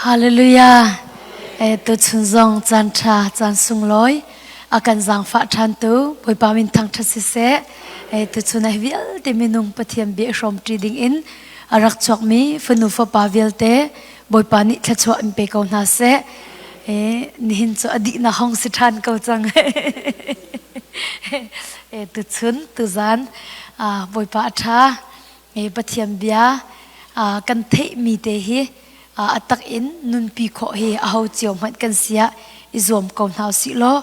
Hallelujah. E tu chun zong caan ṭha caan sunglawi a kan zaangfah ṭhan tu Bawipa min thangṭhat siseh. E tu chun ah vialte minung Pathian bia hrawm ṭi ding in a rak chuakmi fanu fapa vialte Bawipa nih thluachuah in pe ko hna seh. E nihin cu a dihnak hong si ṭhan ko cang. E tu chun tu zan Bawipa a ṭha. E Pathian bia kan theihmi te hi a tak in nunpi khawh hi aho cio hmanh kan si ah i zuam ko hna usih law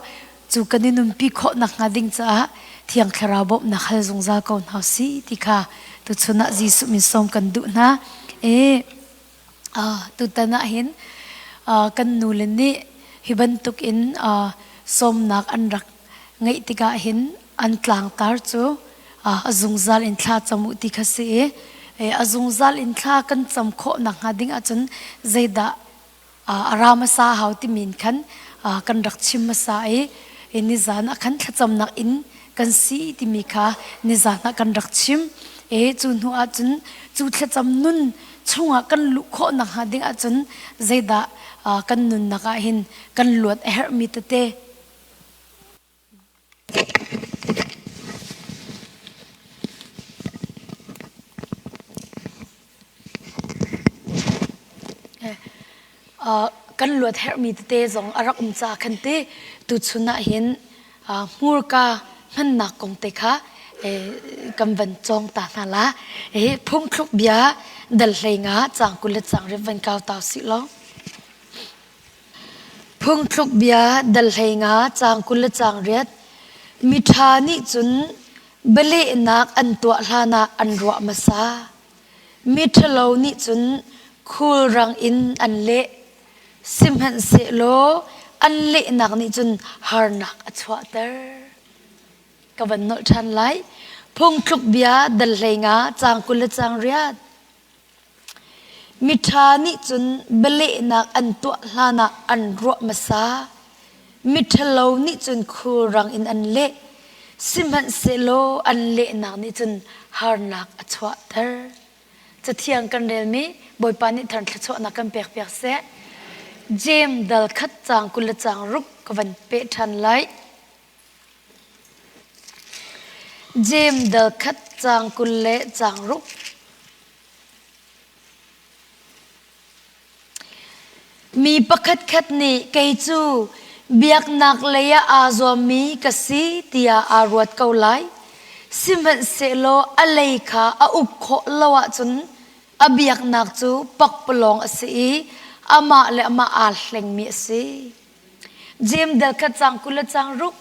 cu kan i nunpi khawh nakhnga ding caah Thiang Thlarau bawmhnak hal zungzal ko hna usih ti kha tuchun ah Jesuh min sawm kan duh hna. E tutan ah hin kan nule nih hi bantuk in sawmnak an rak ngeih tikah hin an tlangtar cu a zungzal in thla cam u ti kha si i a zungzal in thla kan cam khawh nakhnga ding ahcun zeidah a ra hmasa hau timi in khan kan rak chim hmasa i nizan ah khan thlacamnak in kan si timi kha nizan ah kan rak chim e cu hnu ahcun cu thlacam nun chungah kan luh khawh nakhnga ding ahcun zeidah kan nunnak ah hin kan luat a herhmi tete Kan luat herhmi tete zong a rak um ca khan ti tuchun ah hin hmurka hmannak kong te kha kan van cawng ta hna la. Phungthluk bia dal hlei nga cang 20 le cang riat van kau ta usih law. Phungthluk bia dal 15 caang 20 le caang riat Miṭha nih cun bialehnak an tuah hlanah an ruah hmasa. Miṭhalo nih cun khulrang in an leh. Sihmanhsehlaw an lehnak nih cun harnak a chuahter. Ka van nolh ṭhan lai. Phungthluk bia dal 15 caang 20 le caang riat Miṭha nih cun bialehnak an tuah hlanah an ruah hmasa. Miṭhalo nih cun khulrang in an leh. Sihmanhsehlaw an lehnak nih cun harnak a chuahter. Cathiang kan relmi Bawipa nih thar thluachuahnak kan pekpiak seh. Jeim dal khat caang 20 le caang ruk ka van peh ṭhan lai. Jeim dal khat caang 20 le caang ruk. Mi pakhatkhat nih kei cu biaknak lei ah aa zuammi ka si tiah aa ruat ko lai. Sihmanhsehlaw a lei kha a uk khawh lo ahcun a biaknak cu pakpalawng a si i amah le amah aa hlengmi a si. Jeim dal khat caang 20 le caang ruk.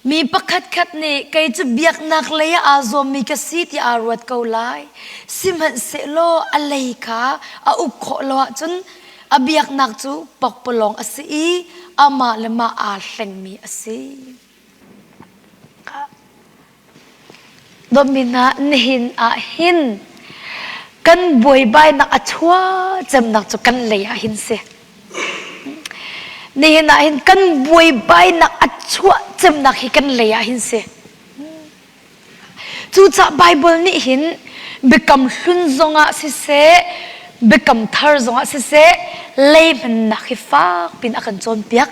Mi pakhatkhat nih kei cu biaknak lei ah aa zuammi ka si ti aa ruat ko lai. Sihmanhsehlaw a lei kha a uk khawh lo ahcun a biaknak cu pakpalawng a si i amah le mah aa hlengmi a si. Dawtmi hna, nihin ah hin kan buaibainak a chuah cemnak cu kan lei ah hin si. Nihin ah hin kan buaibainak a chuah cemnak hi kan lei ah hin si. Cucaah Bible nih hin biakam hlun zongah siseh, biakam thar zongah siseh, lei hmannak hi fak pin a kan cawnpiak.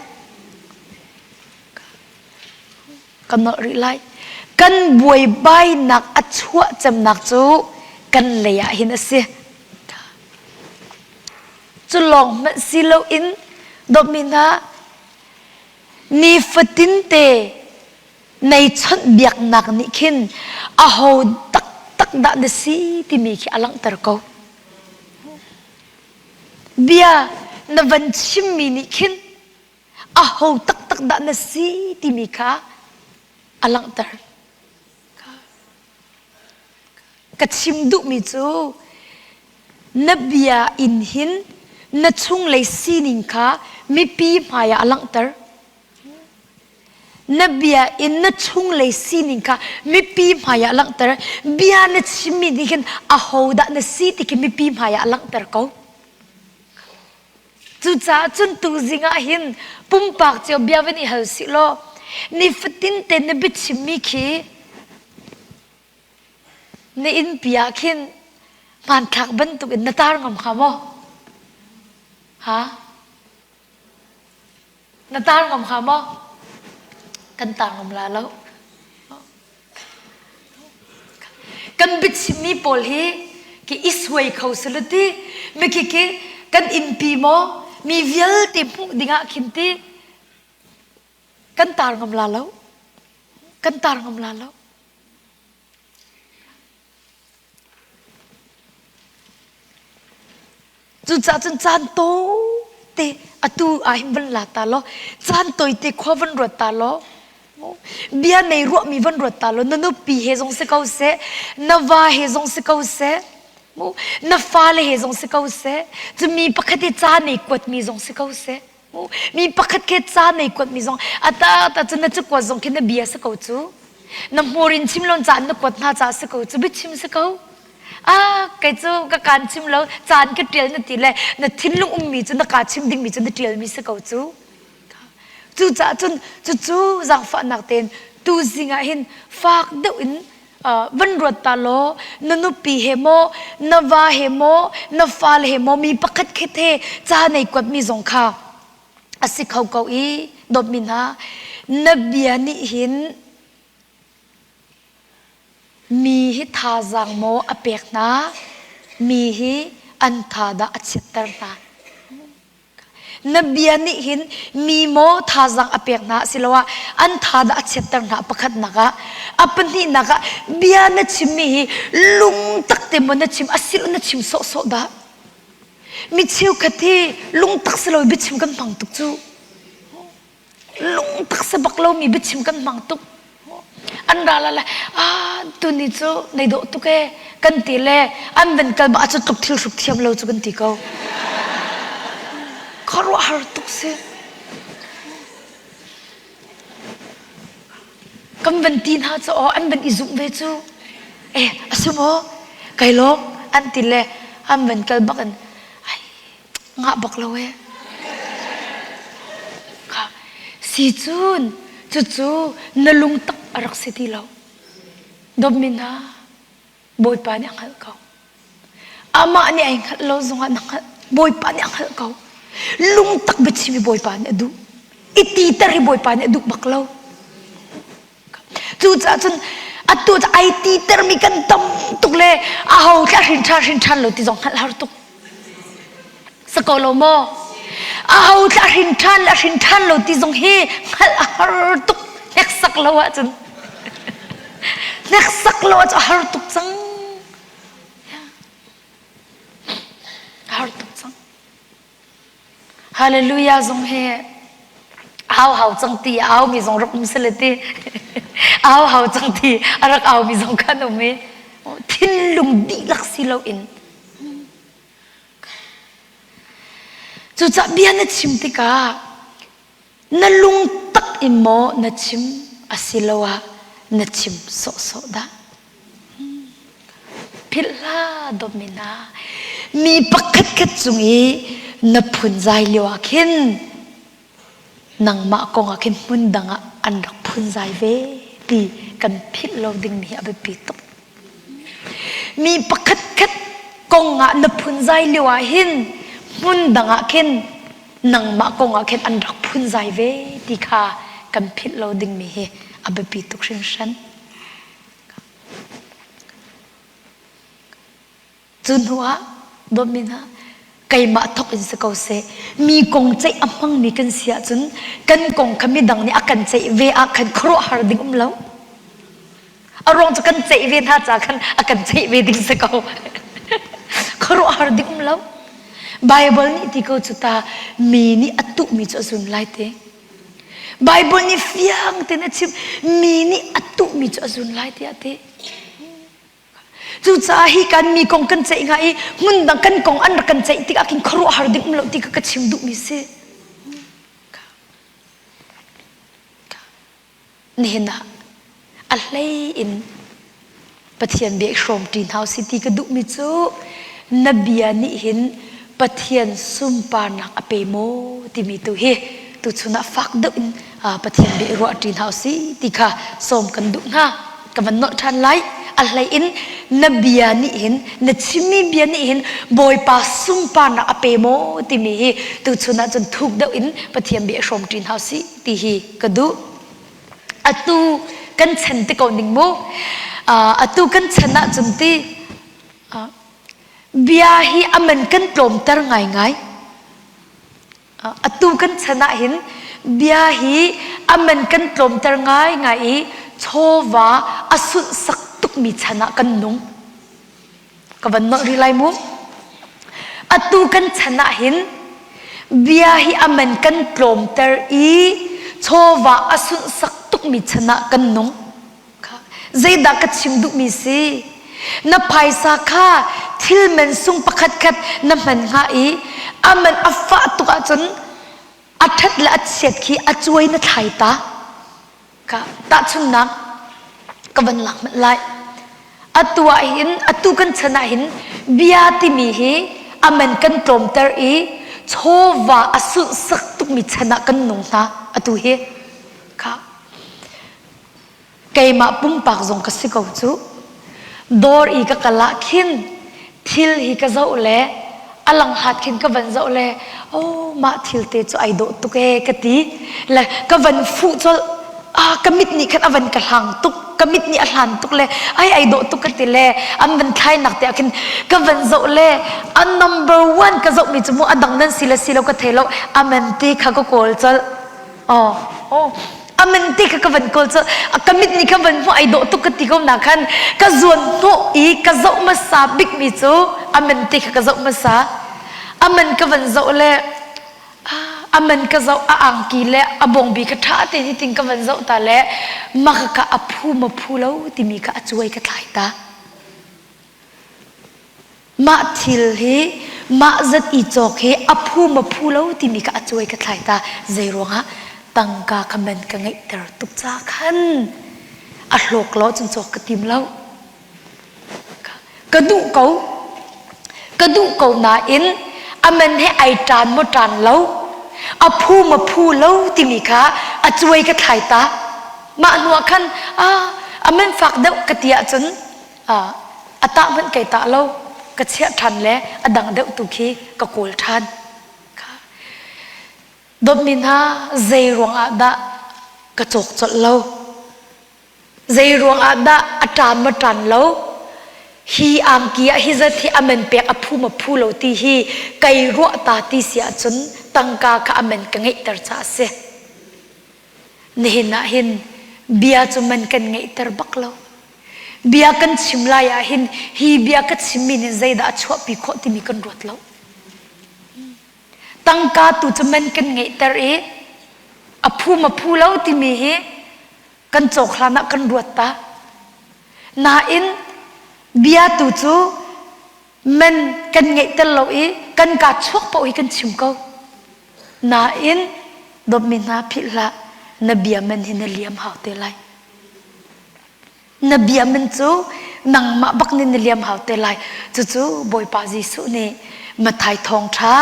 Ka nolh rih lai. Kan buaibainak a chuah cemnak cu kan lei ah hin a si. Cu lawng hmanh si loin dawtmi hna nifatin te nei chawnh biaknak nih khin aho taktak dah na si timi khi a langhter ko. Bia na van chimmi nih khin aho taktak dah na si timi kha a langhter. Ka chim duhmi cu na bia in hin na chunglei sining kha mipi hmaiah a langhter. Na bia in na chunglei sining kha mipi hmaiah a langhter. Bia na chimmi nih khin aho dah na si ti khi mipi hmaiah a langhter ko. Cucaah cun tuzing ah hin pumpak cio bia van i hal sih law nifatin te na biachimmi khi na innpi ah khin hmanthlak bantukin na tar ngam hnga maw? Ha? Na tar ngam hnga maw? Kan tar ngam la lo. Kan biachimmi pawl hi ki i suai kho sila ti mikhi khi kan innpi maw mi vialte hmuh dingah khin ti kan tar ngam la lo. Kan tar ngam la lo. Cucaah cun caan tawite atu ah hin van la ta law caan tawite khua van ruat ta law bia nei ruahmi van ruat ta law na nupi he zong si ko seh na va he zong si ko seh na fale he zong si ko seh cu mi pakhat i ca nei kuatmi zong si ko seh Mi pakhat ke ca nei kuatmi zong ata ta cu na cu kuat zong khi na bia si ko cu. Na hmur in chim lon caan na kuat hna ca si ko cu biachim si ko. Ah kei cu ka kaan chim lo caan ka tial na ti le na thinlung ummi cu na ka chim dingmi cu na tialmi si ko cu. Cucaah cun cucu zaangfahnak tein tu zing ah hin fak deuh in van ruat ta law na nupi he maw na va he maw na fale he maw mi pakhat khat he ca nei kuatmi zong kha a si kho ko i dawtmi hna na bia nih hin mi hi thazaang maw a pek hna mi hi an tha dah a chiatter hna Na bia nih hin mi maw thazaang a pek hna asiloah an tha dah a chiatter hna pakhatnak ah a pahnihnak ah bia na chimmi hi lungtak te maw na chim asilo na chim sawhsawh dah mi cheukhat hi lungtak si lo biachim kan hmang tuk cu lungtak si bak lomi biachim kan hmang tuk an ra la le ah tuni cu nei dawh tuk e kan ti le an van kal ba cu tluk thil hruk thiam lo cu kan ti ko khuaruahhar tuk si kan van ti hna cu aw an van i zumh ve cu eh a si maw kai lawm an ti le an van kal bak in ai ngah bak lo e kha si cun cucu na lungtak a rak si ti lo dawtmi hna bawipa nih a hngalh ko amah nih ai hngalh lo zongah na hngalh bawipa nih a hngalh ko lungtak biachim hi bawipa nih a duh i titer hi bawipa nih a duh bak lo Cucaah cun atu cu ai titermi kan tam tuk le aho thla hrin ṭhan hrin ṭhan lo ti zong hngalh har tuk. Sa ko lo maw? Aho thla hrin ṭhan le hrin ṭhan lo ti zong hi hngalh a har tuk hneksak lo ahcun. Hneksak lo ahcun a har tuk cang. A har tuk cang. Hallelujah zong hi au hau cang ti a aumi zong rak um sile ti au hau cang ti a rak aumi zong khan um i thinlung dihlak si loin cucah bia na chim tikah Na lungtak in maw na chim asiloah na chim sawhsawh dah? Philh hlah dawtmi hna, mi pakhatkhat cung i na phunzai lio ah khin nangmah kong ah khin hmun dang ah an rak phunzai ve ti kan philh lo dingmi hi a biapi tuk. Mi pakhatkhat kong ah na phunzai lio ah hin hmun dang ah khin nangmah kong ah khin an rak phunzai ve ti kha kan philh lo dingmi hi a biapi tuk hringhran. Cu hnu ah dawtmi hna keimah thawk in si ko seh mi kong ceih a hmangmi kan si ahcun kan kong kha midang nih a kan ceih ve ah khan khuaruahhar ding um lo. A ruang cu kan ceih ve hna ca khan a kan ceih ve ding si ko. Khuaruahhar ding um lo. Bible nih ti ko cu ta mi nih a tuhmi cu a zun lai te. Bible nih fiang tein a chim mi nih a tuhmi cu a zun lai tiah ti. Cucaah hi kan mi kong kan ceih hnga i hmun dang kan kong an rak kan ceih tikah khin khuaruahhar ding um lo ti kha ka chim duhmi si. Nihin ah a hlei in Pathian bia i hrawmṭi hna usih ti ka duhmi cu na bia nih hin Pathian sunparnak a pe maw timi tu hi tuchun ah fak deuh in Pathian bia i ruahṭi hna usih ti kha sawm kan duh hna. Ka van nolh ṭhan lai. A hlei in na bia nih hin na chimmi bia nih hin Bawipa sunparnak a pe maw timi hi tuchun ah cun thuk deuh in Pathian bia i hrawm ṭi hna usih ti hi ka duh. Atu kan chan ti ko ning mu. Atu kan chan ah cun ti bia hi a man kan tlawmter ngaingai. Atu kan chan ah hin bia hi a man kan tlawmter ngaingai i chawva a sunhsak tukmi chan ah kan nung. Ka van nolh rih lai mu. Atu kan chan ah hin bia hi a man kan tlawmter i chawva a sunhsak tukmi chan ah kan nung. Zeidah ka chim duhmi si? Na phaisa kha thil man sung pakhat khat na hman hnga i a man a fah tuk ahcun a ṭhat le a chiat khi a cuai na thlai ta. Ka tahchunhnak ka van lak hmanh lai. Atu ah hin atu kan chan ah hin bia timi hi a man kan tlawmter i chawva a sunhsak tukmi chan ah kan nung hna atu hi. Kha Keimah pumpak zong ka si ko cu. Dawr i ka kal ah khin thil hi ka zoh le a langhat khin ka van zoh le oh mah thil te cu ai dawh tuk ee ka ti le ka van fuh colh ah ka mit nih khan a van ka hlang tuk ka mit nih a hlan tuk le ai ai dawh tuk ka ti le an van thlai nak te ah khin ka van zoh le a number one ka zoh mi cu mu a dang nan si le si lo ka thei lo aman ti kha ka kawl colh Oh, oh. Amen ti kha ka van kawl cu ka mit nih ka van hmuh ai dawh tuk ka ti ko na khan ka zuan hnawh i ka zoh hmasa bik mi cu amen ti kha ka zoh hmasa amen ka van zoh le amen ka zoh a angki le a bawngbi kha ṭha te ni ting ka van zoh ta le maka ka a phu ma phu lo timi kha a cuai ka thlai ta Mah thil hi mah zat i cawk hi a phu ma phu lo timi kha a cuai ka thlai ta. Zei ruangah tangka kha man ka ngeihter tuk ca khan a hlawk lo cun cawk ka tim lo. Ka duh ko. Ka duh ko nain a man he ai ṭan maw ṭan lo a phu ma phu lo timi kha a cuai ka thlai ta. Mah hnuah khan ah a man fak deuh ka ti ahcun a tah hmanh kai tah lo ka chiah ṭhan le a dang deuh tu khi ka kawl ṭhan. Dawtmi hna zei ruangah dah ka cawk colh lo? Zei ruangah dah a ṭan ma ṭan lo? Hi angki ah hi zat hi a man pek a phu ma phu lo ti hi kai ruah ta ti si ahcun tangka kha a man ka ngeihter caah a si. Nihin ah hin bia cu man kan ngeihter bak lo. Bia kan chim lai ah hin hi bia ka chimmi nih zeidah a chuahpi khawh timi kan ruat lo. Tangka tu cu man kan ngeihter i a phu ma phu lo timi hi kan cawk hlan ah kan ruat ta. Nain bia tu cu man kan ngeihter lo i kan kaa chuak paoh hi kan chim ko. Nain dawtmi hna philh hlah na bia man hi na liam hau te lai. Na bia man cu nangmah bak nih na liam hau te lai. Cucu Bawipa Jesuh nih Matthai thawngṭha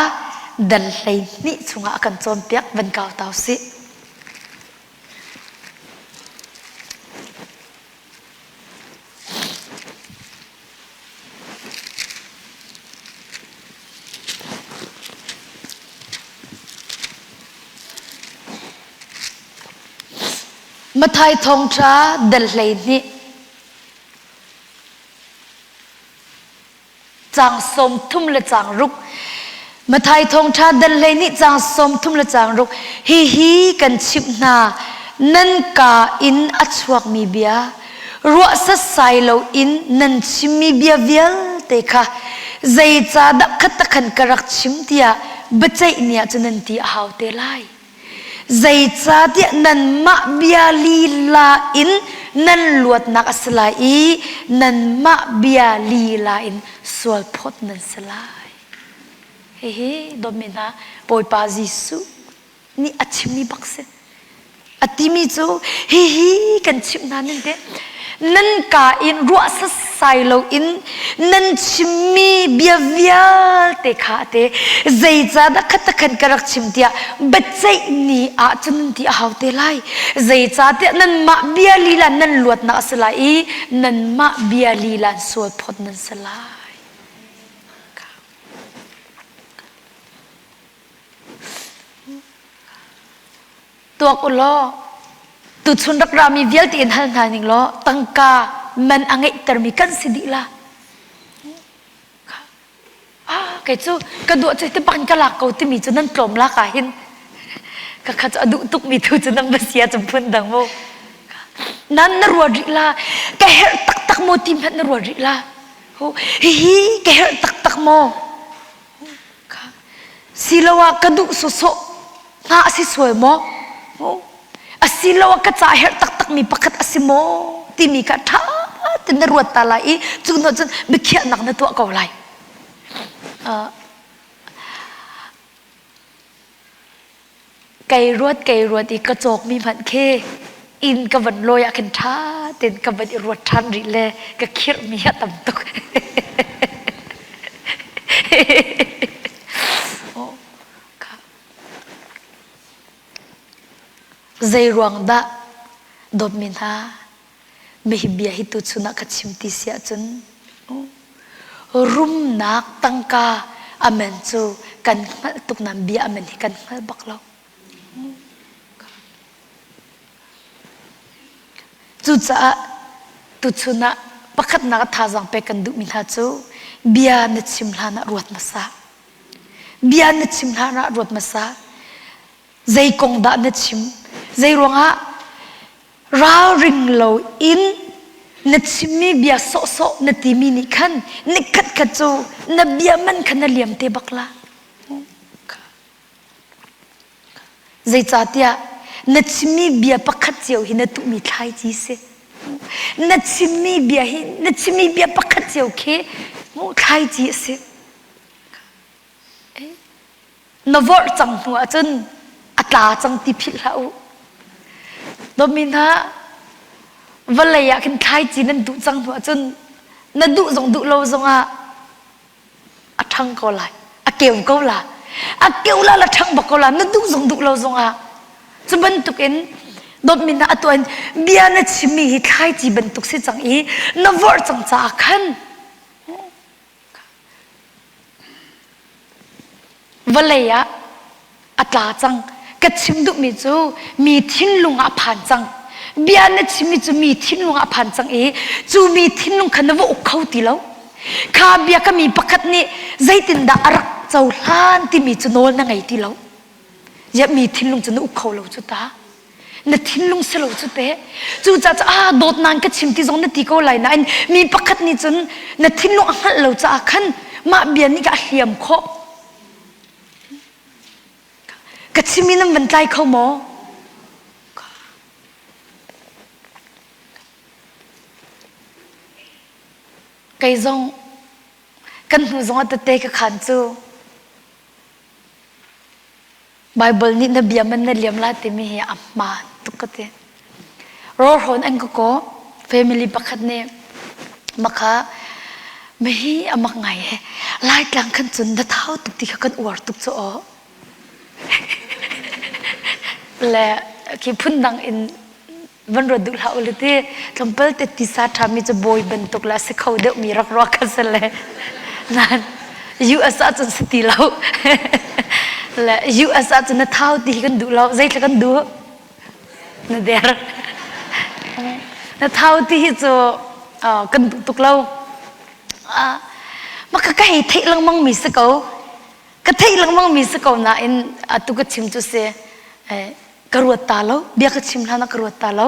dal 12 chungah a kan cawnpiak van kau ta usih. Matthai thawngṭha dal 12 Caang 30 le caang ruk. Matthai thawngṭha dal 12 caang 30 le caang ruk. Hihi kan chimh hna, nan kaa in a chuakmi bia, ruah setsai loin nan chimmi bia vialte kha zeicahdah khatakhan ka rak chim tiah biaceih ni ah cun nan ti a hau te lai. Zeicahtiah nanmah bia lila in nan luatnak a si lai i nanmah bia lila in sualphawt nan si lai. Hihi dawtmi hna, Bawipa Jesuh nih a chimmi bak si. A timi cu hihi kan chimh hna ning te. Nan ka in ruah sasai loin nan chimmi bia vialte kha te zeicahdah khatakhan ka rak chim tiah biaceih ni ah cun nan ti a hau te lai. Zeicahtiah nanmah bia lila nan luatnak a si lai i nanmah bia lila sualphawt nan si lai. Tuak u law tuchun rak rami vialte in hal hna ning law tangka man a ngeihtermi kan si dih la. Ah, kei cu ka duah cu ti bak in ka lak ko timi cu nan tlawm lak ah hin ka kha cu a duh tukmi tu cu nan va sia cu phun dang mu. Nan na ruat rih la ka herh taktak maw ti hmanh na ruat rih la. Hihi ka herh taktak maw? Siloah ka duh sawsawh hna a si sual maw? Asiloah ka ca herh taktakmi pakhat a si maw? timi kha ṭha tein na ruat ta lai i cu hnu cun biakhiahnak na tuah ko lai. Kei ruat kei ruat i ka cawkmi hmanh khi inn ka van lawi ah khin ṭha tein ka van i ruat ṭhan rih le ka khirhmi a tam tuk. Zei ruang dah dawtmi hna mihi bia hi tuchun ah ka chim ti si ahcun rumnak tangka amen cu kan hngalh tuk nain bia amen hi kan hngal bak lo. Cucaah tuchun ah pakhatnak a thazaang pek kan duhmi hna cu bia na chim hlan ah ruat hmasa. Bia na chim hlan ah ruat hmasa. Zei kong dah na chim? Zei ruangah ralring lo in na chimmi bia sawhsawh na timi nih khan nikhat khat cu na bia man kha na liam te bak la. Zeicahtiah na chimmi bia pakhat cio hi na tuhmi thlaici si. Na chimmi bia hi na chimmi bia pakhat cio khi thlaici a si. Na vorh cang hnu ahcun a tla cang ti philh hlah u. Dawtmi hna, vawlei ah khin thlaici nan duh cang hnu ahcun na duh zong duh lo zongah a ṭhang ko lai, a keu ko la. A keu la la ṭhang bak ko la, na duh zong duh lo zongah. Cu bantukin dawtmi hna atu in bia na chimmi hi thlaici bantuk si cang i na vorh cang caah khan Vawlei ah a tla cang. Ka chim duhmi cu mi thinlung ah a phan cang. Bia na chimmi cu mi thinlung ah a phan cang i cu mi thinlung kha na va uk kho ti lo. Kha bia ka mi pakhat nih zeitindah a rak cohlan timi cu nawl na ngei ti lo. Ziah mi thinlung cu na uk kho lo cu ta. Na thinlung si lo cu te. Cucaah cu ah dawtnak ka chim ti zong na ti ko lai nain mi pakhat nih cun na thinlung a hngalh lo caah khan mah bia nih ka a hliam khawh. Ka chim i nan van tlai kho maw? Kei zong kan hnu zong ah tete ka khan cu Baibal nih na bia man na liam la timi hi a hmaan tuk ka ti. Rawlhrawn an ka kaw family pakhat nih makha mihi a mak ngai he Laitlang khan cun na thau tuk ti kha kan uar tuk cu aw. Le khi phundang in van ruat duh hlah ule ti tlawmpal te tisa ṭhami cu bawi bantuk le a si kho deuhmi rak ruah kha si le nan US ah cun si ti lo le US ah cun na thau ti hi kan duh lo zeithla kan duh na der na thau ti hi cu kan duh tuk lo mah ka ka hei theih lengmang mi si ko ka theih lengmang mi si ko nain atu ka chim cu si ka ruat ta lo bia ka chim hlan ah ka ruat ta lo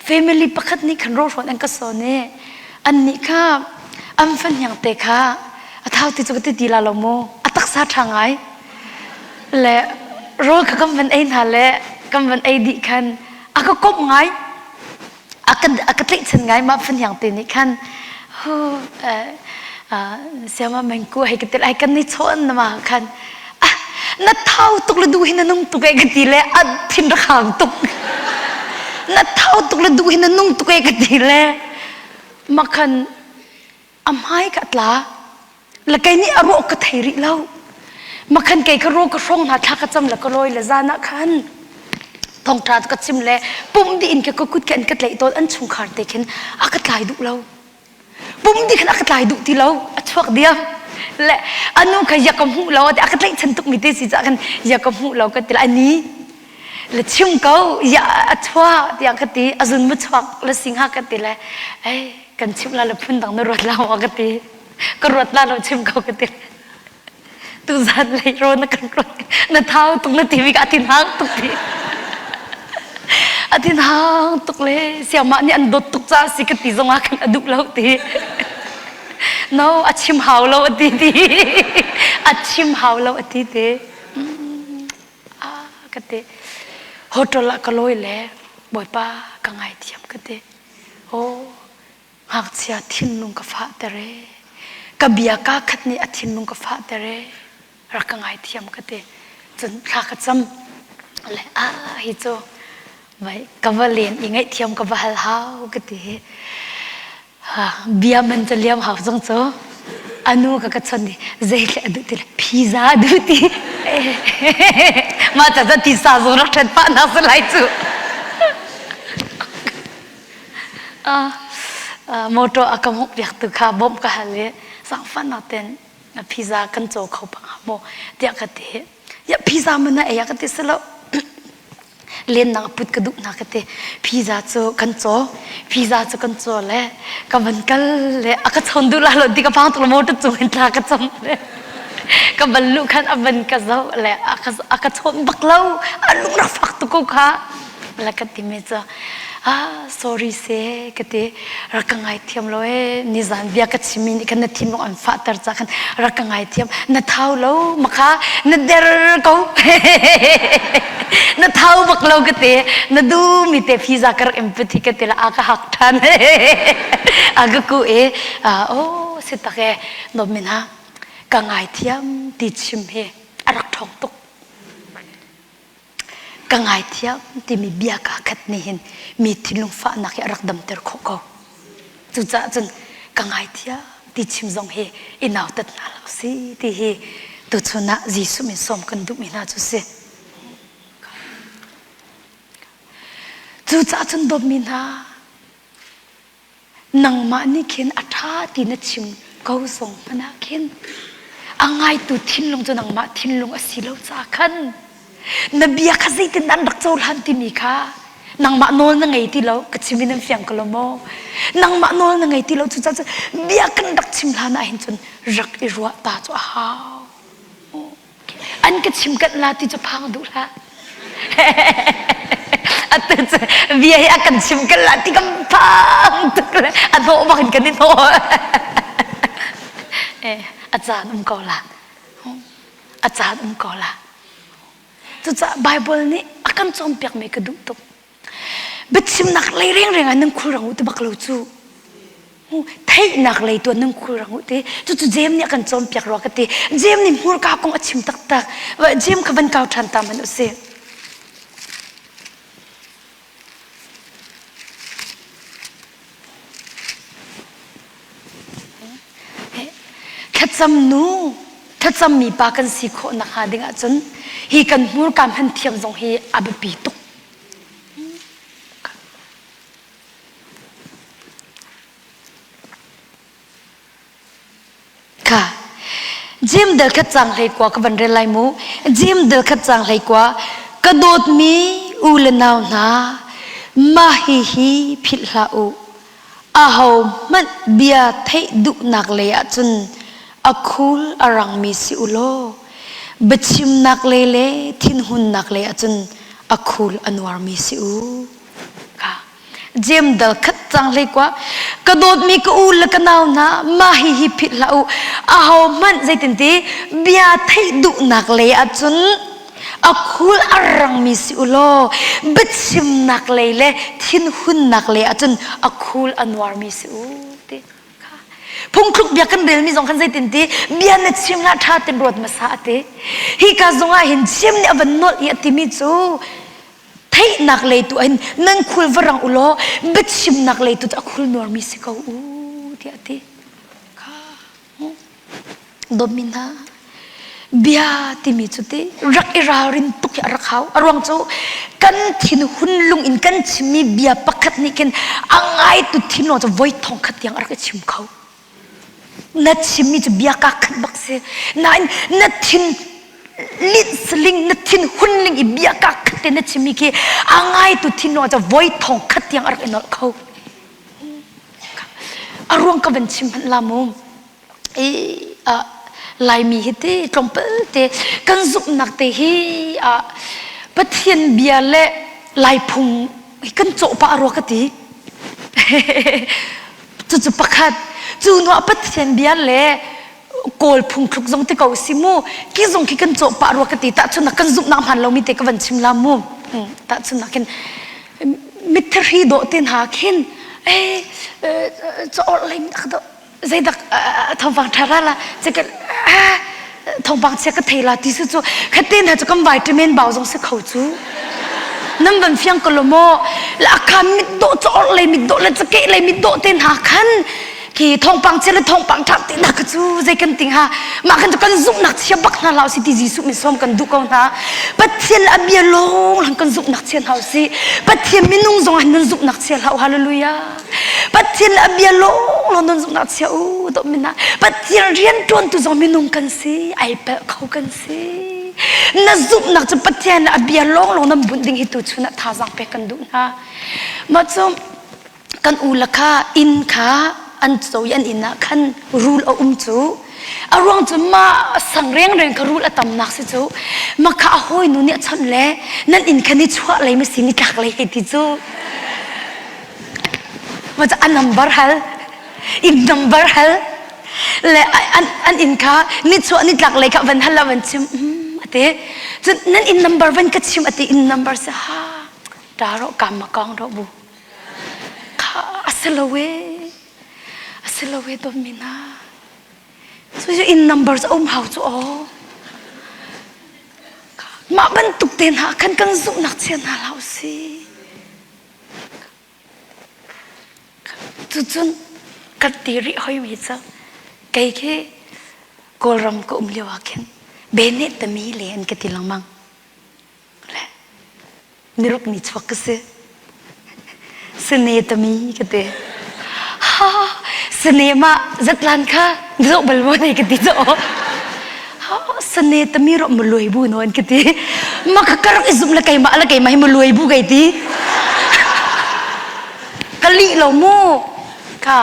family pakhat nih khan rawhrawn an ka sawn i an nih kha an fahniang te kha a thau ti cu ka ti ti la lo mu a taksa ṭha ngai le rawl kha kan van ei hna le kan van ei dih khan a ka komh ngai a ka a ka tlaihchan ngai mah fahniang te nih khan hu siama mengku hei ka til ai kan ni chawn na ma khan ah na thau tuk le duh hi na nung tuk e ka ti le a thin rak hang tuk na thau tuk le duh hi na nung tuk e ka ti le. Makhan a hmai ka tla. La kei nih a ruah ka thei rih lo. Makhan kei ka ro ka hrawng hna thla ka cam le ka lawi le zan ah khan thongtha ka chim le pum dih in ka kut ke an ka tlaih tawn an chungkhar te khin a ka tlai duh lo. Pum dih khan a ka tlai duh ti lo. A chuak diam. Le anu kha ya ka hmuh lo a ka tlaih chan tuk mi te si ca khan ya ka hmuh lo ka ti la ani le chim ko ya a chuak tiah ka ti a zun mu chuak le singha ka ti le ei kan chim la le phun dang na ruat la ma ka ti ka ruat la lo chim ko ka ti tu zan lei ro na kan ruat na thau tuk na ti mi ka atin hang tuk ti atin hang tuk le siamah nih an dawt tuk ca si ka ti zong ah khan a duh lo ti no a chim hau lo a ti ti a chim hau lo a ti ti ah ka ti hotel ah ka lawi le bawipa ka ngaithiam ka ti oh ngakchia thinlung ka fahter e ka bia ka khat nih a thinlung ka fahter e rak ka ngaithiam ka ti cun thla ka cam le a hi cu vai ka va len i ngaihthiam ka va hal hau ka ti hi bia man cu liam hau zong cu anu ka ka chon i zeitle a duh ti le pizza a duh ti mah ca tisa zong rak ṭhen pah nak si lai cu motor a ka hmuh piak tu kha bawmh ka hal i zaangfahnak ten pizza kan caw kho pang maw tiah ka ti ya pizza man na ei a ka ti silo lennak put ka duh na ka ti pizza cu kan caw pizza cu kan caw le ka van kal le a ka chawn duh la lo ti ka phang tuk motor cung in thla ka cam le ka van luh khan a van ka zoh le a ka a ka chawn bak lo a lung rak fak tuk ko kha la ka ti mi cu ah sorry se ka ti rak ka ngaithiam lo e nizan bia ka chim mi nih khan na thinlung an fahter ca khan rak ka ngaithiam na thau lo makha na der ko na thau bak lo ka ti na du mi te pizza ka rak empathy ka ti la a ka hak than a ka ku e oh si tak e nom min ha ka ngaithiam ti chim hi a rak thong tuk Ka ngaithiam timi bia kaa khat nih hin mi thinlung fahnak hi a rak damter khawh ko. Cucaah cun ka ngaithiam ti chim zong hi i nautat hna hlah usih ti hi tuchun ah Jesuh min sawm kan duhmi hna cu si. Cucaah cun dawtmi hna Nangmah nih khin a ṭha ti na chim ko zong hmanh ah khin a ngaitu thinlung cu nangmah thinlung a si lo caah khan na bia kha zeitin an rak cohlan timi kha nangmah nawl na ngei ti lo ka chim in an fiang ko lo maw nangmah nawl na ngei ti lo cucaah cun bia kan rak chim hlan ah hin cun rak i ruah ta cu a hau An ka chim kanh la ti cu phang duh hlah. Atu cu bia hi a kan chim kanh la ti kan phang tuk le a hnawh bak in kan i hnawh. Eh, a caan um ko la. A caan um ko la. Cucaah Bible nih a kan cawnpiakmi ka duh tuk. Biachimnak lei rengreng ah nan khulrang u ti bak lo cu. Theihnak lei tuan nan khulrang u ti. Cucu Jeim nih a kan cawnpiak rua ka ti. Jeim nih hmurka kong a chim taktak. Jeim kha van kau ṭhan ta hmanh u sih. Thlacam nu, thlacam mi pa kan si khawh nakhnga ding ahcun hi kan hmurka hman thiam zong hi a biapi tuk. Kha Jim del khat cang hlei kua ka van rel lai mu. Jim del khat cang hlei kua ka dawtmi u le nau hna mah hi hi philh hlah u. Aho hmanh bia theih duhnak lei ahcun a khul a rangmi si u law biachimnak lei le thinhunnak lei ahcun a khul a nuarmi si u. Kha Jem dal khat cang hlei kwa ka dawtmi ka u le ka nau hna mah hi hi philh hlah u aho hmanh zeitin ti bia theih duhnak lei ahcun a khul a rangmi si u law biachimnak lei le thinhunnak lei ahcun a khul a nuarmi si u ti phungthluk bia kan relmi zong khan zeitin ti bia na chim la ṭha ten ruat hmasa a ti hi ka zong ah hin chim nih a van nolh i a timi cu theihnak lei tu in nan khul va rang u law biachimnak lei tu a khul nuarmi si ko u. tiah a ti. Kha dawtmi hna bia timi cu ti rak i ralrin tuk hi a rak hau. A ruang cu kan thinhun lung in kan chimmi bia pakhat nih khin a ngaitu thinlung cu voi thong khat tiang a rak i chim kho. Na chimmi cu bia kaa khat bak si. Nain na thin linh na thin hun ling i bia kaa khat te na chimmi khi a ngaitu thinlung cu voi thong khat tiang a rak i nolh kho. A ruang ka van chim hmanh la mu. I uh, Laimi hi ti tlawmpal te kan zumhnak te hi uh, Pathian bia le Laiphung kan cawh pah rua ka ti. Cucu pakhat. Cu hnuah Pathian bia le Kawl phungthluk zong ti ko si mu. Ki zong khi kan cawh pah rua ka ti. Tahchunhnak kan zumhnak hmaan lomi te ka van chim la mu. Tahchunhnak khin mitthari dawh te hna khin eh caawrh lei dak dawh zeidak thawngpang ṭha ra la cekal thawngpang chia ka thei la ti su cu khate hna cu kan vitamin bau zong si kho cu nan van fiang ko lo maw la akha mit dawh caawrh lei mit dawh le cakeh lei mit dawh te hna khan khi thawngpang chia le thawngpang ṭha te hna kha cu zei kan ting ha mah kan cu kan zumhnak chia bak hna hlah si ti Jesuh min sawm kan duh ko hna Pathian a bia lawng lang kan zumhnak chia hna si Pathian minung zong ah nan zumhnak chia hlah hallelujah Pathian a bia lawng lawng nan zumhnak chia u to mina Pathian rian ṭuan tu zong minung kan si ai pel kho kan si na zumhnak cu Pathian a bia lawng lawng nan bunh ding hi tu chun ah thazaang pek kan duh hna mah cu kan u la kha inn kha an co i an inn ah khan rul a um cu a ruang cu mah sang rengreng kha rul a tamnak si cu mah kha a hawi nu nih a chawnh le nan inn kha ni chuah lei ma si ni tlak lei hei ti cu ma cu a number hal inn number hal le an an inn kha ni chuah ni tlak lei kha van hal la van chim ate cun nan inn number van ka chim ate inn number si ha ta ro kam ma kong ro bu Kha a si lo ee. A si lo ee dawtmi hna. Cu cu inn number cu a um hau cu aw. Mah bantuk te hna khan kan zumhnak chia hna hlah usih. Cucun kan ti rih hoimi cu kei khi Kawlram ka um lio ah khin Bene tami le an ka ti lengmang. Le niruk ni chuak ka si sine tami ka ti ha sine ma zatlan kha zoh bal mo nei ka ti zo ha sine tami ro mu luai bu non ka ti ma ka karak izum le keimah le keimah hi mu luai bu kai ti ka li lo mu ka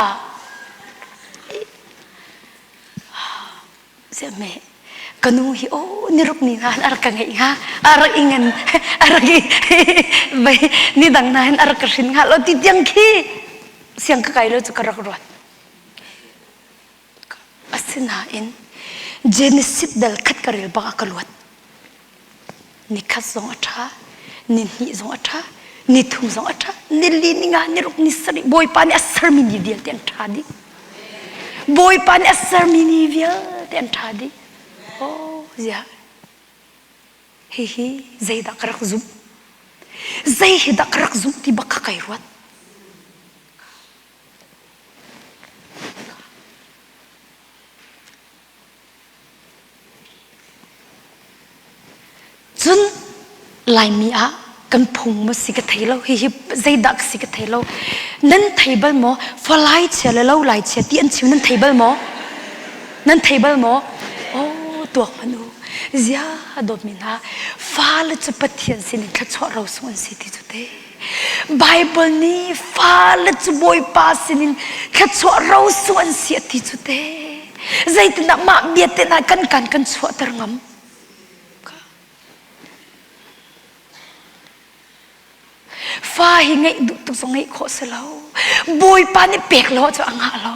Siame ka nu hi aw niruk ni hna a rak ka ngeih hnga a rak i ngan a rak i vei ni dang hna hin a rak ka hrin hnga lo ti tiang khi siang ka kai lo cu ka rak ruat asinain Genesis dal khat ka rel bak ah ka luat Ni khat zong a ṭha, ni hnih zong a ṭha, ni thum zong a ṭha, ni li, ni nga, ni ruk, ni sarih Bawipa nih a sermi ni vialte an ṭha dih. Bawipa nih a sermi ni vialte an ṭha dih. Oh, ziah. Hihi zeidah ka rak zumh? Zei hi dah ka rak zumh ti bak kha kai ruat. Cun Laimi ah kan phung maw si ka thei lo hihi zeidah ka si ka thei lo nan thei bal maw falai chia le lo lai chia ti an chim nan thei bal maw nan thei bal maw oh tuak hmanh u zia dawtmi hna fale cu Pathian sin in thluachuah rosung an si ti cu te Bible nih fale cu Bawipa sinin thluachuah rosung an si a ti cu te Zeitindah mah bia te hna kan kan kan chuahter ngam? Fa hi ngeih duh tuk zong ngeih khawh si lo. Bawipa nih pek lo cu a ngah lo.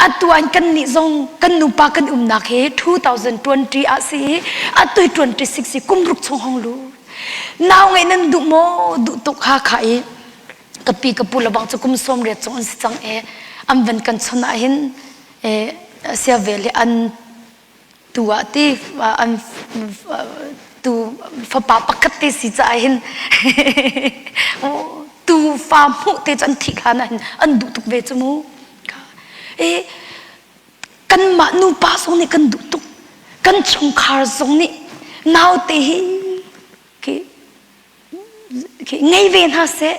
Atu an kan nih zong kan nupa kan umnak hi 2020 ah si i atu 26 si kum ruk chung hong lu. Nau ngeih nan duh maw? Duh tuk ha kha i ka pi ka pu lebang cu kum sawm riat cung an si cang e an van kan chon ah hin e sia vel hi an tu ah ti an tu fapa pakhat te si caah hin tu fa hmuh te cu an thih hlan ah hin an duh tuk ve cu mu. E kanmah nupa zong nih kan duh tuk. Kan chungkhar zong nih naute hi khi khi ngei ve hna seh,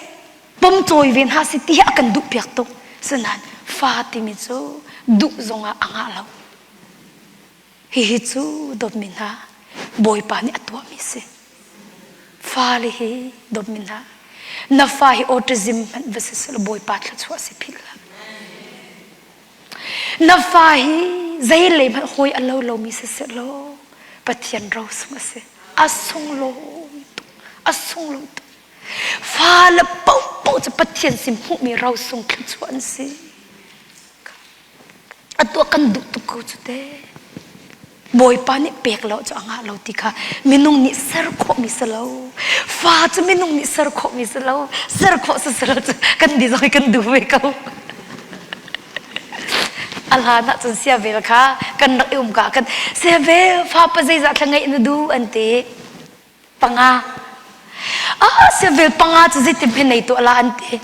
pom cawi ve hna seh ti hi a kan duh piak tuk. Sinain fa timi cu duh zongah a ngah lo. Hihi cu dawtmi hna Bawipa nih a tuahmi si. Fale hi dawtmi hna na fa hi autism hmanh va si seh law Bawipa thluachuah si philh hlah. Na fa hi zeilei hmanh hawi a lo lomi si seh law Pathian ro sung a si. A sunglawi tuk. A sunglawi tuk. Fale paohpaoh cu Pathian sin hmuhmi ro sung thluachuah an si. A tuah kan duh tuk ko cu te. Bawipa nih pek lo cu a ngah lo ti kha minung nih ser khawhmi si lo. Fa cu minung nih ser khawhmi si lo. Ser khawh si si lo cu kan di zong kan duh ve ko. A hlan ah cun siavel kha kan rak i um ka kan siavel fa pa zeizah thla ngeih na duh an ti. Panga. Ah, siavel panga cu zeitin hme nei tuah la an ti.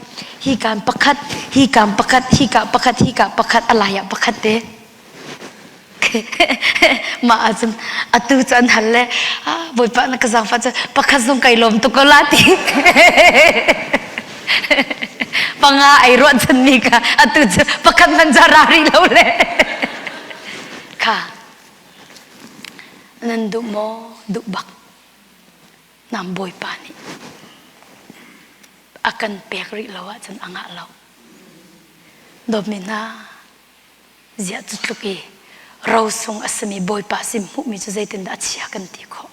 Hi kan pakhat, hi kan pakhat, hi ka pakhat, hi ka pakhat, a lai ah pakhat te. Mah ahcun atu cu an hal le ah, Bawipa na ka zaangfah cu pakhat zong kai lawm tuk ko la ti. Panga ai ruahchanmi kha atu cu pakhat hmanh ca ra rih lo le. Kha Nan duh maw? Duh bak. Nam Bawipa nih a kan pek rih lo ahcun a ngah lo. Dawtmi hna, ziah cu tluk i rosung a simi Bawipa sin hmuhmi cu zeitindah a chia kan ti khawh?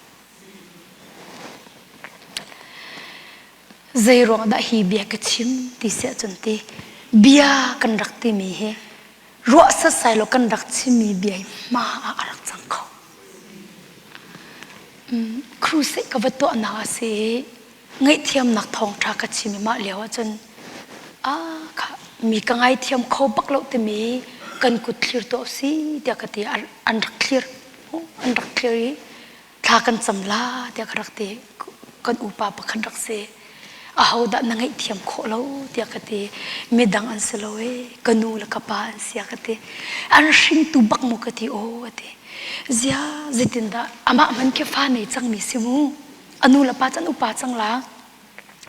Zeiruang dah hi bia ka chim ti si ahcun ti bia kan rak timi hi ruah setsai lo kan rak chimmi bia hi hma ah a rak cang kho. Crusade ka va tuahnak a si i ngaihthiamnak thawngṭha ka chim i mah lio ahcun ah kha mi ka ngaithiam kho bak lo timi kan kut thlir tuah si tiah ka ti an rak thlir an rak thlir i thla kan cam la tiah ka rak ti kan upa pakhat rak si ahodah na ngaihthiam khawh lo tiah ka ti midang an si lo e ka nu le ka pa an si ka ti an hringtu bak mu ka ti aw a ti zia zeitindah amah hman khi fa nei cangmi si mu a nu le pa can upa cang la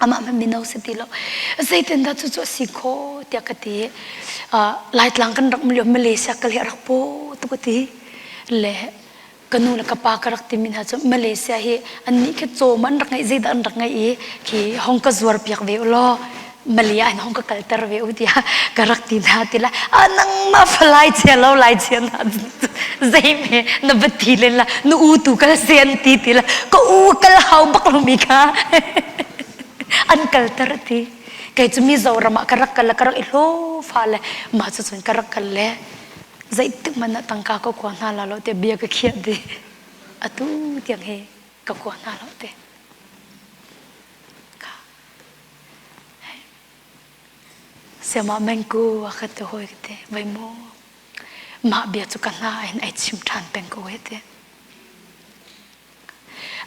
amah hman mino si ti lo zeitindah cu cu a si khawh tiah ka ti laitlang kan rak lio Malaysia kal hi a rak paw tu ka ti le ka nu le ka pa ka rak timi hna cu Malaysia hi annih khi cawm an rak ngeih zeidah an rak ngeih i khi hong ka zuar piak ve u law Malaysia in hong ka kalter ve u tiah ka rak ti hna ti la a nangmah falai chia lo lai chia na zei me na va ti len la nu u tu kal se an ti ti la ka u kal hau bak lo mi kha an kalter ti kei cu Mizoram ah ka rak kal ka rak i hlo fa le mah cu cun ka rak kal le zeitik hmanh ah tangka ka kua hna la lo tiah bia ka khiah dih atu tiang hi ka kua hna lo te Siama mengku a ka te hoi ka te vai mu mah bia cu ka hna in ai chim ṭhan peng ko he te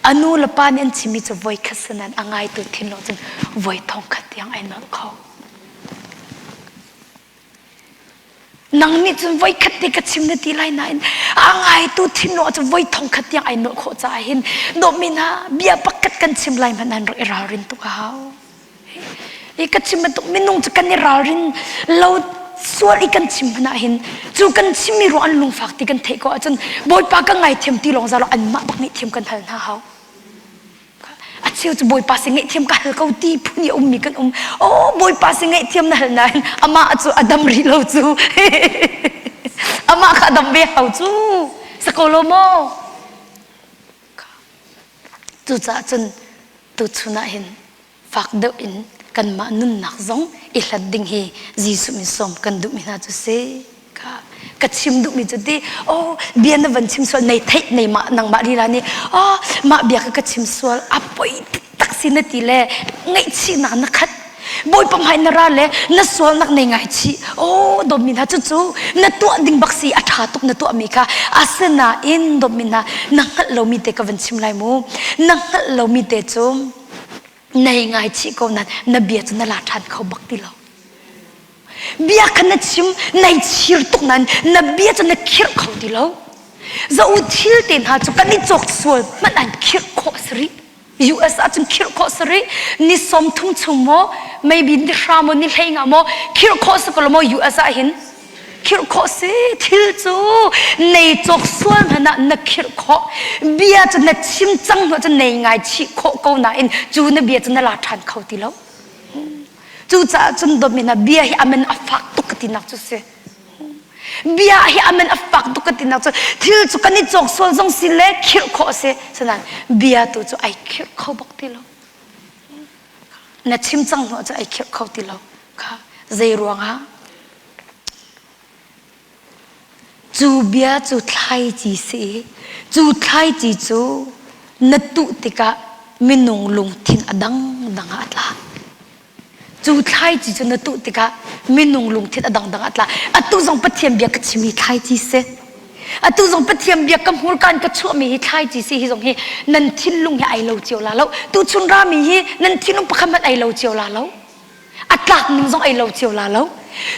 a nu le pa nih an chimmi cu voi khat sinan a ngaitu thinlung cun voi thong khat tiang ai nolh kho Nang nih cun voikhat te ka chim na ti lai nain a ngaitu thinlung cu voi thong khat tiang ai nawh khawh caah hin dawtmi hna bia pakhat kan chim lai hmanh nan rak i ralrin tuk a hau. I ka chim bantuk minung cu kan i ralrin lo sual i kan chim hmanh ah hin cu kan chimmi ruang an lungfak ti kan theih ko ahcun Bawipa ka ngaithiam ti lawng za lo anmah bak ngaihthiam kan hal hna hau. A cheu cu Bawipa sin ngaihthiam ka hal ko ti phun i a ummi kan um. Oh Bawipa sin ngaihthiam na hal nain amah cu a dam rih lo cu. amah kha a dam ve hau cu. Sa ko lo maw? Cucaah cun tuchun ah hin fak deuh in kanmah nunnak zong i hlat ding hi Jesuh min sawm kan duhmi hna cu si ka ka chim duhmi cu ti oh bia na van chim sual nei theih nei mah nangmah lila nih oh mah bia ka ka chim sual a poi tak si na ti le ngaihchihnak na khat Bawipa hmai na ra le na sualnak nei ngaichih oh dawtmi hna cucu na tuah ding bak si a ṭha tuk na tuahmi kha asinain dawtmi hna na hngalh lomi te ka van chim lai mu na hngalh lomi te cu nei ngaichih ko nan na bia cu na la ṭhan kho bak ti lo. Bia kha na chim, nai chir tuk nain na bia cu na khirh kho ti lo. Zo thil te hna cu kan i cawk sual hmanh an khirh khawh a si rih. US ahcun khirh khawh si rih. Ni 30 chung maw, maybe ni hra maw, ni hlei nga maw, khirh khawh si ko lo maw US ah hin? Khirh khawh si. Thil cu nei cawk sual hmanh ah na khirh khawh. Bia cu na chim cang hnu cun nei ngai chih khawh ko nain cu na bia cu na la ṭhan kho ti lo. Cucaah cun dawtmi hna bia hi amen a fak tuk ka tinak cu si. Bia hi amen a fak tuk ka tinak cu thil cu kan i cawk sual zong si le khirh khawh a si. Sinain bia tu cu ai khirh kho bak ti lo. Na chim cang hnu cu ai khirh kho ti lo. Kha zei ruangah Cu bia cu thlaici si i cu thlaici cu na tuh tikah minung lungthin a dangdang ah a tla. Cu thlaici cu na tuh tikah minung lungthin a dangdang ah a tla. Atu zong Pathian bia ka chimmi thlaici si. Atu zong Pathian bia ka hmurka in ka chuahmi hi thlaici si hi zong hi nan thinlung hi ai lo cio la lo. Tuchun rami hi nan thinlung pakhat hmanh ai lo cio la lo. A tlak ning zong ei lo cio la lo.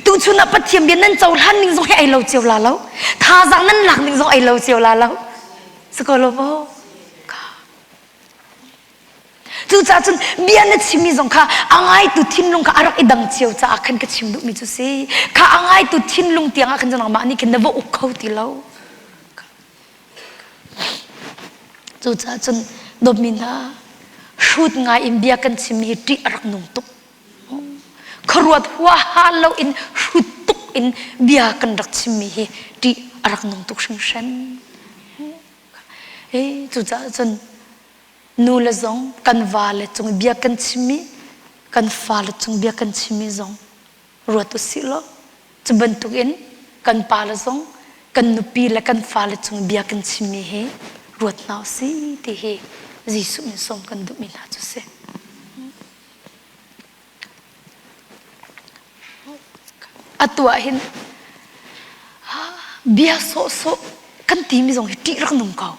Tuchun ah Pathian bia nan cohlan ning zong hi ei lo cio la lo. Thazaang nan lak ning zong ei lo cio la lo. Siko lo maw? Cucaah cun bia na chimmi zong kha a ngaitu thinlung kha a rak i dang cio caah khan ka chim duhmi cu si. Kha a ngaitu thinlung tiang ah khan cun nangmah nih khin na va uk kho ti lo. Cucaah cun dawtmi hna, hrut ngai in bia kan chimmi hi ṭih a rak nung tuk. Khuaruat huaha loin hrut tuk in bia kan rak chimmi hi ṭih a rak nung tuk hringhran. Cucaah cun nu le zong kan vale cung bia kan chimmi, kan fale cung bia kan chimmi zong ruat u sih law cu bantukin kan pale zong kan nupi le kan fale cung bia kan chimmi hi ruat hna u sih ti hi Jesuh min sawm kan duhmi hna cu si. Atu ah hin bia sawhsawh kan timi zong hi ṭih rak nung ko.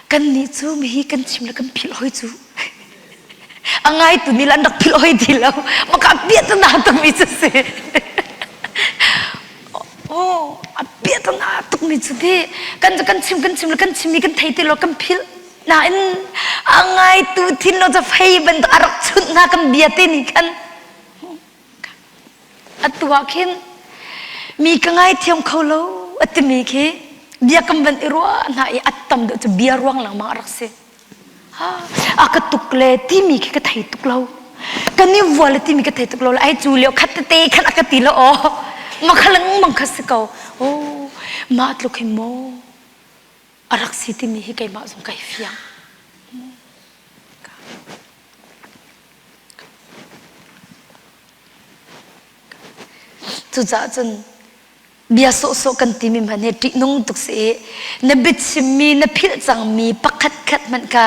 Kannih cu mihi kan chim le kan philh hoi cu. A ngaitu nih an rak philh hoi ti lo. Maka piahtana tukmi cu si. Oh, a piahtana tukmi cu ti. Kan cu kan chim kan chim le kan chimmi kan thei ti lo kan philh. Nain a ngaitu thinlung cu fei bantuk a rak chunh hna kan bia te nih khan. Atu ah khin mi ka ngaithiam kho lo a timi khi bia kan van i ruah hna i a tam deuh cu bia ruang lengmang a rak si. A ka tuk le timi khi ka thei tuk lo. Kan i vual le timi ka thei tuk lo le ai cu lio khat tete khan a ka ti lo aw. Ma kha lengmang kha si ko. Oh, mah tluk hin maw a rak si timi hi keimah zong kai fiang. Cucaah cun bia sawhsawh kan timi hmanh hi ṭihnung tuk si i na biachimmi na philh cangmi pakhat khat hmanh kha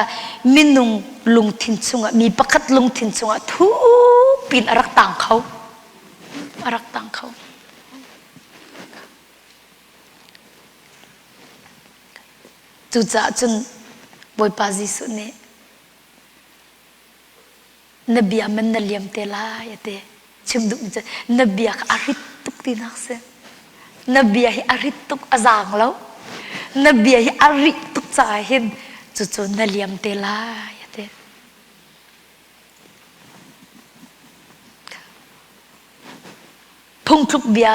minung lungthin chungah mi pakhat lungthin chungah thuk piin a rak tang kho. A rak tang kho. Cucaah cun Bawipa Jesuh nih na bia man na liam te lai a ti. Chim duhmi cu na bia kha a rit tuk tinak si. Na bia hi a rit tuk a zaang lo. Na bia hi a rih tuk caah hin cucu na liam te lai a ti. Phungtluk bia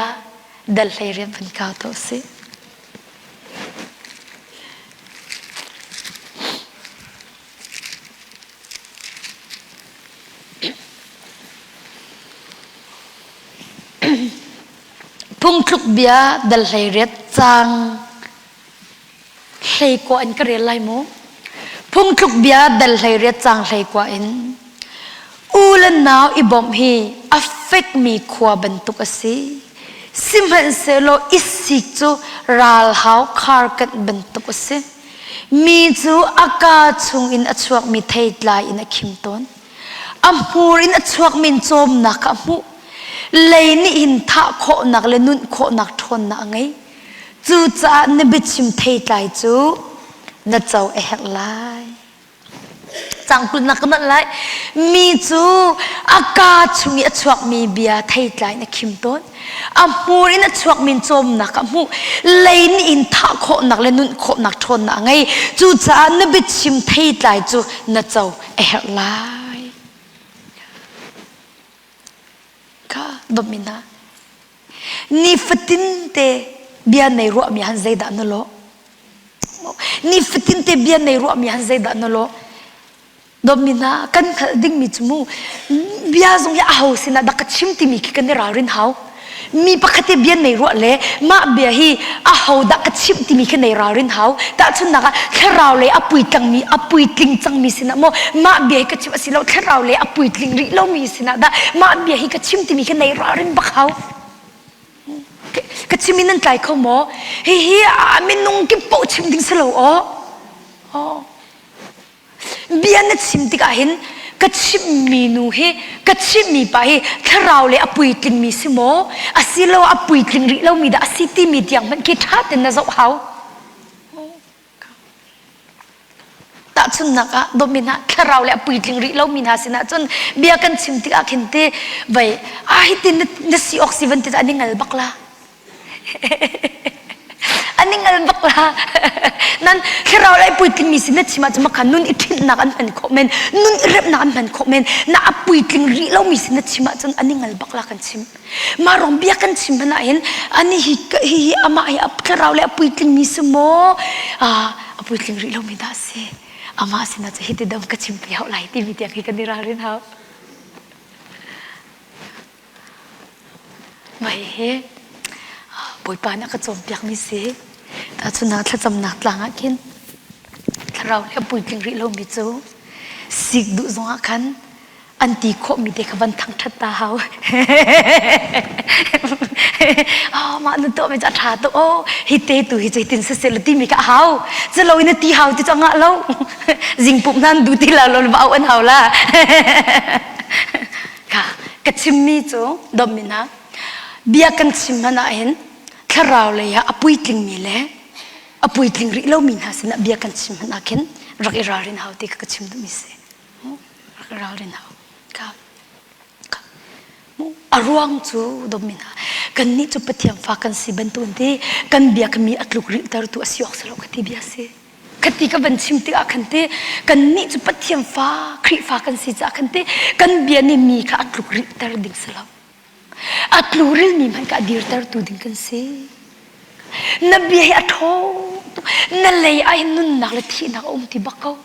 dal hlei rian van kau to si. Phungthluk bia dal hlei riat cang hleikua in ka rel lai mu. Phungthluk bia dal 18 cang hleikua in u le nau i bawmh hi a fekmi khua bantuk a si. Sihmanhsehlaw i sik cu ralhau kharkanh bantuk a si. Mi cu a kaa chungin a chuakmi theitlai in a khim tawn. A hmur in a chuakmi in cawmnak kha a hmuh. Lei nih hin thah khawhnak le nunh khawhnak ṭhawnnak a ngei. Cucaah na biachim theitlai cu na co a herh lai. Cang kulnak ka nolh lai. Mi cu a kaa chung i a chuakmi bia theitlai in a khim tawn. A hmur in a chuakmi in cawmnak a hmuh. Lei nih in thah khawhnak le nunh khawhnak ṭhawnnak a ngei. Cucaah na biachim theitlai cu na co a herh lai. Kha dawtmi hna, nifatin te bia nei ruahmi han zeidah na lawh? Nifatin te bia nei ruahmi han zeidah na lawh? Dawtmi hna, kan hngalh dingmi cu mu bia zong hi aho sinah dah ka chim timi khi kan i ralrin hau. Mi pakhat i bia nei ruah le mah bia hi aho dah ka chimh timi khi nei ralrin hau. Tahchunhnak ah thlarau lei a puitlangmi a puitling cangmi sinah maw mah bia hi ka chim asilo thlarau lei a puitling rih lomi sinah dah mah bia hi ka chim timi khi nei ralrin bak hau. Ka chim in nan tlai kho maw? Hihi a minung kip paoh chim ding si lo aw. Aw. Bia na chim tikah hin ka chimhmi nu hi ka chimhmi pa hi thlarau le a puitlingmi si maw asilo a puitling rih lomi dah a si timi tiang hmanh khi ṭha tein na zoh hau. Tahchunhnak ah dawtmi hna thlarau le a puitling rih lomi hna sinah cun bia kan chim tikah khin ti vei ah hitin na si awk si van ti an i ngal bak la. An i ngal bak la. Nan thlarau le puitling mi sin na chim ahcun makha nun i ṭhinhnak an hman khawh men, nun i remnak an hman khawh men. Na a puitling rih lomi sin na chim ahcun an i ngal bak la kan chim. Mah rong bia kan chim hmanh ah hin ani hi hi hi amah hi a thlarau le a puitling mi si maw a puitling rih lomi dah si. Amah sinah cu hi ti dam ka chim pi hau lai timi tiang hi kan i ralrin hau. Mah hihi Bawipa nih a ka cawnpiakmi si. Tahchun ah thlacamnak tlang ah khin thlarau le a puitling rih lomi cu sik duh zongah khan an ti khawhmi te kha van thangṭhat ta hau. Oh, mah nu tuahmi cu a ṭha tuk. Oh, hi te tu hi zeitin siseh la timi kha a hau. Culo in na ti hau ti cu a ngah lo. Zingpumh hna an duh ti la lo va auh an hau la. Ka ka chimmi cu dawtmi hna bia kan chim hmanh ah hin thlarau lei ah a puitlingmi le a puitling rih lomi hna sinah bia kan chim hmanh ah khin rak i ralrin hau ti kha ka chim duhmi si. Rak i ralrin hau. Ka a ruang cu dawtmi hna kannih cu Pathian fa kan si bantukin ti kan bia kha mi a tluk rilhtertu a si awk si lo ka ti bia si. Khati ka van chim tikah khan te kannih cu Pathian fa Khrihfa kan si caah khan te kan bia nih mi kha a tluk rilhter ding si lo. A tluril mi hmanh kha a dirtertu ding kan si. Na bia hi a ṭhawng tuk. Na lei ah hin nunnak le thihnak a um ti bak ko.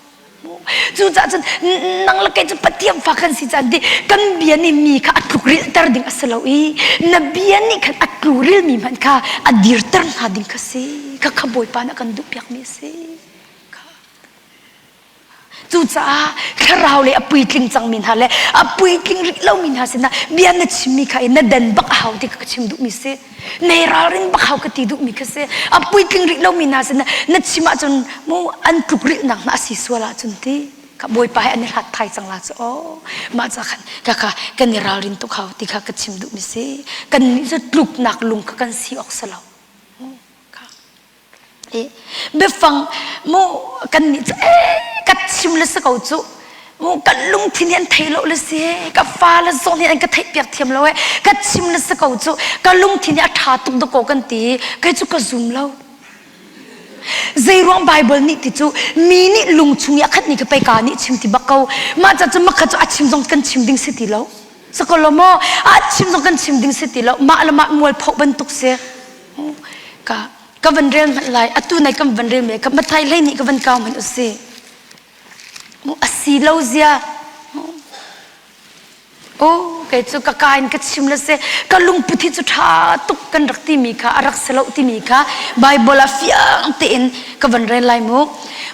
Cucaah cun nang le kei cu Pathian fa kan si caan ti kan bia nih mi kha a tlukrilhter ding a si lo i na bia nih khan a tlukrilmi hmanh kha a dirter hna ding kha si. Kha kha Bawipa nih a kan duhpiakmi a si. Cucaah thlarau le a puitling cangmi hna le a puitling rih lomi hna sinah bia na chimmi kha i na den bak a hau ti kha ka chim duhmi si. Nei ralrin bak hau ka ti duhmi kha si. A puitling rih lomi hna sinah na chim ahcun mu an tluk rilhnak hna a si sual ahcun ti ka bawipa he an i hlat thai cang la cu aw mah ca khan ka kha kan i ralrin tuk hau ti kha ka chim duhmi si. Kannih cu tluknak lung kha kan si awk si lo. Biafang mu kan nih cu ee ka chim le si ko cu mu kan lungthin hi an thei lo le si ka fa le zong nih an ka theih piak thiam lo ee ka chim le si ko cu ka lungthin hi a ṭha tuk dakaw kan ti kei cu ka zum lo zeiruang Bible nih ti cu mi nih lung chung i a khat ni ka pei ka nih chim ti bak ko mah ca cu makha cu a chim zong kan chim ding si ti lo sakolo maw a chim zong kan chim ding si ti lo mah le mah mual phoh bantuk si ka ka van rel hmanh lai atu nai kan van rel me ka mathai hlei nih ka van kau hmanh usi mu asi lo zia o kei cu ka ka in ka chim le se ka lungput hi cu tha tuk kan rak timi kha a rak si lo timi kha Bible ah fiang tein ka van rel lai mu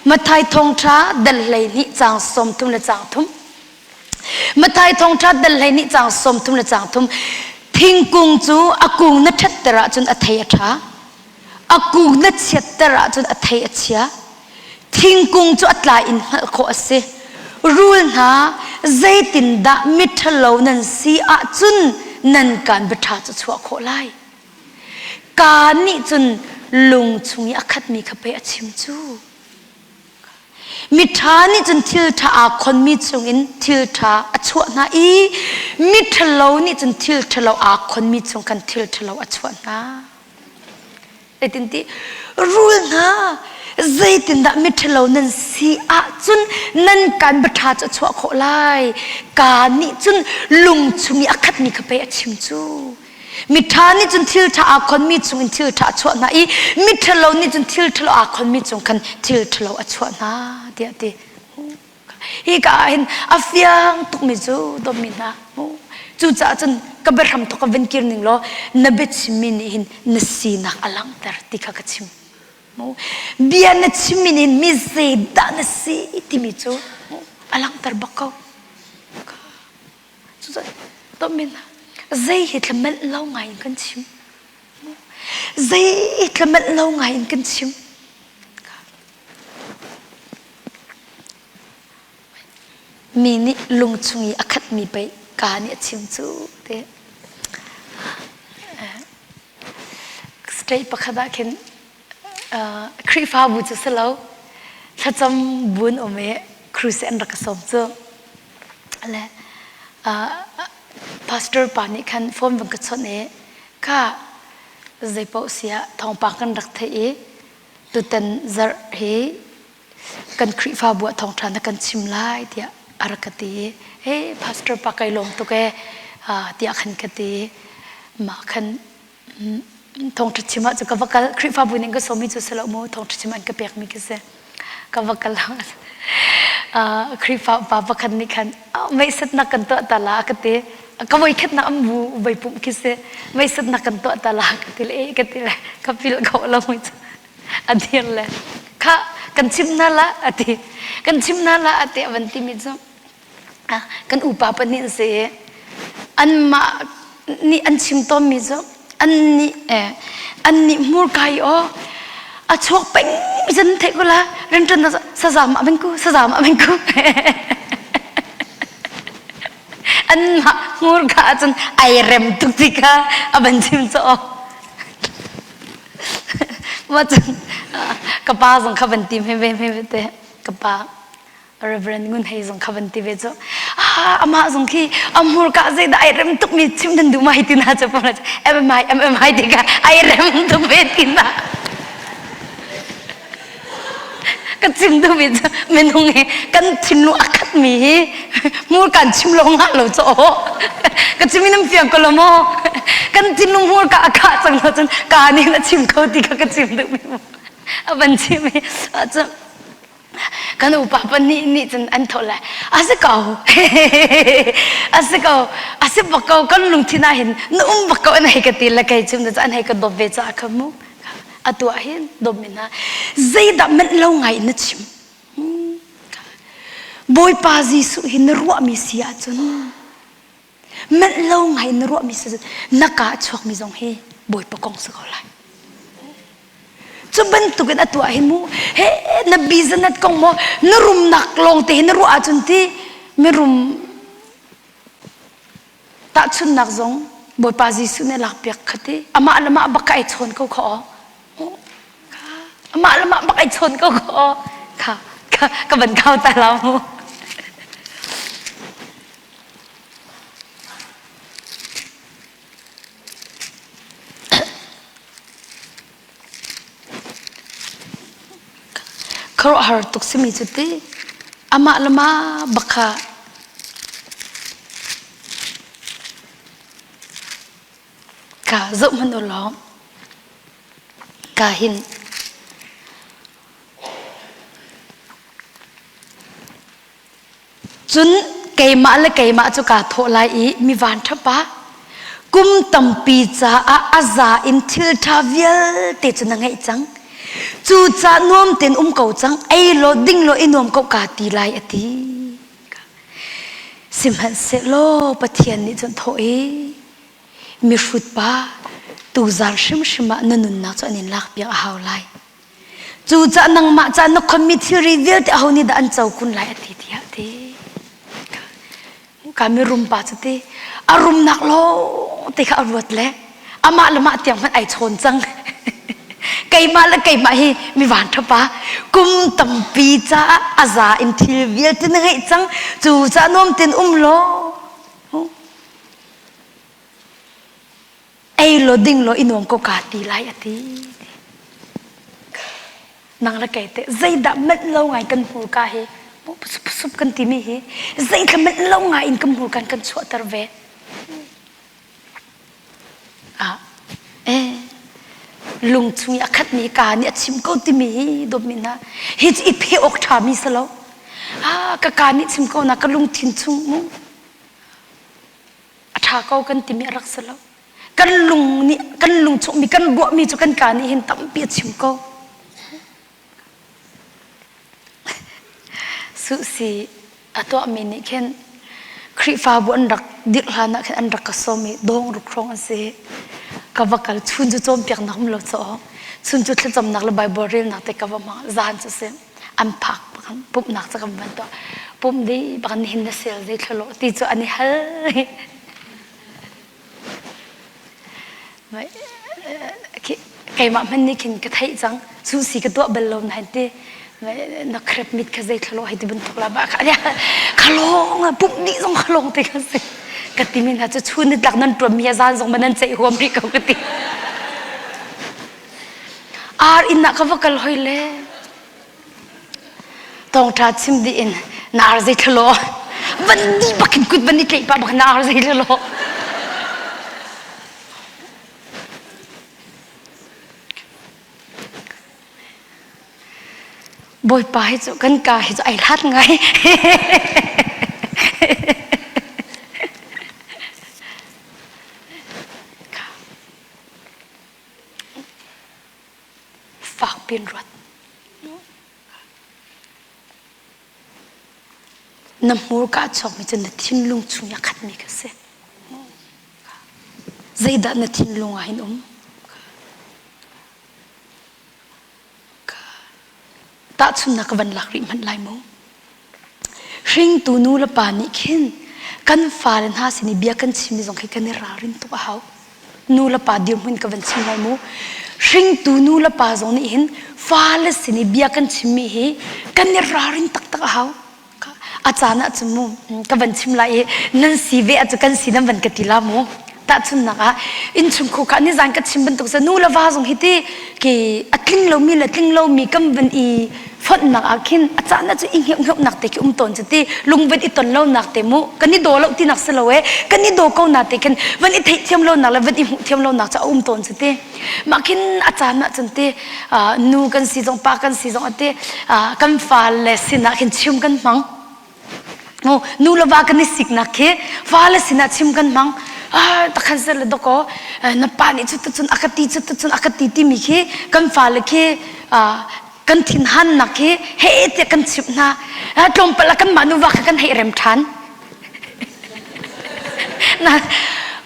Mathai thawngtha dal hlei hnih cang 30 le cang thum Mathai thawngṭha dal 12 caang 30 le caang thum thingkung cu a kung na ṭhatter ahcun a thei a ṭha a kung na chiatter ahcun a thei a chia thingkung cu a tlai in hngalh khawh a si rul hna zeitindah miṭhalo nan si ahcun nan kaan biaṭha cu chuah khawh lai kaa nih cun lung chung i a khatmi kha pei a chim cu. Miṭha nih cun thil ṭha aa khonmi chungin thil ṭha a chuah hna i miṭhalo nih cun thil ṭhalo aa khonmi chung khan thil ṭhalo a chuah hna. Zeitinti rul hna zeitindah miṭhalo nan si ahcun nan kaan biaṭha cu a chuah khawh lai. Kaa nih cun lung chung i a khatmi kha pei a chim cu. Miṭha nih cun thil ṭha aa khonmi chungin thil ṭha a chuah hna i miṭhalo nih cun thil ṭhalo aa khonmi chung khan thil ṭhalo a chuah hna tiah a ti. Hi ka ah hin a fiang tukmi cu dawtmi hna cucaah cun ka biahram thawk ka van kir ning law na biachimmi nih hin na sinak a langhter ti kha ka chim. Bia na chimmi nih mi zeidah na si timi cu a langhter bak ko. Cucaah dawtmi hna zei hi tlamelh lo ngai in kan chim. Zei tlamelh lo ngai in kan chim. Mi nih lung chung i a khatmi pei kaa nih a chim cu ti. State pakhat ah khin Khrihfabu cu si lo thlacam bu an um i crusade an rak ka sawm cu. Le pastor pa nih khan phone van ka chawnh i kha zeipaoh siah thawngpang kan rak theih i tutan zarh hi kan Khrihfabu ah thawngṭha na kan chim lai tiah a rak ka ti i hey pastor pa kai lawm tuk ee tiah khan ka ti i mah khan thawngṭha chim ah cu ka va kal Khrihfabu nih ka sawmi cu si lo mu thawngṭha chim an ka pekmi ka si ka va kal Khrihfa upa pakhat nih khan meisatnak kan tuah ta la ka ti ka voikhatnak an bu voi pumh khi si meisatnak kan tuah ta la ka ti le ka ti le ka philh kho lo mu cu a dir le kha kan chim hna la a ti kan chim hna la a ti a van timi cu kan upa pahnih an si i anmah nih an chim tawnmi cu an nih eh, an nih hmurka i aw a chuak peng zan theih ko la rianṭuan na sazam ah ku sazam ah ku anmah hmurka ahcun ai rem tuk ti kha a van chim cu aw Mah cun ka pa zong kha van ti ve ve ve te ka pa Reverend Ngun Hei zong kha van ti ve cu ah amah zong khi a hmurka zeidah ai rem tuk mi chim nan duh mai ti na cu MMI MMI ti kha ai rem tuk ve ti na ka chim duhmi cu minung hi kan thinlung a khatmi hi hmurka an chim lo ngah lo cu aw ka chim in an fiang ko lo maw kan thinlung hmurka a khah cang lo cun ka nih a chim kho ti kha ka chim duhmi mu a van chim i cun kan upa pahnih nih cun an thawh lai a si ko a si ko a si bak ko kan lungthin ah hin na um bak ko an hei ka ti le kei chim cu an hei ka dawp ve caah kha mu atu ah hin dawtmi hna zeidah manh lo ngai in na chim Bawipa Jesuh hi na ruahmi si ahcun manh lo ngai in na ruahmi si ahcun na kaa chuakmi zong hi Bawipa kong si ko lai cu bantukin a tuah hi mu he na business kong maw na rumnak lawng te hi na ruah ahcun ti mirum Tahchunhnak zong Bawipa Jesuh nih lakpiak kha ti amah le mah bak ka ai chawn ko kha aw. Amah le mah bak ai chawn ko kha aw. Kha ka ka van kau ta la mu. Khuaruahhar tuk simi cu ti amah le mah bak kha ka zoh hmanh u law ka hin Cun keimah le keimah cu kaa thawh lai i mi vanṭha pa, kum tampi caah a za in thil ṭha vialte cu na ngeih cang. Cucaah nuam tein um ko cang, ei law ding law i nuam ko kaa ti lai a ti. Sihmanhsehlaw Pathian nih cun thawh i, mihrut pa, tuzaan hrimhrim ah na nunnak cu an in lakpiak a hau lai. Cucaah nangmah ca na khonmi thilri vialte aho nih dah an co kun lai a ti tiah a ti. Ka mirum pa cu ti a rumnak lawng te kha a ruat le amah le mah tiang hmanh ai chawn cang. Keimah le keimah hi mi van ṭhapa kum tampi caah a za in thil vialte na ngeih cang cu caah nuam tein um law ei law ding law i nuam ko ka ti lai a ti. Nang le kei teh zeidah manh lo ngai kan hmurka hi sup kan timi hi zeithla manh lo ngai in kan hmurka kan chuahter ve. Ah, eh, lung chung i a khatmi ka nih a chim ko timi hi dawtmi hna hi cu i phe awk ṭhami si lo. Ah, ka ka nih chim ko na ka lungthin chung mu a ṭha ko kan timi a rak si lo. Kan lung nih kan lung chungmi kan ruahmi cu kan ka nih hin tampi a chim ko. Suhsi a tuahmi nih khin Khrihfabu an rak dirh hlan ah khin an rak ka sawm i dawng ruk hrawng an si. Ka va kal chun cu cawnpiaknak um lo caw chun cu thlacamnak le Bible relnak te ka va hmang zan cu si an phak bakan pumhnak cu kan van tuah pumh dih bakan nihin na sel zei thlalo ti cu an i hal Keimah hmanh nih khin ka theih cang. Susi ka tuah bal lo nain ti na krep mit kha zei thlalo hei ti bantuk la ba kha khalong pumh dih zong khalong te ka si ka ti mi hna cu chun ni tlak nan tuan mi zan zong man nan ceih huam rih ko ka ti ar inn ah ka va kal hoi le Thawngṭha chim dih in na ar zei thlalaw van di bakin kut van i tlaih pah bak na ar zei thlalaw. Bawipa hi cu kan ka hi cu ai hlat ngai. Fak piin ruat. Na hmurka a chuakmi cu na thinlung chung i a khatmi kha si. Zeidah na thinlung ah hin um? Tahchunhnak ka van lak rih hmanh lai mu. Hringtu nu le pa nih khin kan fale hna sin i bia kan chimmi zong khi kan i ralrin tuk a hau. Nu le pa dirhmun ka van chim lai mu. Hringtu nu le pa zong nih hin fale sin i bia kan chimmi hi kan i ralrin taktak a hau. A caan ah cun mu ka van chim lai i nan si ve ah cu kan si nan van ka ti la mu. Tahchunhnak ah innchungkhar kha nizan ka chim bantuk cu nu le va zong hi ti ke a tling lomi le tling lomi kan van i fonhnak ah khin a caan ah cu i hngeuh te khi um tawn cu ti lung van i ton lonak te mu kan i daw lo tinak si lo e kan i daw ko na te khin van i theihthiam lonak le van i hmuh thiam lonak cu a um tawn cu ti mah khin a caan ah cun ti nu kan si zong pa kan si zong ati kan fale sinah khin chim kan hmang Nu le va kan i siknak khi fale sinah chim kan hmang. Ah, takhan sel le doko na pa nih cu cun a ka ti cu cun a ka ti timi khi kan fale khi kan thinhannak khi he tiah kan chimh hna. Tlawmpal ah kanmah nuva kha kan hei rem ṭhan. Na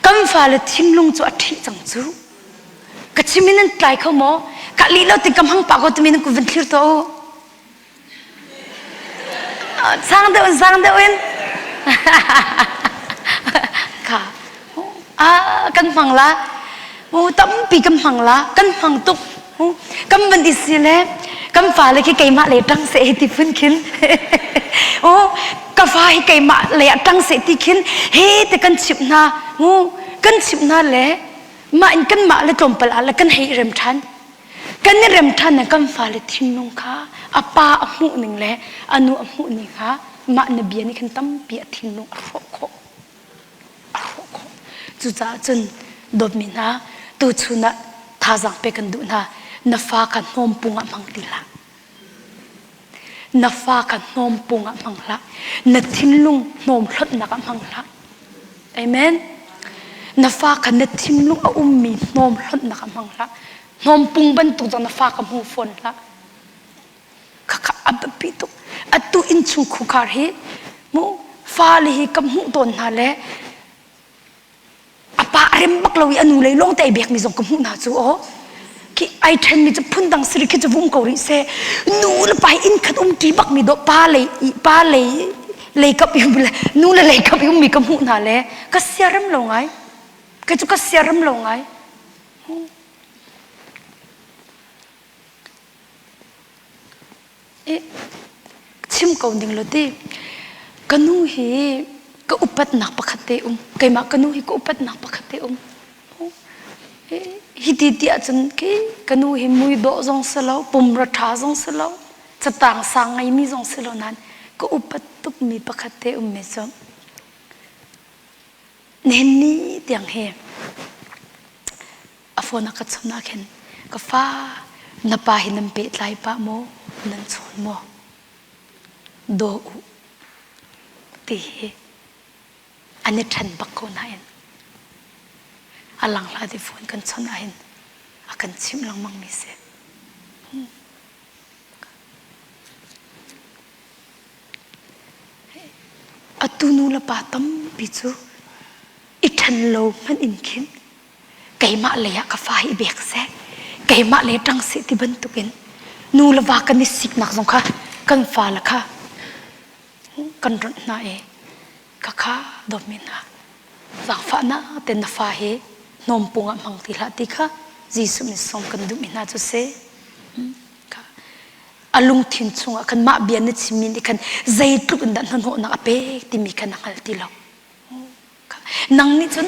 kan fale thinlung cu a ṭhih cang cu. Ka chim in nan tlai kho maw? Ka lih lo ti ka hmang pah ko timi nan kut van thlir tuah u. Sang deuh in sang deuh in kha ah kan hmang la u tampi kan hmang la kan hmang tuk kan van i si le kan fale khi keimah le ṭang seh hi ti phun khin u ka fa hi keimah le ah ṭang seh ti khin he te kan chimh hna u kan chimh hna le mah in kanmah le tlawmpal ah le kan hei rem ṭhan Kan i rem ṭhan in kan fale thinlung kha a pa a hmuh ning le a nu a hmuh ning kha mah na bia nih khan tampi a thinlung a hrawh khawh. A hrawh khawh. Cucaah cun dawtmi hna, tuchun ah thazaang pek kan duh hna. Na fa kha hnawmpung ah hmang ti hlah. Na fa kha hnawmpung ah hmang hlah. Na thinlung hnawm hlonhnak ah hmang hlah. Amen. Na fa kha na thinlung a ummi hnawm hlonhnak ah hmang hlah. Hnawmpung bantuk zong na fa kha hmu fawn hlah. Khakha a biapi tuk. Atu innchung khukhar hi mu fale hi ka hmuh tawn hna le a pa a rem bak lo i a nu lei lawng te ai bekmi zong ka hmuh hna cu aw khi ai ṭhenmi cu phundang siri khi cu vum ko rih seh nu le pa hi inn khat um ṭi bakmi dawh pa lei pa lei lei kap i nu le lei kap i ummi ka hmuh hna le ka siarem lo ngai kei cu ka siarem lo ngai. I chim ko ning lo ti ka nu hi ka upatnak pakhat te um keimah ka nu hi ka upatnak pakhat te um hi ti ti ahcun khi ka nu hi mui dawh zong si lo pumra ṭha zong si lo catang sang ngeimi zong si lo nain ka upat tukmi pakhat te ummi cu nihin ni tiang hi a phone a ka chawnh ah khin ka fa na pa hi nan pehtlai pah maw nan chawn maw daw u ti hi an i ṭhen bak ko nain a lang hlah ti phone kan chawnh ah hin a kan chimh lengmang mi si. Atu nu le pa tampi cu i ṭhen lo hmanh in khin keimah lei ah ka fa hi bek seh keimah lei ṭang seh ti bantukin nu le va kan i siknak zong kha kan fale kha kan ronh hna i khakha dawtmi hna zaangfahnak ten na fa hi hnawmpung ah hmang ti hlah ti kha Jesuh min sawm kan duhmi hna cu si a lungthin chungah khan mah bia na chimmi nih khan zeitluk in dah hnahnawhnak a pek timi kha na hngal ti lo nang nih cun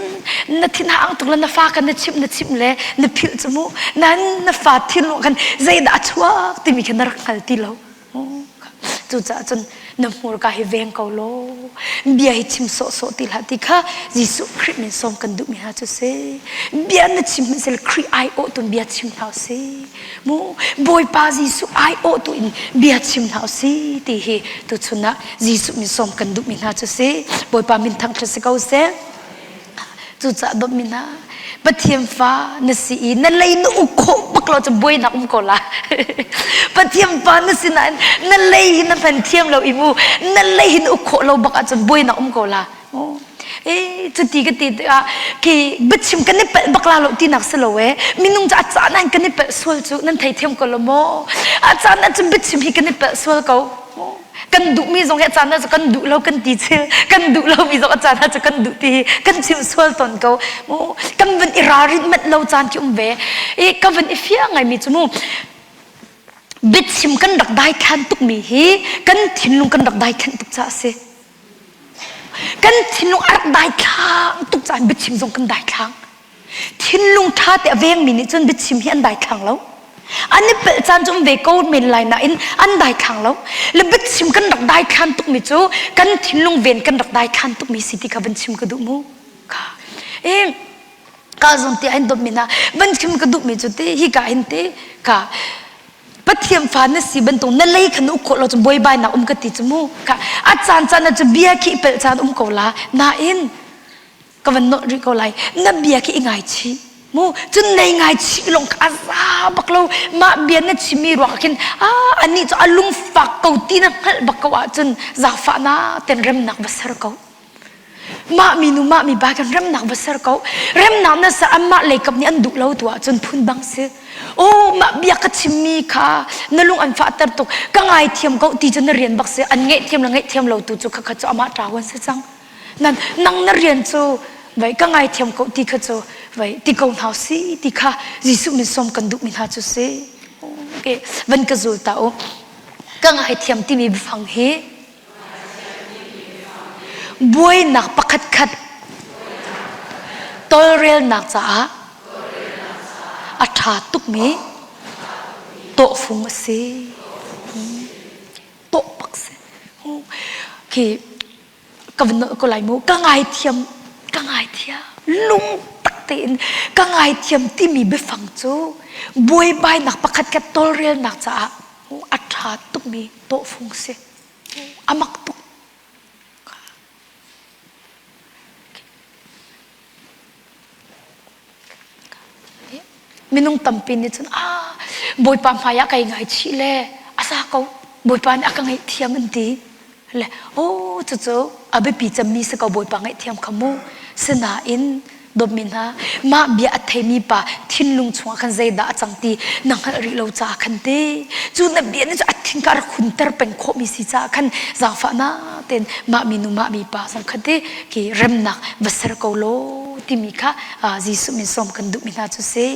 na thin hang tuk le na fa kha na chimh na chimh le na philh cu mu nan na fa thinlung khan zeidah a chuak timi kha na rak hngal ti lo Cucaah cun na hmurka hi veng ko law bia hi chim sawhsawh ti hlah ti kha Jesuh Khrih min sawm kan duhmi hna cu si. Bia na chim hmanh Khrih aiawh tu bia chim hna si. Mu Bawipa Jesuh aiawh tu in bia chim hna si ti hi tuchun ah Jesuh min sawm kan duhmi hna cu si. Bawipa min thangṭhat si ko seh. Cucaah dawtmi hna, Pathian fa na si i na lei na uk khawh bak lo cu buainak um ko la. Pathian fa na si nain na lei hi na hman thiam lo i mu na lei hi na uk khawh lo bak ahcun buainak um ko la. E cuti ka ti tikah khi biachim kan i palh bak la lo tinak si lo e minung cu a caan ah kan i palh sual cu nan thei thiam ko lo maw a caan ah cun biachim hi kan i palh sual ko kan duhmi zong hi a caan ah cu kan duh lo kan ti chil kan duh lomi zong a caan ah cu kan duh ti kan chim sual tawn ko mu kan van i ralrin manh lo caan khi um ve i ka van i fiang ngaimi cu mu biachim kan rak daithlan tukmi hi kan thinlung kan rak daithlan tuk caah a si kan thinlung a rak daithlang tuk caah biachim zong kan daithlang Thinlung ṭha te a vengmi nih cun biachim hi an daithlang lo. An i pelh caan cu um ve ko men lai nain an daithlang lo. Le biachim kan rak daithlan tukmi cu kan thinlung ven kan rak daithlan tukmi si ti kha van chim ka duh mu. Kha. E, ka zong ti ahin dawtmi hna van chim ka duhmi cu te hi ka hin te ka Pathian fa na si bantuk na lei kha na uk khawh lo cu buaibainak um ka ti cu mu ka a caan caan ah cu bia khi i pelh caan um ko la nain ka van nolh rih ko lai na bia khi i ngaichih mu cun nei ngaichih lawng kha a za bak lo mah bia na chimmi ruang khin a anih cu a lungfak ko ti na hngalh bak ko ahcun zaangfahnak ten remnak va ser ko mah mi nu mah mi ba kan remnak va ser ko remnak na ser anmah leikap nih an duh lo tu ahcun phun bang si oh mah bia ka chimmi kha na lung an fahter tuk ka ngaithiam ko ti cu na rian bak si an ngaihthiam le ngaihthiam lo tu cu khakha cu amah ṭawan si cang nan nang na rian cu vai ka ngaithiam ko ti kha cu vai ti ko hna si ti kha Jesuh min sawm kan duhmi hna cu si okay van ka zul ta u ka ngaithiam timi biafang hi buainak pakhat khat tolrelnak caah a ṭha tukmi tawhfung a si tawh bak si khi ka van nolh ko lai mu ka ngaithiam ka ngaithiam lung tak tein ka ngaithiam timi biafang cu buaibainak pakhat khat tawlrelnak caah a ṭha tukmi tawhfung si a mak tuk Minung tampi nih cun ah Bawipa hmai ah kai ngaichih le a sa ko Bawipa nih a ka ngaihthiam an ti. Le oh cucu a biapi cemmi si ko Bawipa ngaihthiam kha mu. Sinain dawtmi hna mah bia a theimi pa thinlung chungah khan zeidah a cang ti na hngalh rih lo caah khan ti cu na bia nih cu a thin kha a rak hunter peng khawhmi si caah khan zaangfahnak tein mah minu mah mi pa zong kha ti ki remnak va ser ko law timi kha Jesuh min sawm kan duhmi hna cu si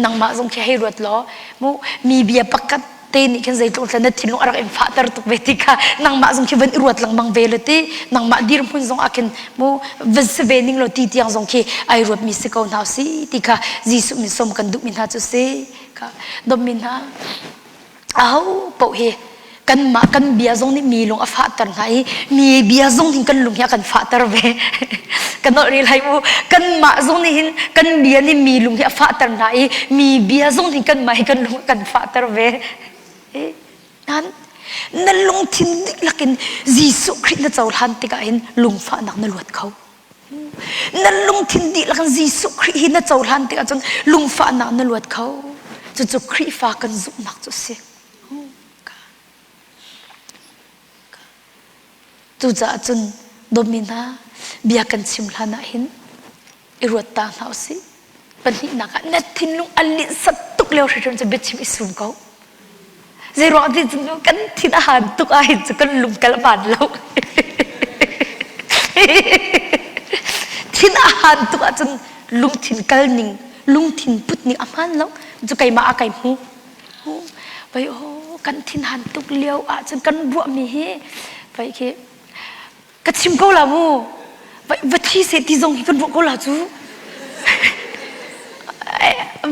nangmah zong khi hei ruat law mu mi bia pakhat te. te nih khin zeitluk na thinlung a rak in fahter tuk ve ti kha nangmah zong khi van i ruat lengmang ve lo ti nangmah dirhmun zong ah khin mu van si ve ning lo ti tiang zong khi ai ruat mi si ko hna si ti kha Jesuh min som kan duh mi hna cu si kha dawtmi hna aho paoh hi kanmah kan bia zong nih mi lung a fahter hna i mi bia zong hin kan lung hi a kan fahter ve kan nolh rih lai mu kanmah zong nih hin kan bia nih mi lung hi a fahter hna i mi bia zong nih kanmah hi kan lung a kan fahter ve nan na lungthin dihlak in Jesuh Khrih na cohlan tikah hin lungfahnak na luat kho Na lungthin dihlak in Jesuh Khrih hi na cohlan tikah cun lungfahnak na luat kho. Cucu Khrihfa kan zumhnak cu a si. Cucaah cun dawtmi hna bia kan chim hlan ah hin i ruat ta hna usih. Pahnihnak ah na thinlung a linhsat tuk lio hrimhrim cu biachim i sum ko. Zeiruang ti cun kan thin a han tuk ah hin cu kan lungkal a hmaan lo. Thin a han tuk ahcun lungthin kal ning, lungthin put ning a hmaan lo. Cu keimah ah kai hmu. Vai oh, kan thin han tuk lio ahcun kan ruahmi hi vai khi ka chim ko la mu va thi seh ti zong hi kan ruah ko la cu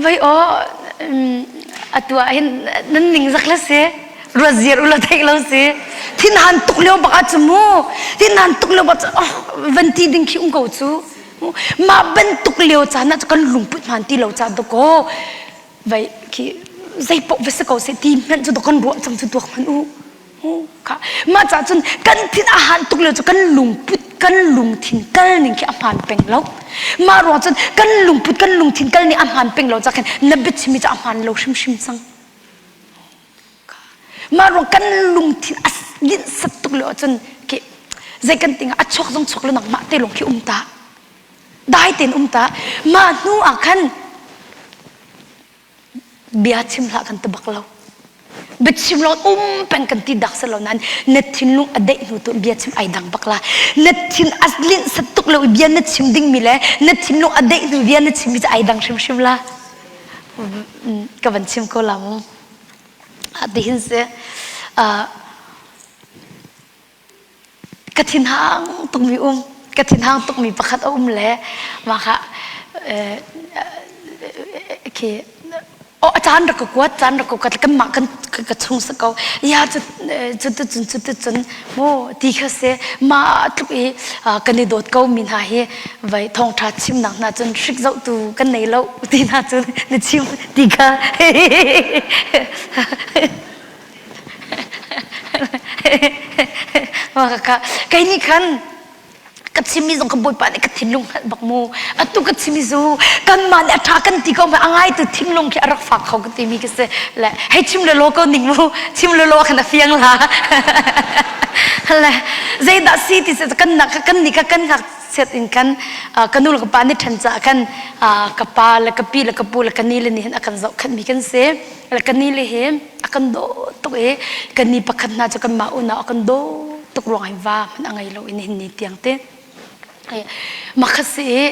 vai aw atu ah hin nan ning zak la si ruat ziar u la theih lo si thin han tuk lio bak ah cu mu thin han tuk lio bak cu oh van ti ding khi um ko cu mah bantuk lio caan ah kan lungput hman ti lo ca doko vai khi zei poh va si ko seh ti hmanh cu kan ruah cang cu tuak hmanh u Kha mah cah cun kan thin a han tuk lio cu kan lungput kan lungthin kal ning khi a hmaan peng lo. Mah ruang cun kan lungput kan lungthin kal ning a hmaan peng lo cah khin na biachimmi cu a hmaan lo hrimhrim cang. Mah ruang kan lungthin a linhsat tuk lio ahcun khi zei kan ting ah a chuak zong chuak lo nangmah te lawng khi um ta. Dai tein um ta. Mah hnu ah khan bia chim hlah kan ti bak lo biachim lo um peng kan ti dak se lo nain na thinlung a deih hnu tu bia chim ai dang bak la na thin a linh sat tuk lo bia na chim ding mi le na thinlung a deih hnu bia na chim mi cu ai dang hrimhrim la ka van chim ko la mu tihin si ka thinhang tukmi um ka thinhang tukmi pakhat a um le mah kha khi oh a caan rak ka kuat caan rak ka kuat kanmah kan ka chung sa ko ya cu cu tu cun cu tu cun mu ti kha si ma tluk i kan i dawt ko mi hna hi vai thawngtha chimnak hna cun hrik zoh tu kan nei lo ti hna cun na chim ti kha Kei nih khan ka chimmi zong ka bawipa nih ka thinlung hngalh bak mu atu ka chimmi zu kanmah nih a ṭha kan ti ko ma a ngaitu thinlung khi a rak fak kho ka timi ka si le hei chim le law ko ning mu chim le law khan a fiang la le zeidah si ti si kan nak kan nih ka kan ngak set in kan ka nu le ka pa nih ṭhen caah kan ka pa le ka pi le ka pu le ka ni le nih hin a kan zohkhenhmi kan si le ka ni le hi a kan daw tuk i kan ni pakhat hna cu kanmah unau a kan daw tuk ruang hi va hmanh a ngei lo in hin ni tiang te makhat si i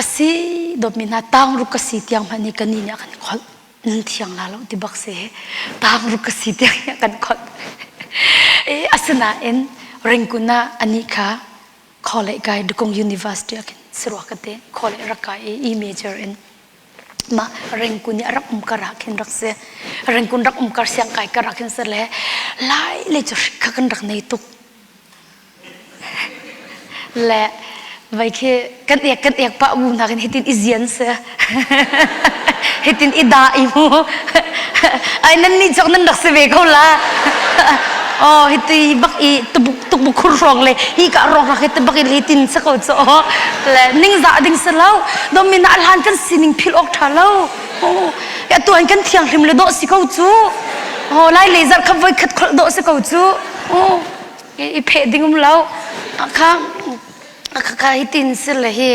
a si dawtmi hna tang ruk ka si tiang hmanh hi ka ni nih a kan kholh nan thiang la lo ti bak si tang ruk ka si tiang hi a kan kholh asinain Ringkun ah anih kha college kai Dukung University ah khin sarua ka te college rak kai i E major in mah Rengkun i a rak um kar ah khin rak si Rengkun rak um kar siang kai kar ah khin si le lai le cu hrik kha kan rak nei tuk le vai khi kan ek kan ek pa bu na kan hitin i zian se hitin i da i mu ai nan ni chok nan rak si ve ko la oh hiti bak i tubuk tukbuk khur hrawng le hi ka rawk rak hi tubak i hitin sa ko cho le ning za ding si lo domina hlan kan sining phil ok tha lo oh ya tuan kan thianghlim le do si ko cu oh lai le zar kha voi khat khol do si ko cu oh i phe ding um lo kha kha hitin si le hi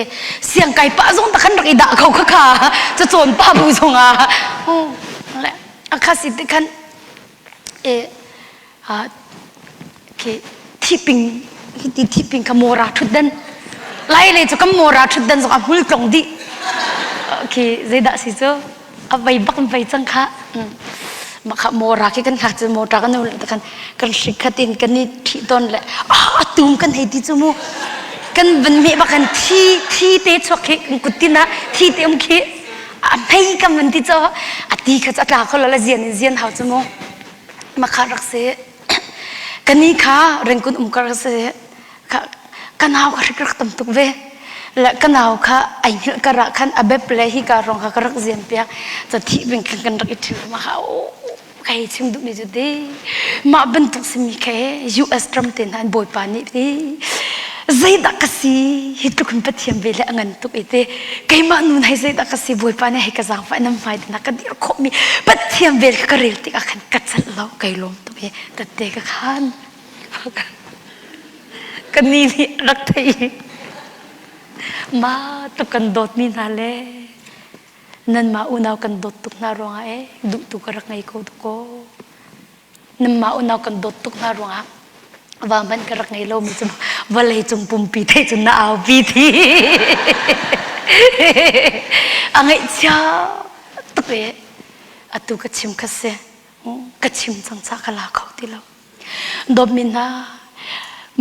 siang kai pa zong ta khan rak i dah kho kha kha ca cawn pa bu zong ah le akha si te khan e khi thiping hiti thiping kha mora thutdan lai le cu kan mora thutdan zong a hmul tlong dih khi zeidah si cu? A vei bak in vei cang kha. Mah kha mawra khi kan hngak cu mawṭa kan um kan kan hrik khat in kan i ṭhih tawn le ah tum kan hei ti cu mu kan van meh bak kan thi thi te chuak khi kan kut tin ah thi te um khi a hmei kan van ti cu a ti kha cu a tla kho lo la zian in zian hau cu mu mah kha rak si kani kha rengkun um kar si ka nau kha hrik rak tam tuk ve le ka nau kha ai hngilh kar ah khan a bep le hi ka rong kha ka rak zian piak ca thih bing khan kan rak i ṭhil ma kha o ka hei chim duh mi cu ti mah bantuk simi khe US ram te hna an bawipa nih ti zeidah ka si hi tluk in Pathian ve le a ngan tuk i te keimah nun hei zeidah ka si bawipa nih hei ka zaangfah nam hmai te na ka dir khawh mi Pathian vel kha ka rel tikah khan ka celh lo kai lawm tuk i tatte ka khan Ka ni nih rak theih ma tuk kan dawtmi hna le nanmah unau kan dawt tuk hna ruangah e duh tu ka rak ngei ko dakaw. Nanmah unau kan dawt tuk hna ruangah va hmanh ka rak ngei lomi cu vawlei cung pumpi thei cun na aupi thi. A ngaihchia tuk e atu ka chim kha si ka chim cang ca ka la kho ti lo. Dawtmi hna,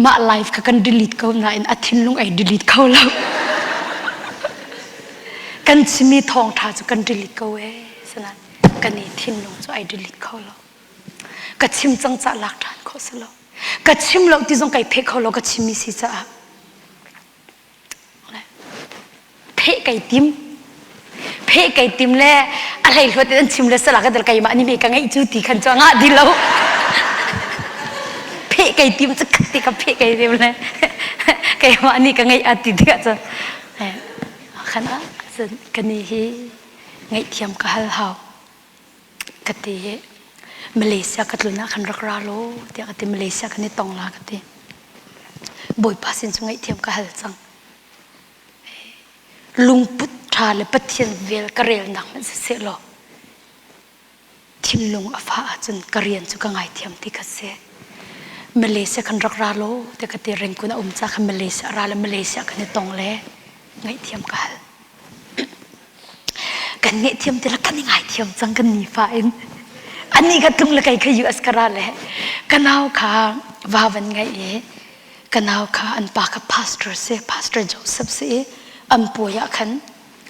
mah life kha kan delete ko nain a thinlung ai delete kho lo. kan chimi thawngṭha cu kan delete ko ee. Sinain kan i thinlung cu ai delete kho lo. Ka chim cang cah lak ṭhan khawh si lo. Ka chim lo ti zong kai pheh kho lo ka chimmi si caah. Pheh kai tim. Pheh kai tim le a hleihluat in an chim le sala ka dal keimah nih me ka ngeih cu ti khan cu a ngah di lo. Pheh kai tim cu khat ti ka pheh kai tim le keimah nih ka ngeih a ti tikah cun khan ah cun ka ni hi ngaihthiam ka hal hau. Ka ti i Malaysia ka tlun ah khan rak ra law tiah ka ti Malaysia kan i tong la ka ti. Bawipa sin cu ngaihthiam ka hal cang. Lungput ṭha le Pathian vel ka relnak hmanh siseh law thinlung a fah ahcun ka rian cu ka ngaithiam ti kha si. Malaysia kan rak ra law tiah ka ti Rengkun a um ca khan Malaysia ra le Malaysia kan i tong le ngaihthiam ka hal. Kan ngaihthiam ti le kan i ngaithiam cang kan nifa in. Anih kha tlung le kei kha US ka ra le ka nau kha va van ngaih i ka nau kha an pa kha pastor si pastor Joseph si i an puai ah khan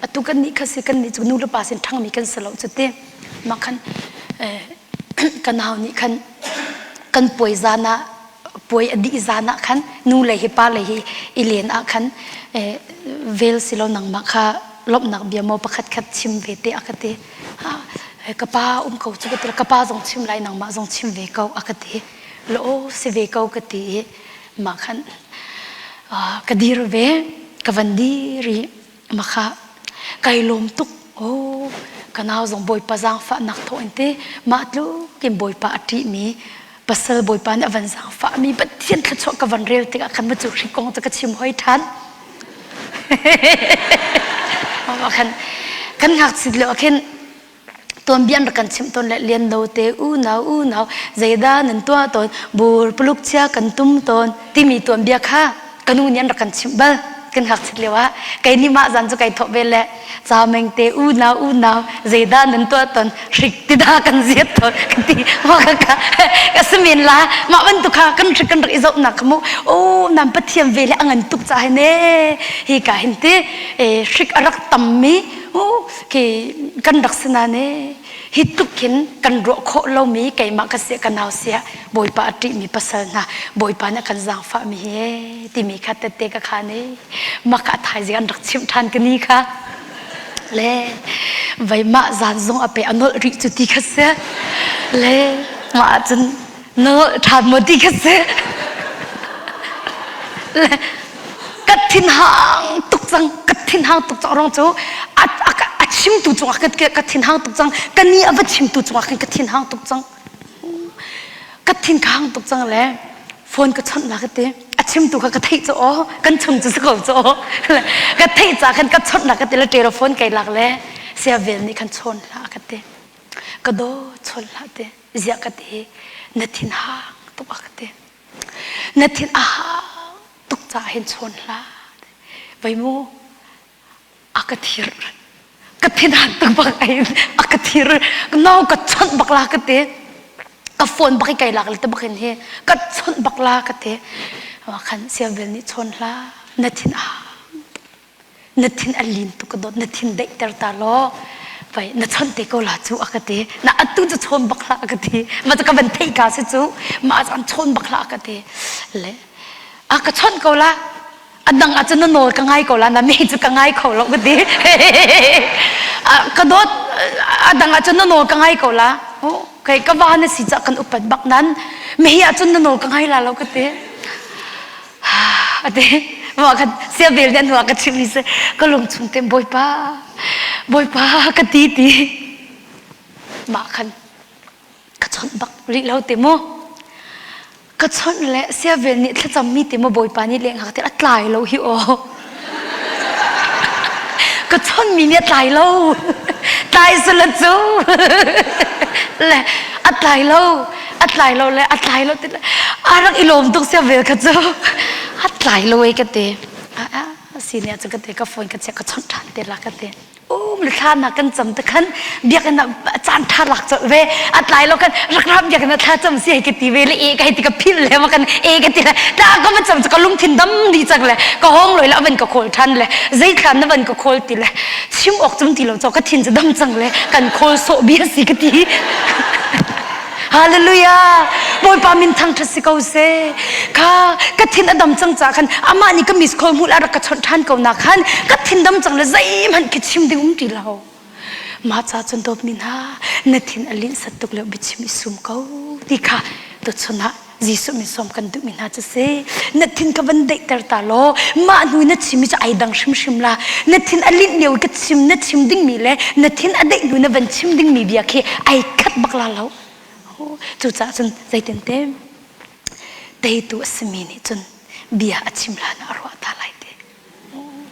atu kan nih kha si kan nih cu nu le pa sin ṭhangmi kan si lo cu ti mah khan ka nau nih khan kan puai zan ah puai a dih zan ah khan nu lei hi pa lei hi i len ah khan vel si lo nangmah kha lawmhnak bia maw pakhat khat chim ve te a ka ti ka pa um ko cu ka ti ka pa zong chim lai nangmah zong chim ve ko a ka ti lo si ve ko ka ti i mah khan ka dir ve ka van dir i mah kha kai lawm tuk oh ka nau zong bawipa zaangfahnak thawh in te mah tluk in bawipa a ṭihmi pasal bawipa nih a van zaangfahmi Pathian thluachuah ka van rel tikah khan cu hri kong cu ka chim hoi ṭhan khan kan ngakchit lio ah khin tuanbia an rak kan chimh tawn le lian lo te unau unau zeidah nan tuah tawn bur puluk chia kan tum tawn timi tuanbia kha ka nu nih an rak kan chimh bal kan ngakchit lio ah kei nih mah zan cu kai thawh ve le cameng te unau unau zeidah nan tuah tawn hrik ti dah kan ziat tawn kan ti mah ka ka ka simin la mah bantuk kha kan hrik kan rak i zohnak kha mu o nan pathian ve le a ngan tuk ca hin e hi ka hin ti hrik a rak tammi khi kan rak si nain hi tluk khin kan ruah khawh lomi keimah ka sia ka nau sia bawipa a ṭihmi pasal hna bawipa nih a kan zaangfahmi hi timi kha tette ka khan i maka thaizing an rak chimh ṭhan ka ni kha le vai mah zan zong a pe a nolh rih cu ti kha si le mah ahcun na nolh ṭhan maw ti kha si le ka thinhang tuk cang ka thinhang tuk cang rong cu a, a, a chimtu cungah ka, ka thinhang tuk cang ka ni a va chimtu cungah khin ka thinhang tuk cang ka thin ka hang tuk cang le phone ka chawnh la ka ti a chimtu kha ka theih cu aw kan chung cu si ko cu aw ka theih ca khan ka chawnh la ka ti le telephone kai lak le sia vel nih khan chawn hlah ka ti ka daw chawn hlah ti ziah ka ti na thin hang tuk a ka ti Na thin a hang tuk caah hin chawn hlah. Vai mu a ka thir. Ka thin hang tuk bak ai a ka. thir no ka chawnh bak la ka ti. Ka phone bak i kai lak le te bak in hi ka chawnh bak la ka ti. Khan siavel nih chawn hlah na thin a na thin a lin tuk ka dawt na thin daihter ta law vai na chawnh te ko la cu a ka ti na atu cu chawn bak hlah a ka ti ma ka van theih ka si cu ma caan chawn bak hlah a ka ti le a ka chawnh ko la a dang ah cun na nawl ka ngai ko la na mi cu ka ngai kho lo ka ti ka dawt a dang ah cun na nawl ka ngai ko la okay ka va na si cah kan upat bak nan mi ah cun na nawl ka ngai la lo ka ti ati mah khan siabel nih hnuah ka chimmi si ka lung chung te bawipa bawipa ka ti ti mah khan ka chawnh bak rih lo te mu ka chawnh le siavel nih thlacammi te mu bawipa nih leng hak te a tlai lo hi aw ka chonmi nih a tlai lo tlai sala cu le a tlai lo a tlai lo le a tlai lo a rak i lawm tuk sia vel kha cu a tlai lo ei ka te a si ne cu ka te ka phone ka check ka chawnh ṭhan te la ka te um le thla na kan cam te khan biakinn ah caan ṭha lak colh ve a tlai lo kan rak ram biakinn ah thla cam si hei ka ti ve le e ka hei ti ka phil le ma kan e ka ti le ta ka va cam cu ka lungthin dam di cang le ka hong loi le a van ka khawl ṭhan le zei thla na van ka khawl ti le chim awk cum ti lo chaw ka thin cu dam cang le kan khawl sawh bia si ka ti Hallelujah! Bawipa min thangṭhat si ko seh. Kha ka thin a dam cang caah khan amah nih ka miss call hmuh a rak ka chawnh ṭhan ko na khan ka thin dam cang le zeihmanh khi chim ding um ti lo. Mah ca cun dawtmi hna na thin a linhsat tuk lio biachim i sum ko ti kha tuchun ah Jesuh min sawm kan duhmi hna cu si. Na thin ka van daihter ta law mah hnu na chimmi cu ai dang hrimhrim la. Na thin a linh lio i ka chim na chim dingmi le na thin a daih hnu na van chim dingmi bia khi ai khat bak la lo. Cucaah cun zeitin te teitu a simi nih cun bia a chim hlan ah a ruah ta lai te.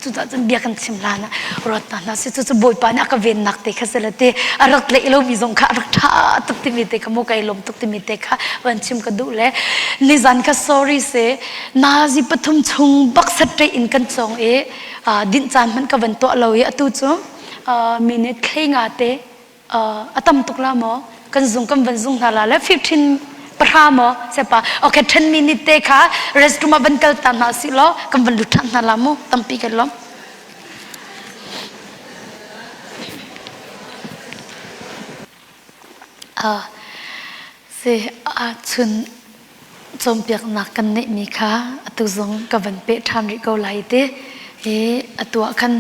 Cucaah cun bia kan chim hlan ah ruat hna hna sih cucu Bawipa nih a ka vennak te kha si le te a rak tlaih lomi zong kha a rak ṭha tuk timi te kha mu kai lawm tuk timi te kha van chim ka duh le nizan kha sorry se nazi pathum chung bak satṭe in kan cawng i dinh caan hmanh ka van tuah lo i atu cu minute thlei nga te a tam tuk la maw kan zung kan van zung hna la le 15 pahra maw sepa okay 10 minute te kha restroom ah van kal ta hna si law kan van lut than hna la mu tampi kan lom uh, si a chun cawnpiaknak kan neihmi kha atu zong ka van peh ṭhan rih ko lai ti i atu ah khan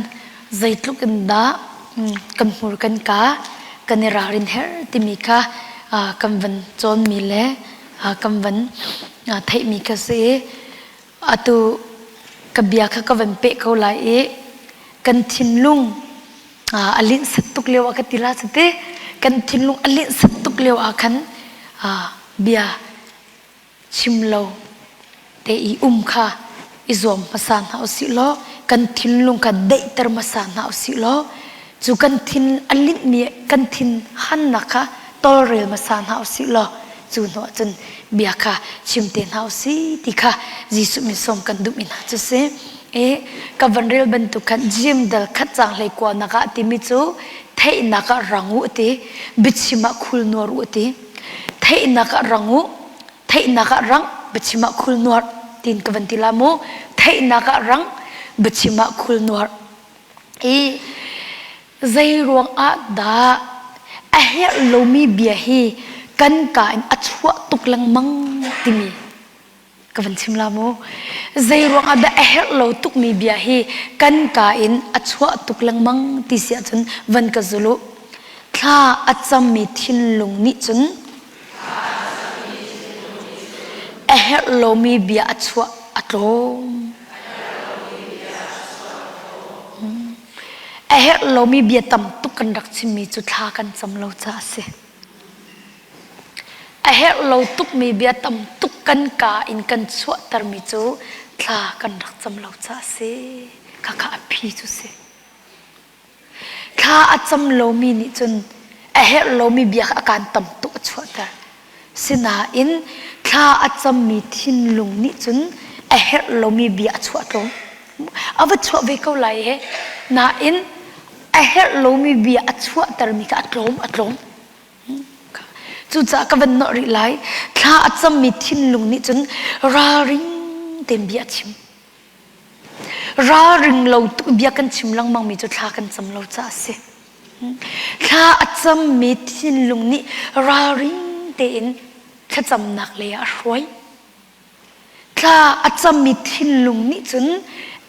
zeitluk in dah kan hmur kan ka kan i ralrin herh timi kha kan van cawnmi le kan van theihmi kha si i atu ka bia kha ka van peh ko lai i kan thinlung a linhsat tuk lio ah ka ti la te kan thinlung a linhsat tuk lio ah khan bia chim lo te i um kha i zuam hmasa hna usih law kan thinlung kha daihter hmasa hna usih law cu kan thin a linhmi kan thin hannak kha tawlrel hmasa hna usih law cu hnu ah cun bia kha chim te hna usih ti kha Jesuh min sawm kan duhmi hna cu si. I ka van rel bantuk khan Jim dal khat cang hlei kua nak ah timi cu theihnak ah rang u ti biachim ah khul nuar u ti theihnak ah rang u theihnak ah rang biachim ah khul nuar tin ka van ti la mu theihnak ah rang biachim ah khul nuar i zei ruang ah dah a herh lomi bia hi kan ka in a chuah tuk lengmang timi ka van chim la mu zei ruang ah dah a herh lo tukmi bia hi kan ka in a chuah tuk lengmang ti si ahcun van ka zul u thla a cammi thinlung nih cun a herh lomi bia a chuah a tlawm a herh lomi bia tam tuk kan rak chimmi cu thla kan cam lo caah a si A herh lo tukmi bia tam tuk kan kaa in kan chuahtermi cu thla kan rak cam lo caah a si. Khakha a phi cu si. Thla a cam lomi nih cun a herh lomi bia kha a kaan tam tuk a chuahter. Sinain thla a cammi thinlung nih cun a herh lomi bia a chuah tlawm. A va chuah ve ko lai he. Nain a. A herh lomi bia a chuahtermi kha a tlawm a tlawm. Cucaah ka van nawh rih lai. Thla a cammi thinlung nih cun ralring tein bia a chim. Ralring lo tuk bia kan chim lengmangmi cu thla kan cam lo caah a si. Thla a cammi thinlung nih ralring tein thlacamnak lei ah a hruai. Thla a cammi thinlung nih cun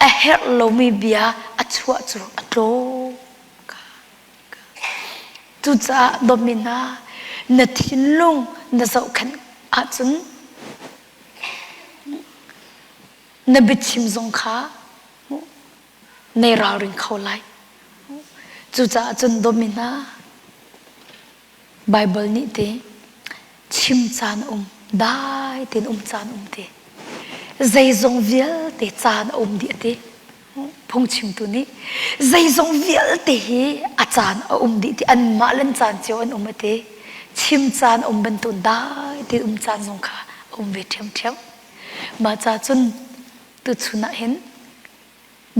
a herh lomi bia a chuah cu a tlawm. Cucaah dawtmi hna, na thinlung na zohkhenh ahcun na biachim zong kha nei ralring kho lai. Cucaah cun dawtmi hna, Baibal nih te chim caan a um, dai tein um caan um te. Zeizong vialte caan a um dih a ti. Phungchimtu nih zeizong vialte hi a caan a um dih ti anmah lan caan cio an um a ti. Chim caan um bantuk dai tein um caan zong kha a um ve ṭhiamṭhiam. Mah ca cun tuchun ah hin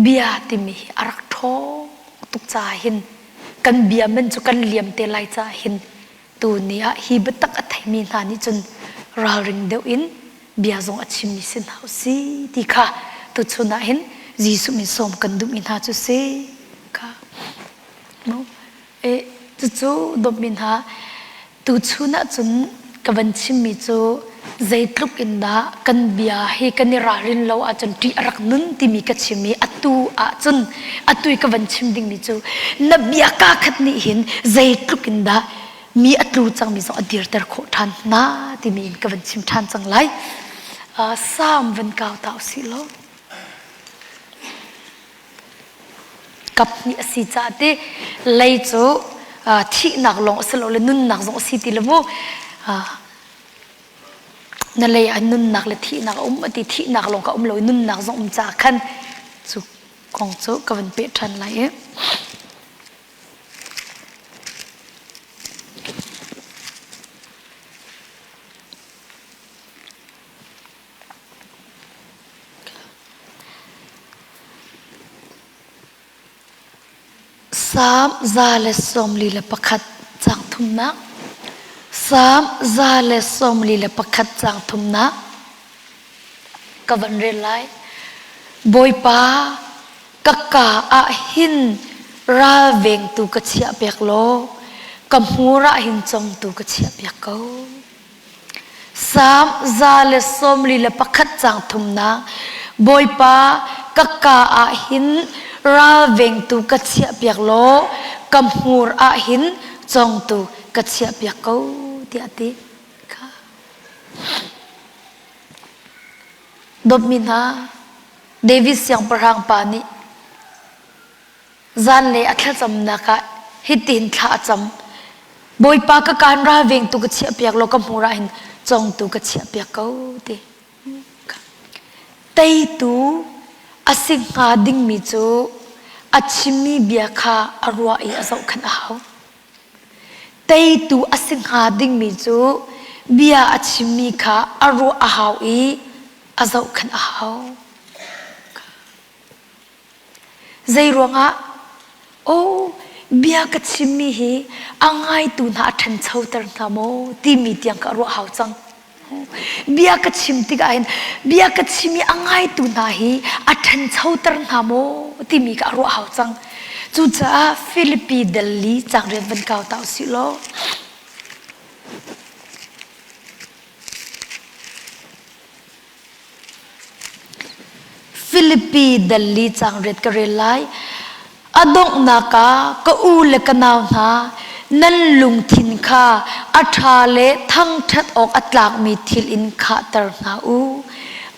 bia timi hi a rak ṭhawng tuk caah hin kan bia man cu kan liam te lai caah hin tu ni ah hi biatak a theimi hna nih cun ralring deuh in bia zong a chimmi si hna si ti kha tuchun ah hin Jesuh min sawm kan duhmi hna cu si kha E, cucu dawtmi hna, tuchun ahcun ka van chimmi cu zeitluk in dah kan bia hi kan i ralrin lo ahcun ṭih a rak nun timi ka chim i atu ahcun atu i ka van chim dingmi cu na bia kaa khat nih hin zeitluk in dah mi a tlu cangmi zong a dirter khawh ṭhan hna timi in ka van chim ṭhan cang lai. Uh, Salm van kau ta usih law. Kap nih a si caah ti lei cu thihnak lawng a si lo le nunnak zong a si ti lo mu. Na lei ah nunnak le thihnak a um a ti thihnak lawng ka um lo i nunnak zong um caah khan cu kong cu ka van peh ṭhan lai i. Salm 141 caang thumnak Salm 141 caang thumnak ka van rel lai. Bawipa, ka kaa ah hin ralvengtu ka chiahpiak law ka hmur ah hin congtu ka chiahpiak ko. Salm 141 caang thumnak Bawipa ka kaa ah hin ralvengtu ka chiahpiak law ka hmur ah hin congtu ka chiahpiak ko tiah a ti. Kha. Dawtmi hna, David siangpahrang pa nih Zanlei a thlacamnak ah hitihin thla a cam. Bawipa ka kaan ralvengtu ka chiahpiak law ka hmur ah hin congtu ka chiahpiak ko ti. Teitu a si hnga dingmi cu a chimmi bia kha a ruah i a zohkhenh a hau. Teitu a si hnga dingmi cu bia a chimmi kha a ruah a hau i a zohkhenh a hau. Zeiruangah? Aw, bia ka chimmi hi a ngaitu hna a ṭhanchoter hna maw timi tiang ka ruah hau cang. Bia ka chim tikah hin bia ka chim i a ngaitu hna hi a ṭhanchoter hna maw timi ka ruah hau cang. Cucaah Filipi dal li cangrian van kau ta usih law. Filipi dal li caang riat ka rel lai. A donghnak ah ka u le ka nau hna, nan lungthin kha a ṭha le thangṭhat awk a tlakmi thil in khahter hna u.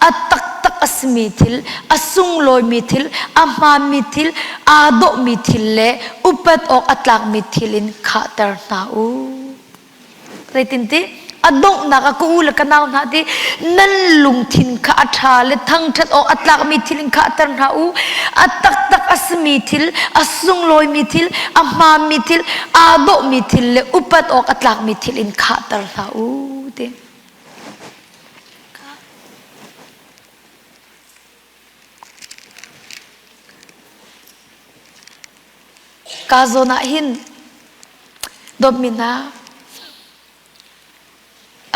A taktak a simi thil, a sunglawimi thil, a hmaanmi thil, aa dawhmi thil le upat awk a tlakmi thil in khahter hna u. Zeitinti a donghnak ah ka u le ka nau hna ti nan lungthin kha a ṭha le thangṭhat awk a tlakmi thil in khahter hna u. A taktak a simi thil, a sunglawimi thil, a hmaanmi thil, aa dawhmi thil le upat awk a tlakmi thil in khahter hna u ti. Ka zawn ah hin dawtmi hna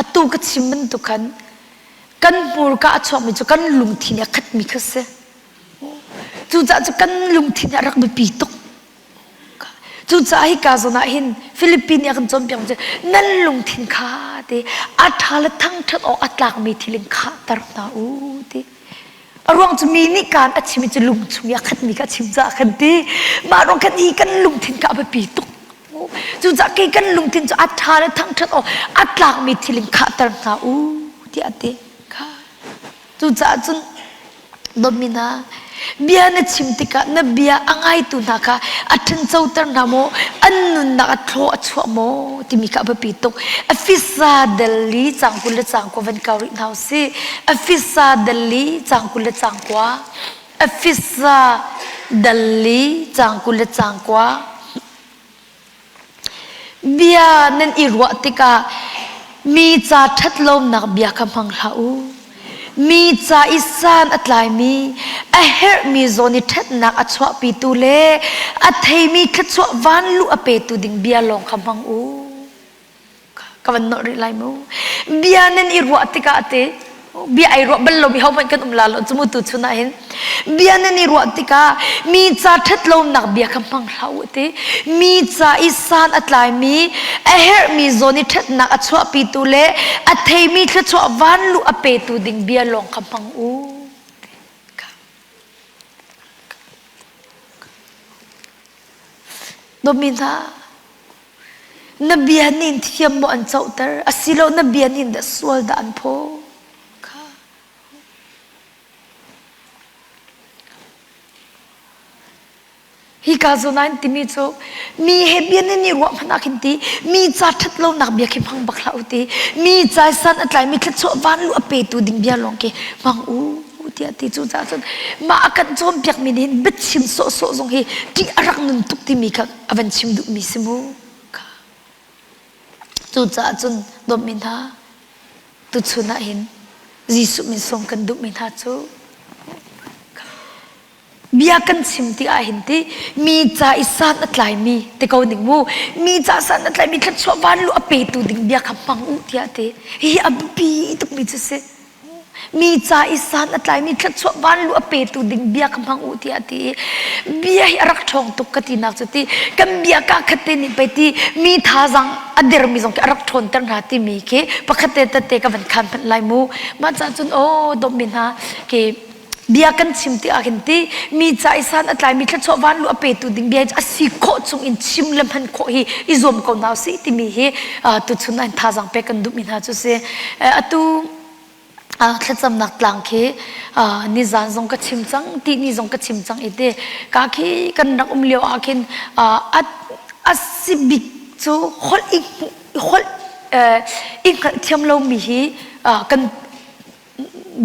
atu ka chim bantuk khan kan hmurka a chuakmi cu kan lungthin a khatmi kha si. Cucaah cu kan lungthin a rak biapi tuk. Cucaah hika zawn ah hin Philippine nih a kan cawnpiak cu nan lungthin kha ti a ṭha le thangṭhat awk a tlakmi thil in khahter hna u ti. A ruang cu mi nih kaan a chim i cu lung chung i a khatmi kha a chim caah kan ti. Mah ruang khan hi kan lungthin kha a biapi tuk. Cucaah kei kan lungthin cu a ṭha le thangṭhat awk a tlakmi thil in khahter hna u tiah a ti. Kha. Cucaah cun dawtmi hna, bia na chim tikah na bia a ngaitu hna kha a ṭhanchoter hna maw, an nunnak a thlaw a chuah maw timi kha a biapi tuk. Afisa Delhi caang 20 le caang kua van kau rih hna u sih. Afisa Delhi caang 20 le caang kua. Afisa Delhi caang 20 le caang kua. Bia nan i ruah tikah mi ca ṭhatlonak bia kha hmang hlah u. Mi ca i san a tlaimi, a herhmi zawn i ṭhatnak a chuahpitu le a theimi thluachuah vanluh a petu ding bia lawng kha hmang u. Ka van nolh rih lai mu. Bia nan i ruah tikah te bia ai ruah bal lomi hohmanh kan um la lo cu mu tu chun ah hin bia nan i ruah tikah mi ca ṭhat lonak bia kha hmang hlah u ti mi ca i san a tlaimi a herhmi zawn i ṭhatnak a chuahpitu le a theimi thluachuah vanluh a petu ding bia lawng kha hmang u. Dawtmi hna, Na bia nih thiam maw an cohter asilo na bia nih dah sual dah an phaw kha. Hika zawn ah timi cu mi he bia nan i ruah hmanh ah khin ti mi ca ṭhat lonak bia khi hmang bak hlah u ti mi ca san a tlai mi thluachuah van lu a petu ding bia lawng khi hmang u tiah ti cu caah cun mah a kan cawnpiak mi nih hin biachim sawhsawh zong hi ṭih a rak nun tuk timi kha a van chim duhmi si mu. Cucaah cun dawtmi hna, tuchun ah hin Jesuh min sawm kan duhmi hna cu bia kan chim ti ah hin ti mi ca i san a tlaimi ti ko ning mu mi ca san a tlaimi thluachuah vanlu a petu ding bia kha hmang u tiah ti hihi a biapi tukmi cu si Mi ca i san a tlaimi thluachuah vanlu a petu ding bia ka hmang u tiah a ti i bia hi a rak ṭhawng tuk ka tinak cu ti kan bia ka khat te nih pei ti mi thazaang a dermi zong khi a rak ṭhawnter hna timi khi pakhat te tete ka van khan hmanh lai mu mah caah cun aw dawtmi hna khi bia kan chim ti ah khin ti mi ca i san a tlaimi thluachuah vanlu a petu ding bia a si khawh chung in chim le hman khawh hi i zuam ko hna usih timi hi tuchun ah thazaang pek kan duhmi hna cu si atu thlacamnak tlang khi nizan zong ka chim cang ti ni zong ka chim cang i te ka khi kan rak um lio ah khin a si bik cu holh i holh i hngalh thiam lomi hi kan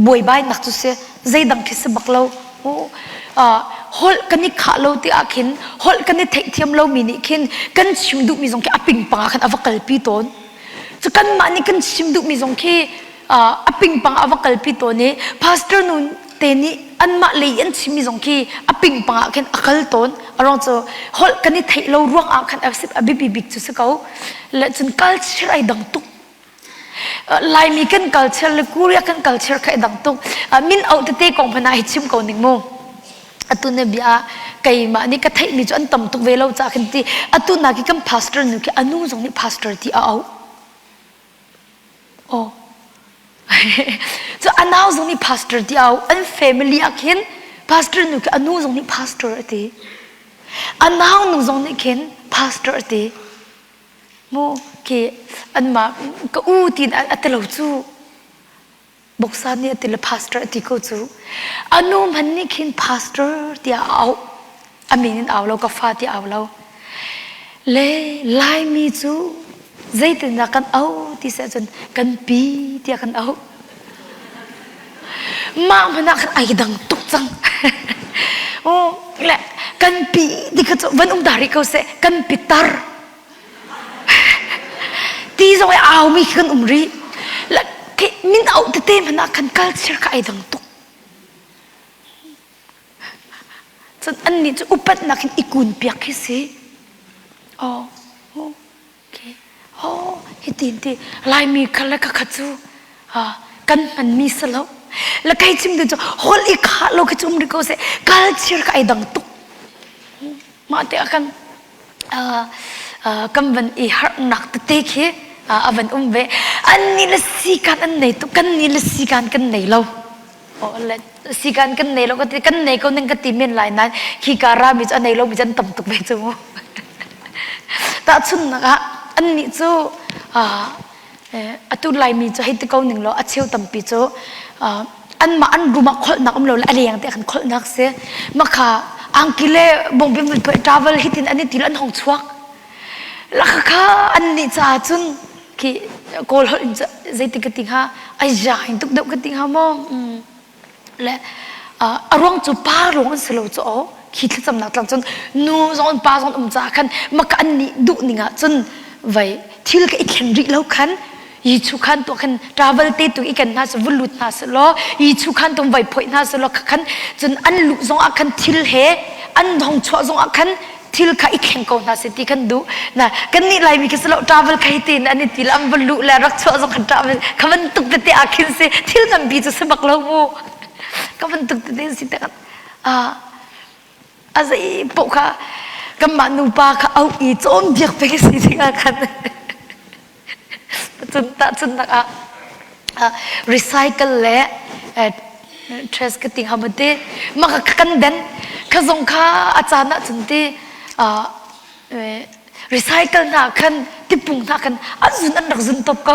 buaibainak cu si zeidang khi si bak lo holh kan i khah lo ti ah khin holh kan i theihthiam lomi nih khin kan chim duhmi zong khi a pingpang ah khan a va kalpi tawn cu kanmah nih kan chim duhmi zong khi a pingpang ah a va kalpi tawn i pastor nu te nih anmah lei an chimmi zong khi a pingpang ah khin a kal tawn a ruang cu holh kan i theih lo ruang ah khan a biapi bik cu si ko le cun culture ai dang tuk Laimi kan culture le Korea kan culture kha i dang tuk. Min auh tete kong hmanh ah hi chim ko ning mu. Atu na bia ah keimah nih ka theihmi cu an tam tuk ve lo caah khin ti atu na ki kan pastor nu khi anu zong nih pastor ti a auh. Oh. Cu anau zong nih pastor ti a auh. An family ah khin pastor nu khi anu zong nih pastor a ti. Anau nu zong nih khin pastor a ti. Mu khi anmah ka u tiin a ti lo cu. Boksa nih a ti le pastor a ti ko cu. A nu hmanh nih khin pastor tiah a auh. A min in au lo ka fa tiah au lo. Le Laimi cu zeitindah kan auh ti seh cun kan pi tiah kan auh. Mah hmanh ah khan ai dang tuk cang. Oh, le kan pi ti kha cu van um ta rih ko seh kan pitar. Ti zong i aumi khi kan um rih. Le min auh tete hmanh ah khan culture kha ai dang tuk. Cun annih cu upatnak in i kun piak khi si. Oh, okay. Oh, hitin ti Laimi kha le kha cu kan hmanmi si lo. Le kai chim tu cu hol i khah lo khi cu um rih ko seh. Culture kha ai dang tuk. Mah te ah kan kan van i harnak tete khi a van um ve. An nih le sikan an nei tuk, kan nih le sikan kan nei lo. Sikan kan nei lo ka ti kan nei ko ning ka ti men lai nain khi ka rami cu a nei lomi cu an tam tuk ve cu mu. Tahchunhnak ah annih cu atu Laimi cu hei ti ko ning law a cheu tampi cu anmah an room ah kholhnak um lo le a leng te khan kholhnak si. Makha angki le bawngbi travel hitin an i til an hong chuak. Lakha annih caah cun khi Kawl holh in zeiti ka ti hnga ai zain tuk deuh ka ti hnga maw le a ruang cu pa ruang an si lo cu aw khi thlacamnak tlang cun nu zong pa zong um caah khan maka an nih duh ning ah cun vai thil ka i thlen rih lo khan yi chu khan tu khan travel te tu i kan hna su vun lut hna su law yi chu khan tum vai phoi hna su law khan cun an luh zong ah khan thil he an hong chuah zong ah khan thil kha i thleng ko hna seh ti kan duh na kan nih laimi khi silo travel khai tin an i til an va luh le rak chuah zong khan travel kha bantuk tete ah khin si thil nganpi cu si bak lo mu ka bantuk tete si te a a zei poh kha kanmah nupa kha auh i cawnpiak pek si tikah khan Cun tahchunhnak ah recycle le trash ka ti hnga maw ti mah kha kan den kha zong kha a caan ah cun ti recycle hna khan tipung hna khan an zun an rak zun top ko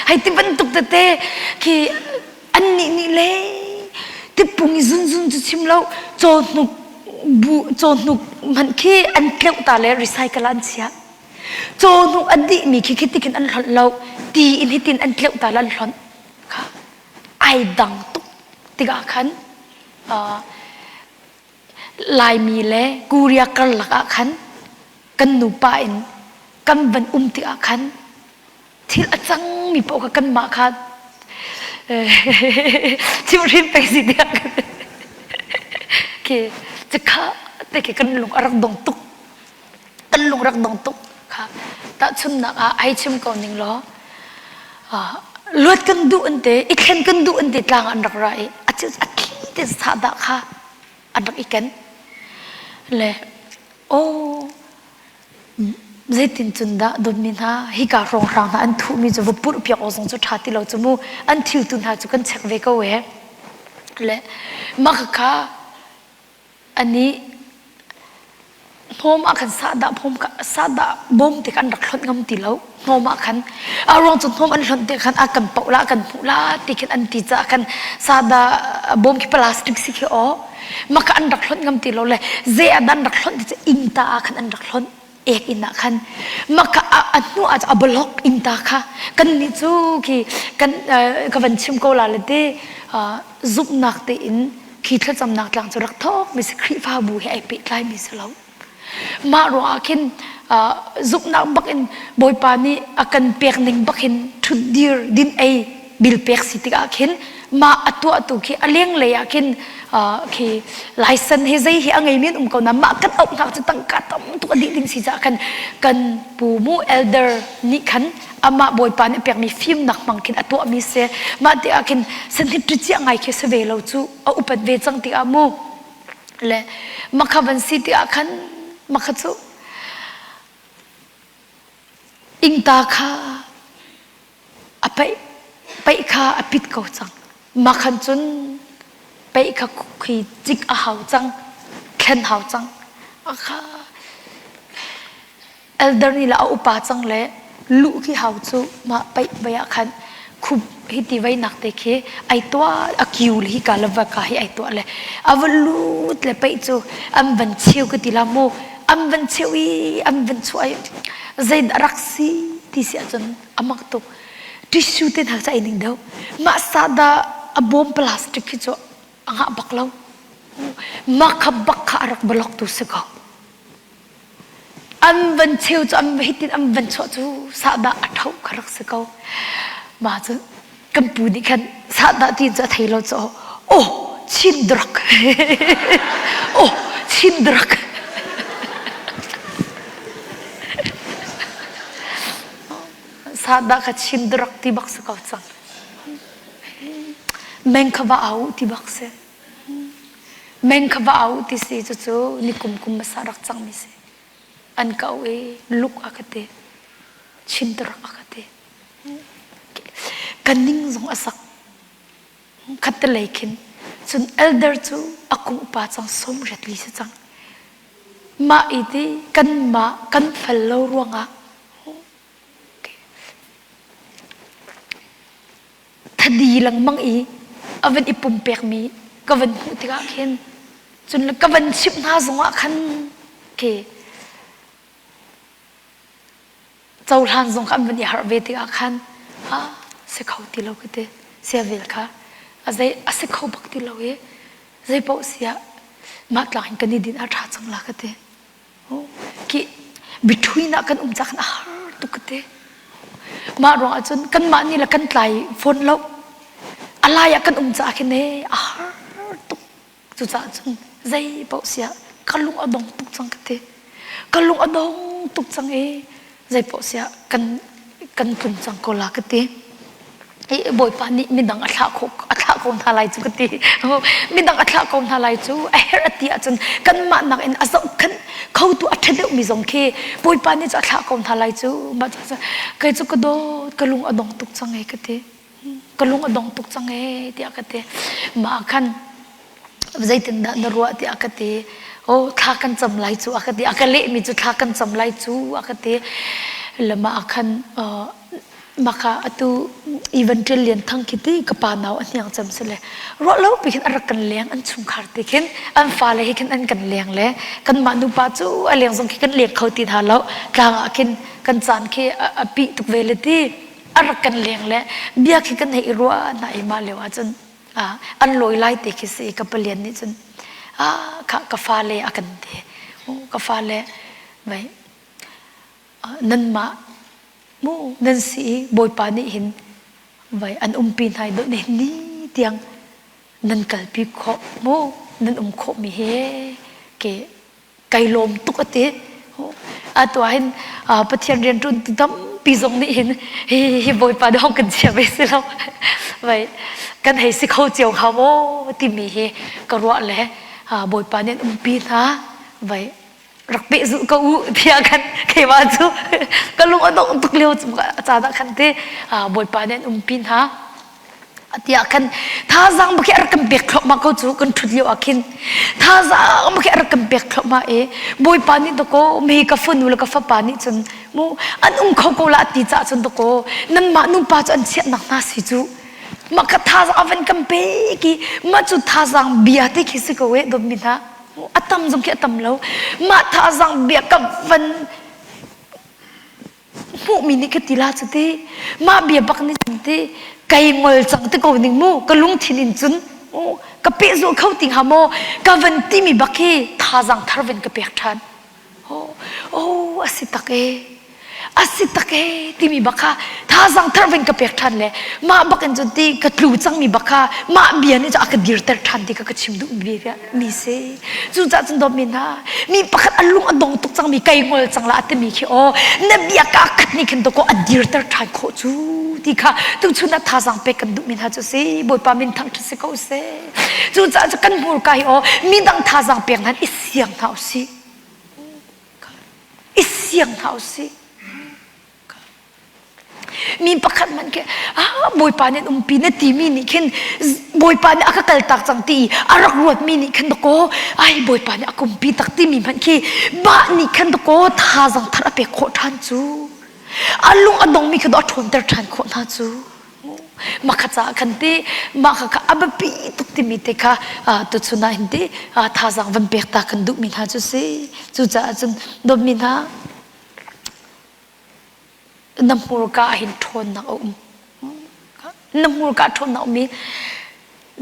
hei ti bantuk tete khi annih nih le tipung i zunzun cu chim lo cawhnuk bu cawhnuk hmanh khi an tleuh ta le recycle ah an chiah Cawhnuk a dihmi khi khi tikhin an hlonh lo. Ti in hitin an tleuh ta an hlonh. Kha ai dang tuk tikah khan uh, Laimi le Korea karlak ah khan kan nupa in kan van um tikah khan thil a cangmi paoh kha kanmah kha chimhrin pei si tiah khi cikha te khi kan lung a rak dong tuk kan lung rak dong tuk kha tahchunhnak ah ai chim ko ning law luat kan duh an te i thlen kan duh an te tlang an rak ra i a a thi te sahdah kha an rak i ken le oh zeitin cun dah dawtmi hna hika hrawnghrang hna an thuhmi cu va purh piak awk zong cu ṭha ti lo cu mu an thil tu hna cu kan check ve ko e le mah kha anih hnawm ah khan sahdah bawm sahdah bawm te kha an rak hlonh ngam ti lo hnawm ah khan a ruang cu hnawm an hlonh te khan a kan poh la kan hmuh la ti khin an ti caah khan sahdah bawm khi plastic si khi aw mah kha an rak hlonh ngam ti lo le zei ah dah an rak hlonh ti cu innta ah khan an rak hlonh ek inn ah khan mah kha a hnu ah a block innta kha kan nih cu khi kan ka van chim ko la le te zumhnak tein khi thlacamnak tlang cu rak thawk mi si Khrihfabu he ai pehtlai mi si lo mah ruangah khin zumhnak bak in Bawipa nih a kan pek ning bak hin ṭhutdir din ei bil pek si tikah khin mah a tuahtu khi a lenglei ah khin khi license hi zei hi a ngei men um ko na mah kan auh hnak cu tangka tam tuk a dih ding si caah khan kan pu mu elder nih khan amah bawipa nih pekmi fimnak hmang khin a tuahmi si mah ti ah khin sanhit ṭi ngai khi si ve lo cu a upat ve cang tikah mu le makha van si tikah khan makha cu ingta kha a paih paih kha a pit ko cang mah khan cun paih kha khi cik a hau cang thlen hau cang a kha elder nih le a upa cang le luh khi hau cu mah paih vai ah khan khup hi ti vai nak te khi ai tuah a kiu le hi ka le va ka hi ai tuah le a va lut le paih cu an van cheu ka ti la mu an van cheu i an van chuah i zei dah rak si ti si ahcun a mak tuk tissue te hna cu ai ning deuh mah sahdah a bawm plastic khi cu a ngah bak lo mah kha bak kha a rak block tu si ko an van cheu cu an hitin an van chuah cu sahdah a tho kha rak si ko mah cu kan pu nih khan sahdah ti cu a thei lo cu oh chin drug oh chin drug. Sadah kha chin darak ti bak si ko cang. Meng kha va au ti bak si. Meng kha va au ti si cucu nikum kum hmasa rak cangmi si. An ka auh i luk a ka ti. Chin darak a ka ti. Ka ning zong a sak. Khattelei khin cun elder cu a kum upa cang 84 li si cang. Mah i ti kanmah kan fel lo ruangah thadi lengmang i a van i pumpekmi ka van hmuh tikah khin cun ka van chimh hna zongah khan ke cohlan zong kha an van i harh ve tikah khan ah si kho ti lo ka ti sia vel kha a zei a si kho bak ti lo i zei paoh siah mah tlang in kan i din a ṭha cang la ka ti Ki between ah kan um ca khan a har tuk ka ti. Mah ruang ah cun kanmah nih le kan tlai fawn lo. A lai ah kan um caah khin ee a har tuk. Cucaah cun zei paoh siah ka lung a dong tuk cang ka ti. Ka lung a dong tuk cang i zei paoh siah kan kan tlung cang ko la ka ti. I Bawipa nih midang a thlah khawh a thlah ko hna lai cu ka ti. Midang a thlah ko hna lai cu a herh a ti ahcun kanmah nakin a zohkhenh khotu a ṭha deuhmi zong khi Bawipa nih cu a thlah ko hna lai cu. Mah cu kei cu ka dawt ka lung a dong tuk cang e ka ti. Ka lung a dong tuk cang e tiah ka ti. Mah ah khan zeitindah na ruah tiah ka ti. Oh thla kan cam lai cu a ka ti. A ka lehmi cu thla kan cam lai cu a ka ti. Le mah ah khan maka atu Ivan Ṭil Lian Thang khi ti ka pa nau a hniang cem si le ruah lo pi khin a rak kan leng an chungkhar ti khin an fale hi khin an kan leng le kanmah nupa cu a leng zong khi kan leng kho ti hna lo tlang ah khin kan caan khi a pih tuk ve le ti a rak kan leng le bia khi kan hei i ruah hna i mah lio ah cun an lawi lai te khi si ka palian nih cun ah kha ka fale a kan ti ka fale vai nanmah mu nan si i Bawipa nih hin vai an umpi hna i dawh ni tiang nan kalpi khawh mu nan um khawh mi he ke kai lawm tuk a ti atu ah hin Pathian rianṭuan tu tampi zong nih hin hi hi Bawipa nih hong kan chia ve si lo vai kan hei si kho cio hnga maw timi hi ka ruah le Bawipa nih an umpi hna vai rak pehzulh ko u tiah khan keimah cu ka lung a dongh tuk lio caan ah khan te Bawipa nih an umpi hna tiah khan thazaang bak hi a rak kan pek thluahmah ko cu kan ṭhut lio ah khin thazaang bak hi a rak kan pek thluahmah i Bawipa nih dakaw me ka fanu le ka fapa nih cun mu an um kho ko la ti caah cun dakaw nanmah nupa cu an chiahnak hna si cu mah kha thazaang a van kan pek i mah cu thazaang bia te khi si ko e dawtmi hna a tam zong khi a tam lo mah thazaang bia ka van hmuhmi nih ka ti la cu ti mah bia bak nih cun ti kai ngol cang te ko ning mu ka lungthin in cun ka pehzulh kho ti hnga maw ka van timi bak hi thazaang thar van ka pek ṭhan oh a si tak e a si tak e timi bak kha thazaang thar van ka pek ṭhan le mah bak in cun ti ka tlu cangmi bak kha mah bia nih cun a ka dirter ṭhan ti kha ka chim duh mi mi si cucaah cun dawtmi hna mi pakhat a lung a dong tuk cangmi kai ngol cang la a timi khi aw na bia ka khat nih khin dawkaw a dirter ṭhan khawh cu ti kha tuchun ah thazaang pek kan duhmi hna cu si Bawipa min thangṭhat si ko seh cucaah cu kan hmurka hi aw midang thazaang pek hna i siang hna usih i siang hna usih Mi pakhat hmanh khi ah Bawipa nih an umpi na timi nih khin Bawipa nih a ka kaltak cang ti a rak ruatmi nih khan dakaw ai Bawipa nih a ka umpi tak timi hmanh khi bah nih khan dakaw thazaang thar a pek khawh ṭhan cu a lung a dongmi kha a ṭhawnter ṭhan khawh hna cu mah kha caah khan ti mah kha kha a biapi tuk timi te kha tuchun ah hin ti thazaang van pek ta kan duhmi hna cu si cucaah cun dawtmi hna Na hmurka ah hin ṭhawnnak a um. Na hmurka ah ṭhawnnak a um i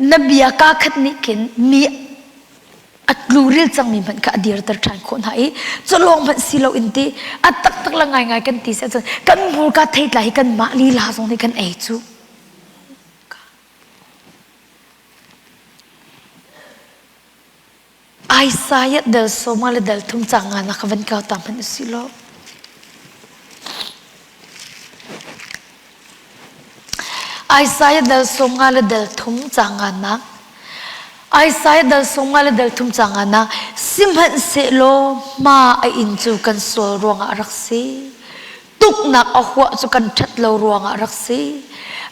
na bia kaa khat nih khin mi a tluril cangmi hmanh kha a dirter ṭhan khawh hna i culawng hmanh si loin ti a taktak le ngaingai kan ti si ahcun kan hmurka theitlai hi kanmah lila zong nih kan ei cu. Isaiah del sawma le del thum cang nga na ka van kau ta hmanh usih law. Isaiah dal 50 le dal thum canganak Isaiah dal 50 le dal thum canganak sihmanhsehlaw hma a inn cu kan sual ruangah a rak si. Tuknak a huah cu kan ṭhat lo ruangah a rak si.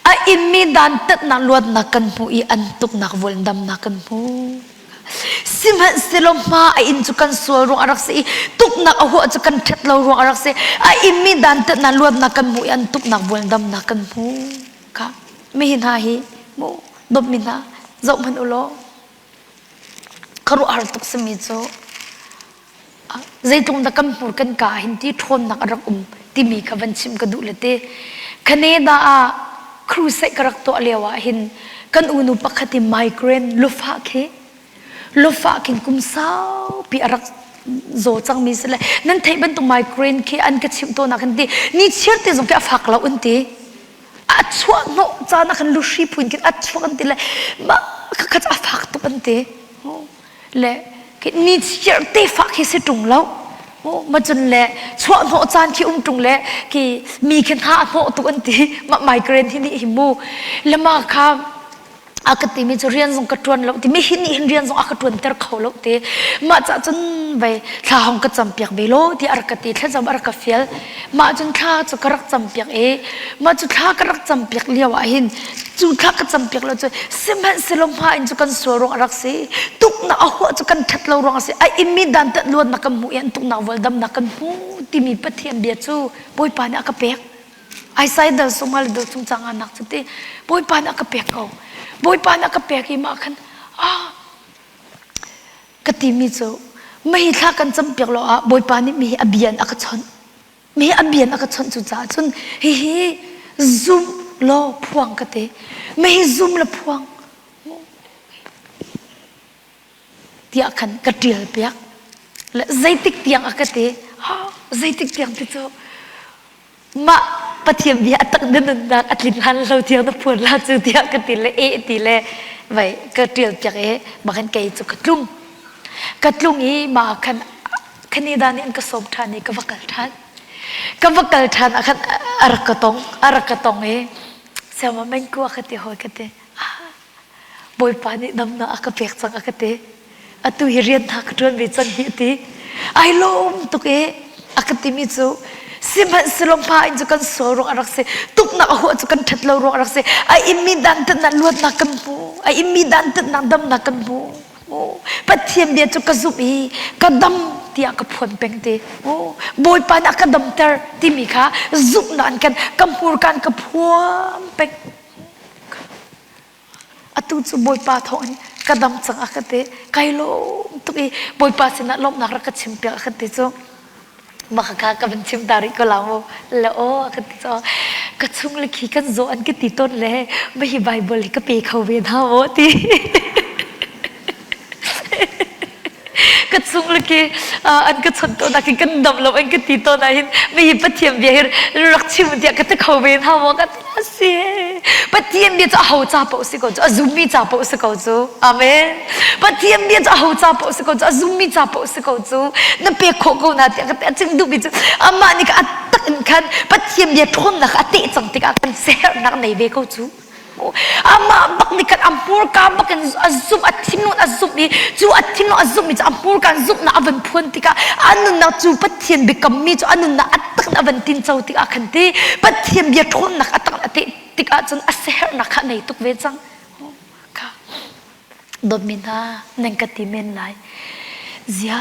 A inmi dantatnak luatnak kan hmu i an tuknak vualdamnak kan hmu. Sihmanhsehlaw hma a inn cu kan sual ruang a rak si i tuknak a huah cu kan ṭhat lo ruang a rak si. A inmi dantatnak luatnak kan hmu i an tuknak vualdamnak kan hmu. Kha mi hna hi mu dawtmi hna zoh hmanh u law khuaruahhar tuk simi cu zeitluk dah kan hmur kan ka hin ti ṭhawnnak a rak um timi kha van chim ka duh le te Canada ah crusade ka rak tuah lio ah hin kan unu pakhat i migraine lufah khi lufah khin kum saupi a rak zaw cangmi si le nan theih bantuk migraine khi an ka chimh tawn ah khan ti ni chiar te zong khi a fak lo an ti a chuah hnawh caan ah khan luhri phun khin a chuak an ti le mah kha a fak tuk an ti le ni chiar te fak khi si ṭung lo ma cun le chuah hnawh caan khi um ṭung le khi mi khi hna a hnawh tuk an ti mah migraine hi nih hi mu le ma kha a ka timi cu rian zong ka ṭuan lo ti mi hi nih hin rian zong a ka ṭuanter kho lo ti mah cah cun vei thla hong ka campiak ve lo ti a rak ka ti thlacam a rak ka fial mah cun thla cu ka rak campiak i mah cu thla ka rak campiak lio ah hin cu thla ka campiak lo cu sihmanhsehlaw hma in cu kan sual ruang a rak si tuknak a huah cu kan ṭhat lo ruang a si a immi dantat luatnak kan hmuh i an tuknak vualdamnak kan hmu timi Pathian bia cu Bawipa nih a ka pek Isaiah dal sungah le dal chung cang nak cu ti Bawipa nih a ka pek ko Bawipa nih a ka pek i mah khan ah ka timi cu mei thla kan campiak lo ah Bawipa nih mi hi a bian a ka chawnh mi a bian a ka chawnh cu caah cun hihi zum law phuang ka ti mi hi zum le phuang tiah khan ka ṭial piak le zeitik tiang a ka ti ha zeitik tiang ti cu mah Pathian bia a tak na nunnak a tlin hlan lo tiang na phuan la cu tiah ka ti le e ti le vai ka ṭial piak i makhan kei cu ka tlung ka tlung i mah khan Canada nih an ka sawm ṭhan i ka va kal ṭhan. Ka va kal ṭhan ah khan a rak ka tong, a rak ka tong i siama mengku a ka ti hawi ka ti. Bawipa nih damnak a ka pek cang a ka ti. Atu hi rian hna ka ṭuan ve cang hi a ti. Ai lawm tuk i a ka timi cu sihmanhsehlaw hma in cu kan sual ruang a rak si tuknak a huah cu kan ṭhat lo ruang a rak si a immi dantatnak luatnak kan hmu a immi dantatnak damnak kan hmu Pathian bia cu ka zumh i ka dam tiah ka phuan peng te. Bawipa nih a ka damter timi kha zumhnak in kan ka hmurka in ka phuan peng. Atu cu Bawipa thawng in ka dam cang a ka ti. Kai lawm tuk i Bawipa sinah lawmhnak rak ka chimpiak a ka ti cu. Mah kha ka van chim ta rih ko la mu le aw ka ti cu ka chung le khi kan zaw an ka ti tawn le ma hi Bible hi ka pe kho ve hna maw ti ka chung le khi an ka chawnh tawn ah khin kan dam lo an ka ti tawn ah hin ma hi Pathian bia hi rak chim tiah ka ti kho ve hna maw ka ti si Pathian bia cu aho ca paoh si ko cu a zummi ca paoh si ko cu amen Pathian bia cu aho ca paoh si ko cu a zummi ca paoh si ko cu na pek khawh ko na tiah ka ti a chim duhmi cu amah nih a tak in khan Pathian bia ṭhawnnak a teh cang tikah kan siaherhnak nei ve ko cu amah bak nih khan a hmurka bak in a zumh a thinlung a zumh i cu a thinlung a zumhmi cu a hmurka in zumhnak a van phuan tikah a nunnak cu Pathian biakammi cu a nunnak a tak in a van tinco tikah khan ti Pathian bia ṭhawnnak a tak in a teh tikah cun a siaherhnak kha a nei tuk ve cang kha dawtmi hna nan ka ti men lai zia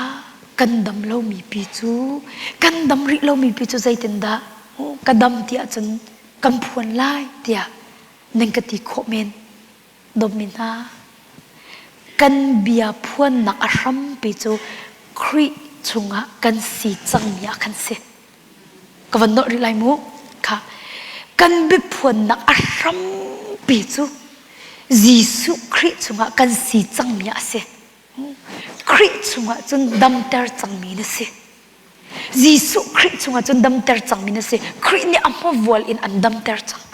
kan dam lomi pi cu kan dam rih lomi pi cu zeitindah ka dam ti ahcun kan phuan lai tiah nan ka ti khawh men dawtmi hna kan bia phuannak a hrampi cu Khrih chungah kan si cangmi ah khan si ka van nolh rih lai mu kha kan biaphuannak a hrampi cu Jesuh Khrih chungah kan si cangmi ah a si Khrih chungah cun damter cangmi na si Jesuh Khrih chungah cun damter cangmi na si Khrih nih a hmavual in an damter cang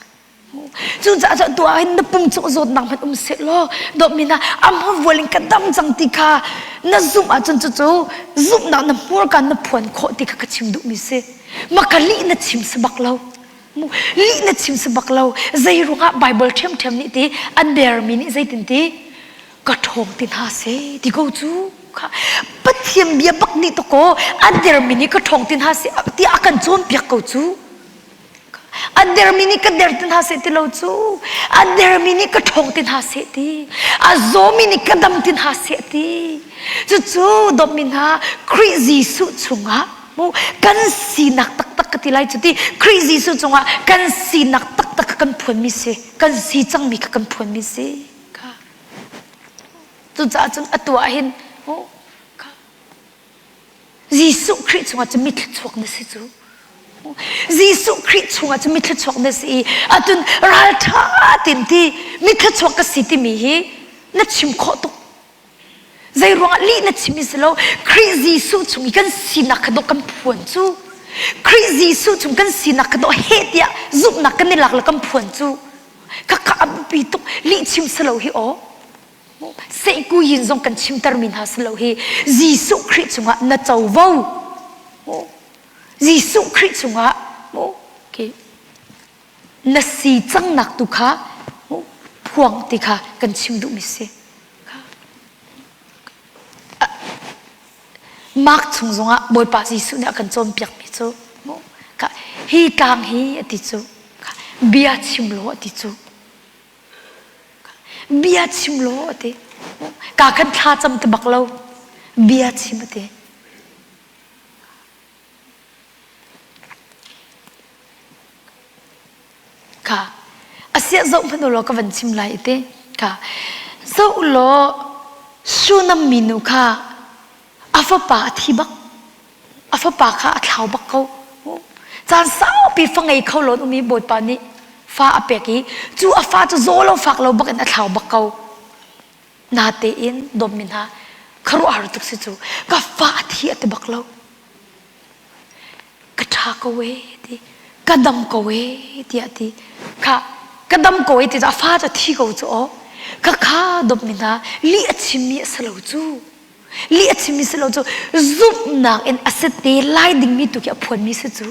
Cucaah cun tu ah hin na pum cung zawtnak hmanh um seh law dawtmi hna a hmavual in ka dam cang ti kha na zumh ahcun cucu zumhnak na hmurka na phuan khawh ti kha ka chim duhmi si. Maka lih na chim si bak lo. Lih na chim si bak lo. Zei ruangah Bible ṭhiamṭhiam nih ti an dermi nih zeitin ti ka ṭhawng ti hna seh ti ko cu. Kha Pathian bia bak nih to kaw an dermi nih ka ṭhawng ti hna seh tiah a kan cawnpiak ko cu. A dermi nih ka der ti hna seh ti lo cu. A dermi nih ka ṭhawng ti hna seh ti. A zawmi nih ka dam ti hna seh ti. Cucu dawtmi hna Khrih Jesuh chungah mu kan sinak taktak ka ti lai cu ti Khrih Jesuh cungah kan sinak taktak kha kan phuanmi si kan si cangmi kha kan phuanmi si kha cucaah cun atu ah hin kha Jesuh Khrih chungah cun mi thluachuak na si cu Jesuh Khrih chungah cun mi thluachuak na si i atun ralṭha tin ti mi thluachuak ka si timi hi na chim khawh tuk Zei ruangah lih na chim si lo Khrih Jesuh chung i kan sinak kha dawh kan phuan cu Khrih Jesuh chung kan sinak kha dawh heh tiah zumhnak kan i lak le kan phuan cu khakha a biapi tuk lih chim si lo hi aw sehku yin zong kan chimter mi hna si lo hi Jesuh Khrih chungah na covo Jesuh Khrih chungah okay. na si cangnak tu kha phuang ti kha kan chim duhmi si. Mark chung zongah Bawipa Jesuh nih a kan cawnpiakmi cu hi tlang hi a ti cu bia chim law a ti cu bia chim law a ti ka khan thla cam ti bak lo bia chim a ti Kha asiah zoh hmanh u law ka van chim lai te. Kha zoh u law Shunam minu kha a fapa a thi bak. A fapa kha a thlau bak ko. Caan saupi fa ngei kho lo um i Bawipa nih fa a pek i cu a fa cu zaw lo fak lo bak in a thlau bak ko. Natein dawtmi hna khuaruahhar tuk si cu ka fa a thi a ti bak lo. Ka ṭha ko ee ti ka dam ko ee tiah ti kha ka dam ko ee ti cu a fa cu a thi ko cu aw ka kha dawtmi hna lih a chimmi a si lo cu lih a chimmi si lo cu zumhnak in a si te lai dingmi tu khi a phuanmi si cu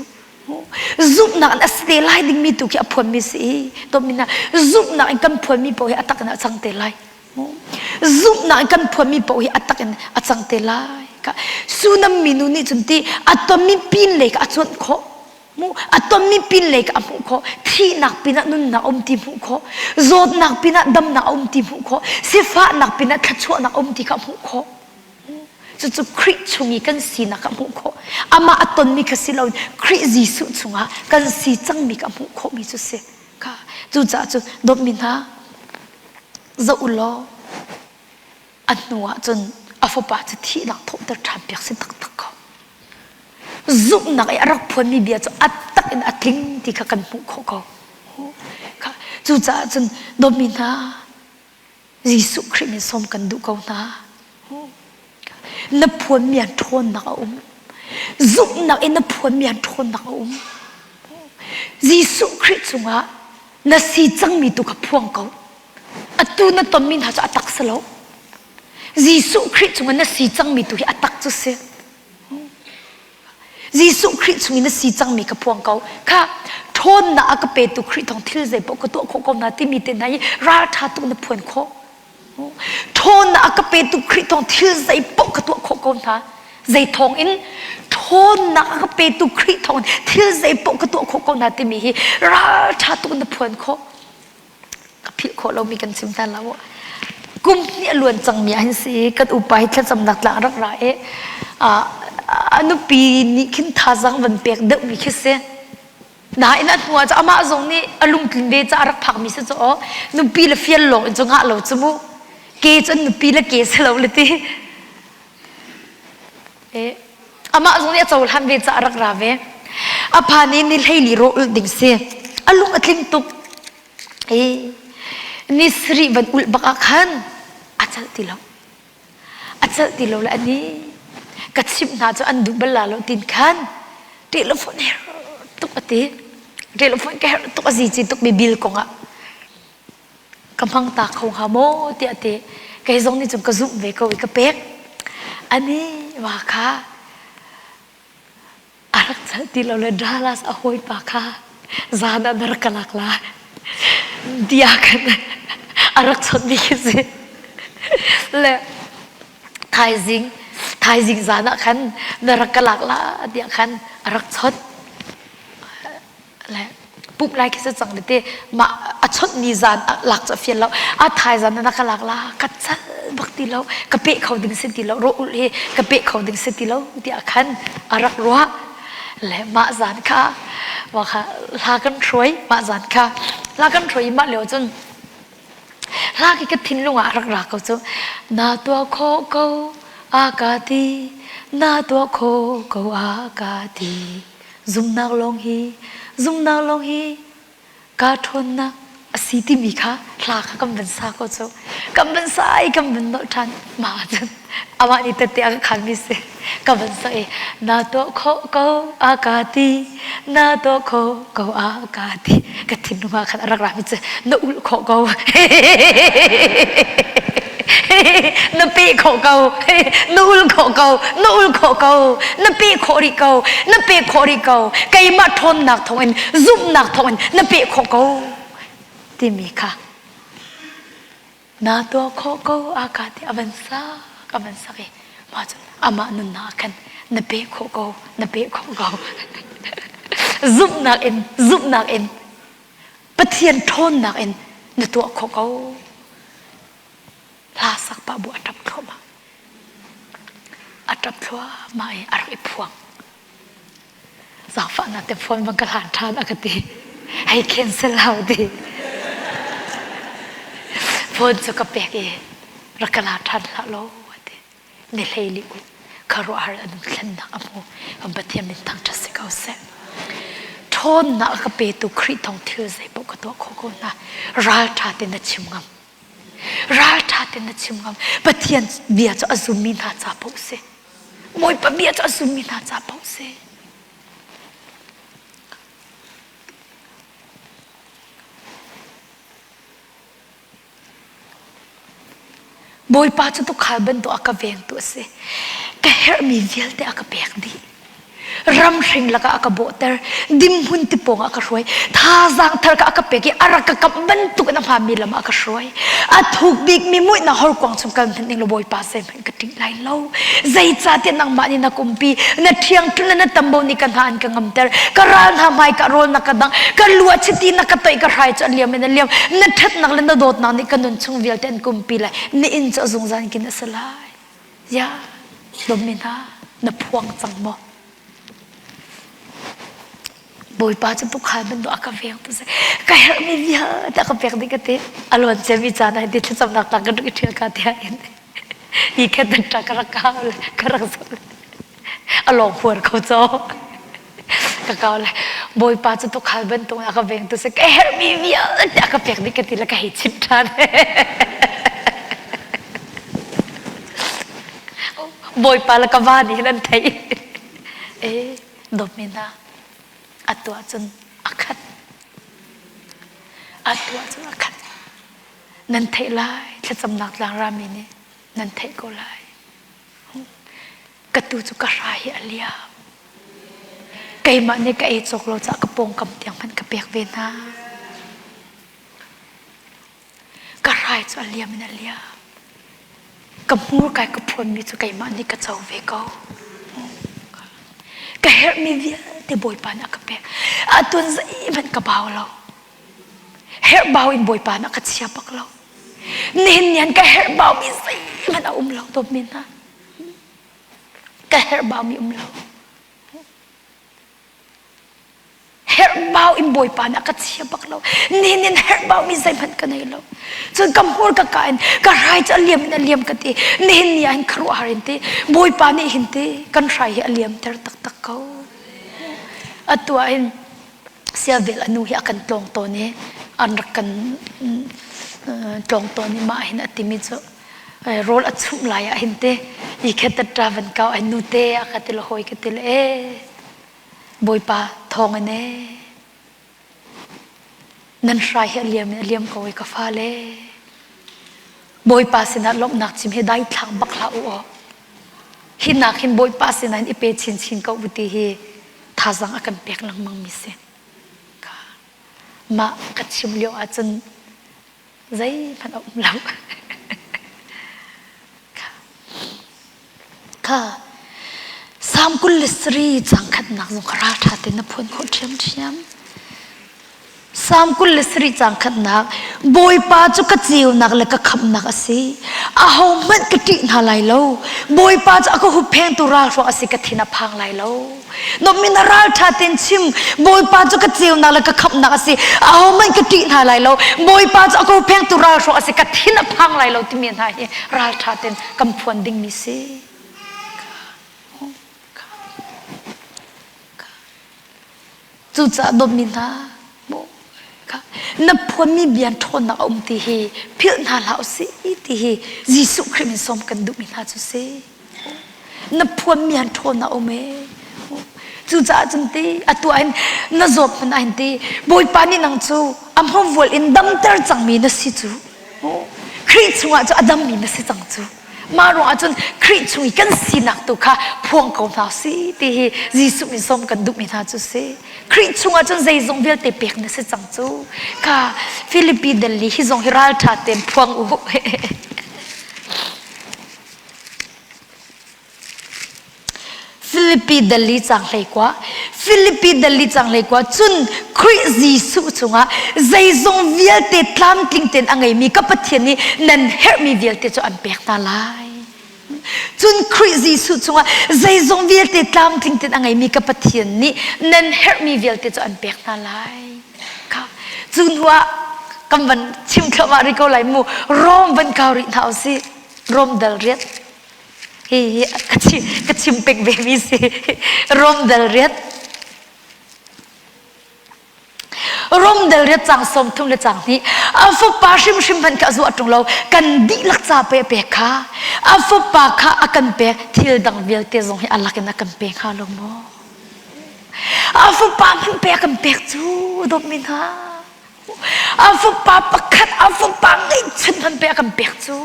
zumhnak in a si te lai dingmi tu khi a phuanmi si i dawtmi hna zumhnak in kan phuanmi paoh hi a tak in a cang te lai Zumhnak in kan phuanmi paoh hi a tak in a cang te lai. Sunam minu nih cun ti a tonmi pin lei kha a cuanh khawh. Mu a tonmi pin lei kha a hmuh khawh. Thihnak pinah nunnak a um ti hmuh khawh. Zawtnak pinah damnak a um ti hmuh khawh. Sifahnak pinah thluachuahnak a um ti kha a hmuh khawh. Cucu Khrih chung i kan sinak kha hmuh khawh. Amah a tonmi kha si loin Khrih Jesuh chungah kan si cangmi kha hmuh khawhmi cu si. Kha cucaah cun dawtmi hna zoh u law a hnu ah cun a fapa cu thihnak thawhter ṭhan piak si taktak ko. Zumhnak i a rak phuanmi bia cu a tak in a tling ti kha kan hmuh khawh ko. Cucaah cun dawtmi hna Jesuh Khrih min sawm kan duh ko hna. Na phuanmi an ṭhawnnak a um. Zumhnak in na phuanmi an ṭhawnnak a um. Jesuh Khrih cungah na si cangmi tu kha phuang ko. Atu na tonmi hna cu a tak si lo. Jesuh Khrih cungah na si cangmi tu hi a tak cu si. Jesuh Khrih chung in na si cangmi ka phuang ko. Kha ṭhawnnak a ka petu Khrih thawng thil zei paoh ka tuah khawh ko hna timi te hna hi ralṭha tuk na phuan khawh. Ṭhawnnak a ka petu Khrih thawng thil zei paoh ka tuah khawh ko hna. Zei thawng in ṭhawnnak a ka petu Khrih thawng thil zei paoh ka tuah khawh ko hna timi hi ralṭha tuk na phuan khawh. Ka philh khawh lomi kan chim ta lo. Kum hnih a luan cangmi ah hin si kan upa hi thlacamnak tlang rak ra i a nupi nih khin thazaang van pek deuhmi khi si. Nain a hnu ah cu amah zong nih a lungtlin ve caah a rak phakmi si cu aw nupi le fial lawng in cu ngah lo cu mu ke cu an nupi le ke si lo le ti. Eh, amah zong nih a cohlan ve caah a rak ra ve. A phan i ni hleili rawh ulh ding si. A lung a tling tuk. Eh, ni sarih van ulh bak ah khan a celh ti lo. A celh ti lo le ani ka chimh hna cu an duh bal la lo tin khan telephone herh tuk a ti. Telephone ka herh tuk a zici tuk mi bill kong ah ka hmang ta kho hnga maw tiah ti kei zong nih cun ka zumh ve ko i ka pek ani wa kha a rak chalh ti lo le Dallas a hawipa kha. Zan ah na rak ka lak la. Tiah khan a rak chawnh mi khi si. Le thaizing thaizing zan ah khan na rak ka lak la tiah khan a rak chawnh. Le pumh lai khi si cang le te mah a chawnh ni zan lak cu a fial lo. A thaizan na ka lak la ka cal bak ti lo ka pe kho ding si ti lo rawh ulh hi ka pe kho ding si ti lo tiah khan a rak ruah. Le mah zan kha wa kha hla kan hruai mah zan kha hla kan hruai i mah lio cun hla khi ka thinlung ah rak ra ko cu na tuah khawh ko a ka ti na tuah khawh ko a ka ti zumnak lawng hi zumnak lawng hi ka ṭhawnnak a si timi kha hla kha kan van sa ko cu kan van sa i kan van nolh ṭhan mah ahcun amah nih tette a ka khanmi si ka van sa i na tuah khawh ko a ka ti na tuah khawh ko a ka ti ka thinlung ah khan a rak rami cu na ulh khawh ko na peh khawh ko na ul khawh ko na ul khawh ko na peh khawh rih ko na peh khawh rih ko keimah ṭhawnnak thawngin zumhnak thawngin na peh khawh ko timi kha na tuah khawh ko a ka ti a van sak a van sak i mah cun amah nunnak ah khan na peh khawh ko na peh khawh ko zumhnak in zumhnak in Pathian ṭhawnnak in na tuah khawh ko. Hla sak pah bu a ṭap thluahmah. A ṭap thluahmah i a rak i phuang. Zaangfahnak te phone bang ka hlan ṭhan a ka ti. Hei cancel hau ti. Phone cu ka pek i rak ka la ṭhan hlah law a ti. Ni hleili u khuaruahhar a nun thlennak a hmu. Kan Pathian min thangṭhat si ko seh. Ṭhawnnak a ka petu Khrih thawng thil zeipaoh ka tuah khawh ko hna. Ralṭha tein na chim ngam. Ralṭha tein na chim ngam. Pathian bia cu a zummi hna ca paoh si. Bawipa bia cu a zummi hna ca paoh si. Bawipa cu tuukhal bantuk a ka vengtu a si. Ka herhmi vialte a ka pek dih. Ramhring lakah a ka bawhter. Dimhmun tipawng ah a ka hruai. Thazaang thar kha a ka pek i a rak ka kamh bantuk in a hmaanmi lam ah a ka hruai. A thuk bikmi muihnak horkuang chung kal hmanh ning law Bawipa zeihmanh ka ṭih lai lo. Zeicahtiah nangmah nih na kumpi, na ṭhiangṭhunh le na tambo nih ka hna an ka ngamter. Ka ral hna hmai ka rawl na ka dangh, ka lu ah chiti na ka toih, ka hrai cu a liam in a liam. Na ṭhatnak le na dawtnak nih ka nun chung vialte an kumpi lai. Na inn cu a zungzal kin a si lai. Ya, dawtmi hna, na phuang cang maw? Bawipa cu tuukhal bantuk a ka veng tu si. Ka herhmi vialte a ka pek dih ka ti. A luan ciami caan ah ti thlacamnak tang kan rak i ṭhial ka tiah in i khat ta ka rak kau le ka rak zoh le a lawng huar ko caw. Ka kau le Bawipa cu tuukhal bantuk a ka veng tu si. Ka herhmi vialte a ka pek dih ka ti le ka hei chimh ṭhan. Bawipa le ka va nih hin an theih. E dawtmi hna a tuah cun a khat. A tuah cun a khat. Nan theih lai thlacamnak tlang rami nih nan theih ko lai. Ka tu cu ka hra hi a liam. Keimah nih ka ei cawk lo caah ka pawngkam tiang hmanh ka pek ve hna. Ka hrai cu a liam in a liam. Ka hmurka i ka phuanmi cu keimah nih ka co ve ko. Ka herhmi vialte Bawipa nih a ka pek. Atun zeihmanh ka bau lo. Herhbau in Bawipa nih a ka chia bak lo. Nihin ni han ka herhbaumi zeihmanh a um lo dawtmi hna. Ka herhbaumi um lo. Herhbau in Bawipa nih a ka chia bak lo. Nihin in herhbau mi zeihmanh ka nei lo. Cun ka hmur ka ka in ka hrai cu a liam in a liam ka ti. Nihin ni ah hin khuaruahhar in ti Bawipa nih hin ti kan hrai hi a liamter taktak ko. Atu ah hin siavel a nu hi a kan tlawng tawn i an rak kan tlawng tawn i mah hin a timi cu rawl a chumh lai ah hin te i khet ṭa van kau ai nu te a ka ti le hawi ka ti le e Bawipa thawng in ee nan hrai hi a liam in a liam ko i ka fale Bawipa sinah lawmhnak chim hi daithlang bak hlah u aw hi nak hin Bawipa sinah hin i pe chinchin ko u ti hi thazaang a kan pek lengmang mi si. Mah ka chim lio ahcun zeihmanh a um lo. Kha Salm 23 cang khatnak zong kha ralṭha tein na phuan khawh ṭhiamṭhiam. Salm 23 cang khatnak Bawipa cu ka ceunak le ka khamhnak a si. Ahohmanh ka ṭih hna lai lo. Bawipa cu a ka hupphengtu ralhruang a si ka thin a phang lai lo. Nommin na ralṭha tein chim. Bawipa cu ka ceunak le ka khamhnak a si. Ahohmanh ka ṭih hna lai lo. Bawipa cu a ka hupphengtu ralhruang a si ka thin a phang lai lo timi hna hi ralṭha tein kan phuan dingmi si. Cucaah dawtmi hna, na phuanmi bia ṭhawnnak a um ti hi philh hna hlah usih ti hi Jesuh Khrih min sawm kan duhmi hna cu si. Na phuanmi han ṭhawnnak a um ee. Cucaah cun ti atu ah hin na zawt hmanh ah hin ti Bawipa nih nang cu a hmavual in damter cangmi na si cu. Khrih chungah cu a dammi na si cang cu. Mah ruangah cun Khrih chung i kan sinak tu kha phuang ko hna si ti hi Jesuh min sawm kan duhmi hna cu si. Khrih chungah cun zeizong vialte pek na si cang cu. Ka Filipi dal li hi zong hi ralṭha tein phuang u. Filipi dal li cang 11 Filipi dal li cang 11 cun Khrih Jesuh chungah zeizong vialte tlamtling tein a ngeimi ka Pathian nih nan herhmi vialte cu an pek hna lai. Cun Khrih Jesuh chungah zeizong vialte tlamtling tein a ngeimi ka Pathian nih nan herhmi vialte cu an pek hna lai. Kha cu hnuah kan van chim thluahmah rih ko lai mu Rom van kau rih hna usih. Rom dal riat Hihi ka chim pek ve mi si. Rom dal riat. Rom dal riat cang 30 le cang hnih. A fapa hrimhrim hmanh kha a zuah ṭung lo. Kan dihlak ca pe a pek kha. A fapa kha a kan pek. Thil dang vialte zong hi a lak in a kan pe hnga lo maw? A fapa hmanh pe a kan pek cu dawtmi hna. A fapa pakhat a fapa ngeihchun hmanh pe a kan pek cu.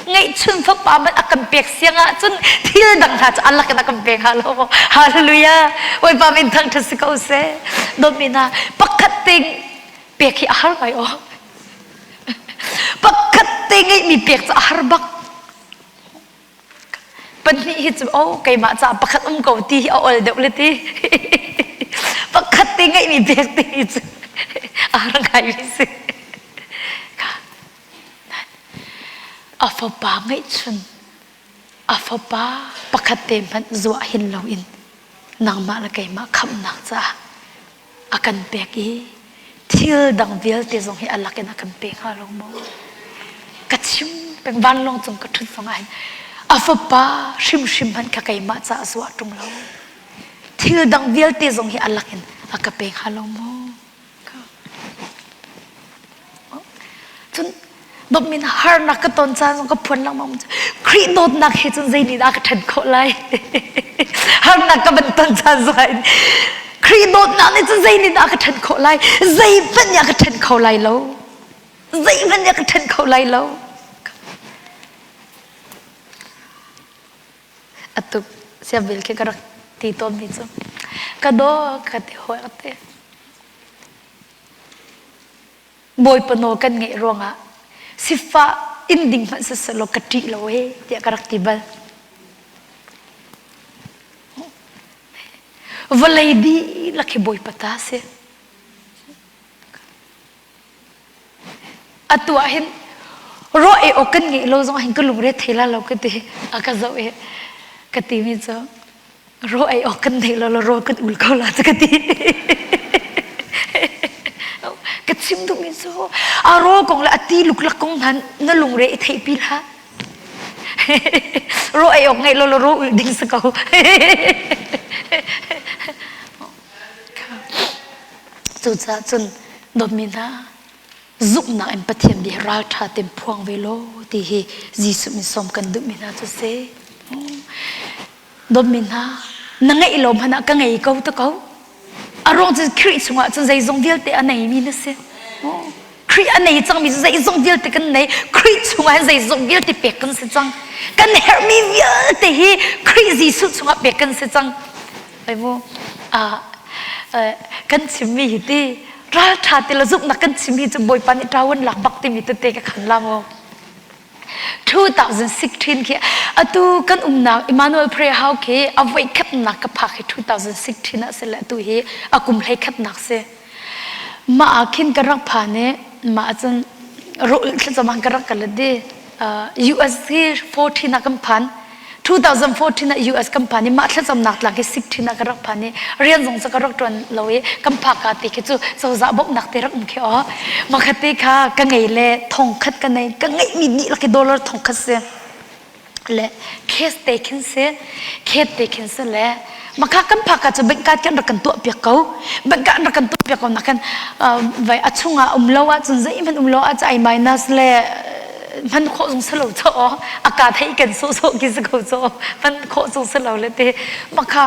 Ngeihchun fapa hmanh a kan pek siang ahcun thil dang hna cu a lak in a kan pek hnga lo. Hallelujah. Bawipa min thangṭhat si ko seh. Dawtmi hna, pakhat te pek hi a har ngai aw. Pakhat te ngeihmi pek cu a har bak. Pahnih hi cu oh keimah caah pakhat um ko ti hi a ol deuh le ti. Pakhat te ngeihmi pek ti hi cu a har ngaimi si. A fapa ngeihchun a fapa pakhat te hmanh zuah hin loin nangmah le keimah khamhnak caah a kan pek i thil dang vialte zong hi a lak in a kan pe hnga lo maw? Ka chim peng vanlawng cung ka ṭhut zong ah hin a fapa hrimhrim hmanh kha keimah caah zuah ṭung lo. Thil dang vialte zong hi a lak in a ka pe hnga lo maw? Cun dawtmi harnak ka ton caan zong ka phuan lengmang Khrih dawtnak he cun zei nih dah ka ṭhen khawh lai? Harnak ka van ton caan zong ah Khrih dawtnak nih cun zei nih dah ka ṭhen khawh lai? Zeihmanh nih a ka ṭhen kho lai lo. Zeihmanh nih a ka ṭhen kho lai lo. Atu siabil khi ka rak ti tawnmi cu ka daw ka ti hawi ka ti. Bawipa nawl kan ngeih ruangah sifah inn ding hmanh siseh law ka ṭih lo ee tiah ka rak ti bal. Vawlei dihlak hi Bawipa ta a si. Atu ah hin ruah ei awk kan ngeih lo zong ah hin ka lungre thei la lo ka ti. A ka zoh i ka timi cu raw ei awk kan nei lo lo rawl kan ul ko la cu ka ti. Ka chim duhmi cu a rawl kong le a ti luklak kong hna na lungre i theihpi hlah. Raw ei awk ngeih lo lo raw ul ding si ko. Cucaah cun dawtmi hna, zumhnak in Pathian bia ralṭha tein phuang ve law ti hi Jesuh min sawm kan duhmi hna cu si. Dawtmi hna, na ngeih lo hmanh ah ka ngei ko ta ko. A ruang cu Khrih chungah cun zeizong vialte a neimi na si. Khrih a nei cangmi cu zeizong vialte kan nei. Khrih chungah hin zeizong vialte pek kan si cang. Kan herhmi vialte hi Khrih Jesuh chungah pek kan si cang. Ai mu. Kan chimmi hi ti ralṭha ti le zumhnak kan chimmi cu Bawipa nih ṭawan lak bak timi tete ka khan la maw? 2016 khi atu kan umnak Emmanuel Prayer House khi a voi khatnak ka phak hi 2016 ah si le atu hi a kum hlei khatnak si. Mah ah khin ka rak phan i mah ahcun rawl thlacam ka rak kal di US hi 14 ah kan phan 2014 ah US kan phan i mah thlacamnak tlang khi 16 ah ka rak phan i rian zong cu ka rak ṭuan lo i kan phak ka ti khi cu cozah bawmhnak te rak um khi aw makhat te kha ka ngei le thong khat ka nei ka ngeihmi dihlak hi dollar thong khat si le case te khin si khet te khin si le makha kan phak ka cu bank card kan rak kan tuah piak ko bank card rak kan tuah piak ko nak kan vai a chungah um lo ahcun zeihmanh um lo ahcun ai minus le hman khawh zong si lo cho a ka thei kan sawh sawh ki si ko cho hman khawh zong si lo le te makha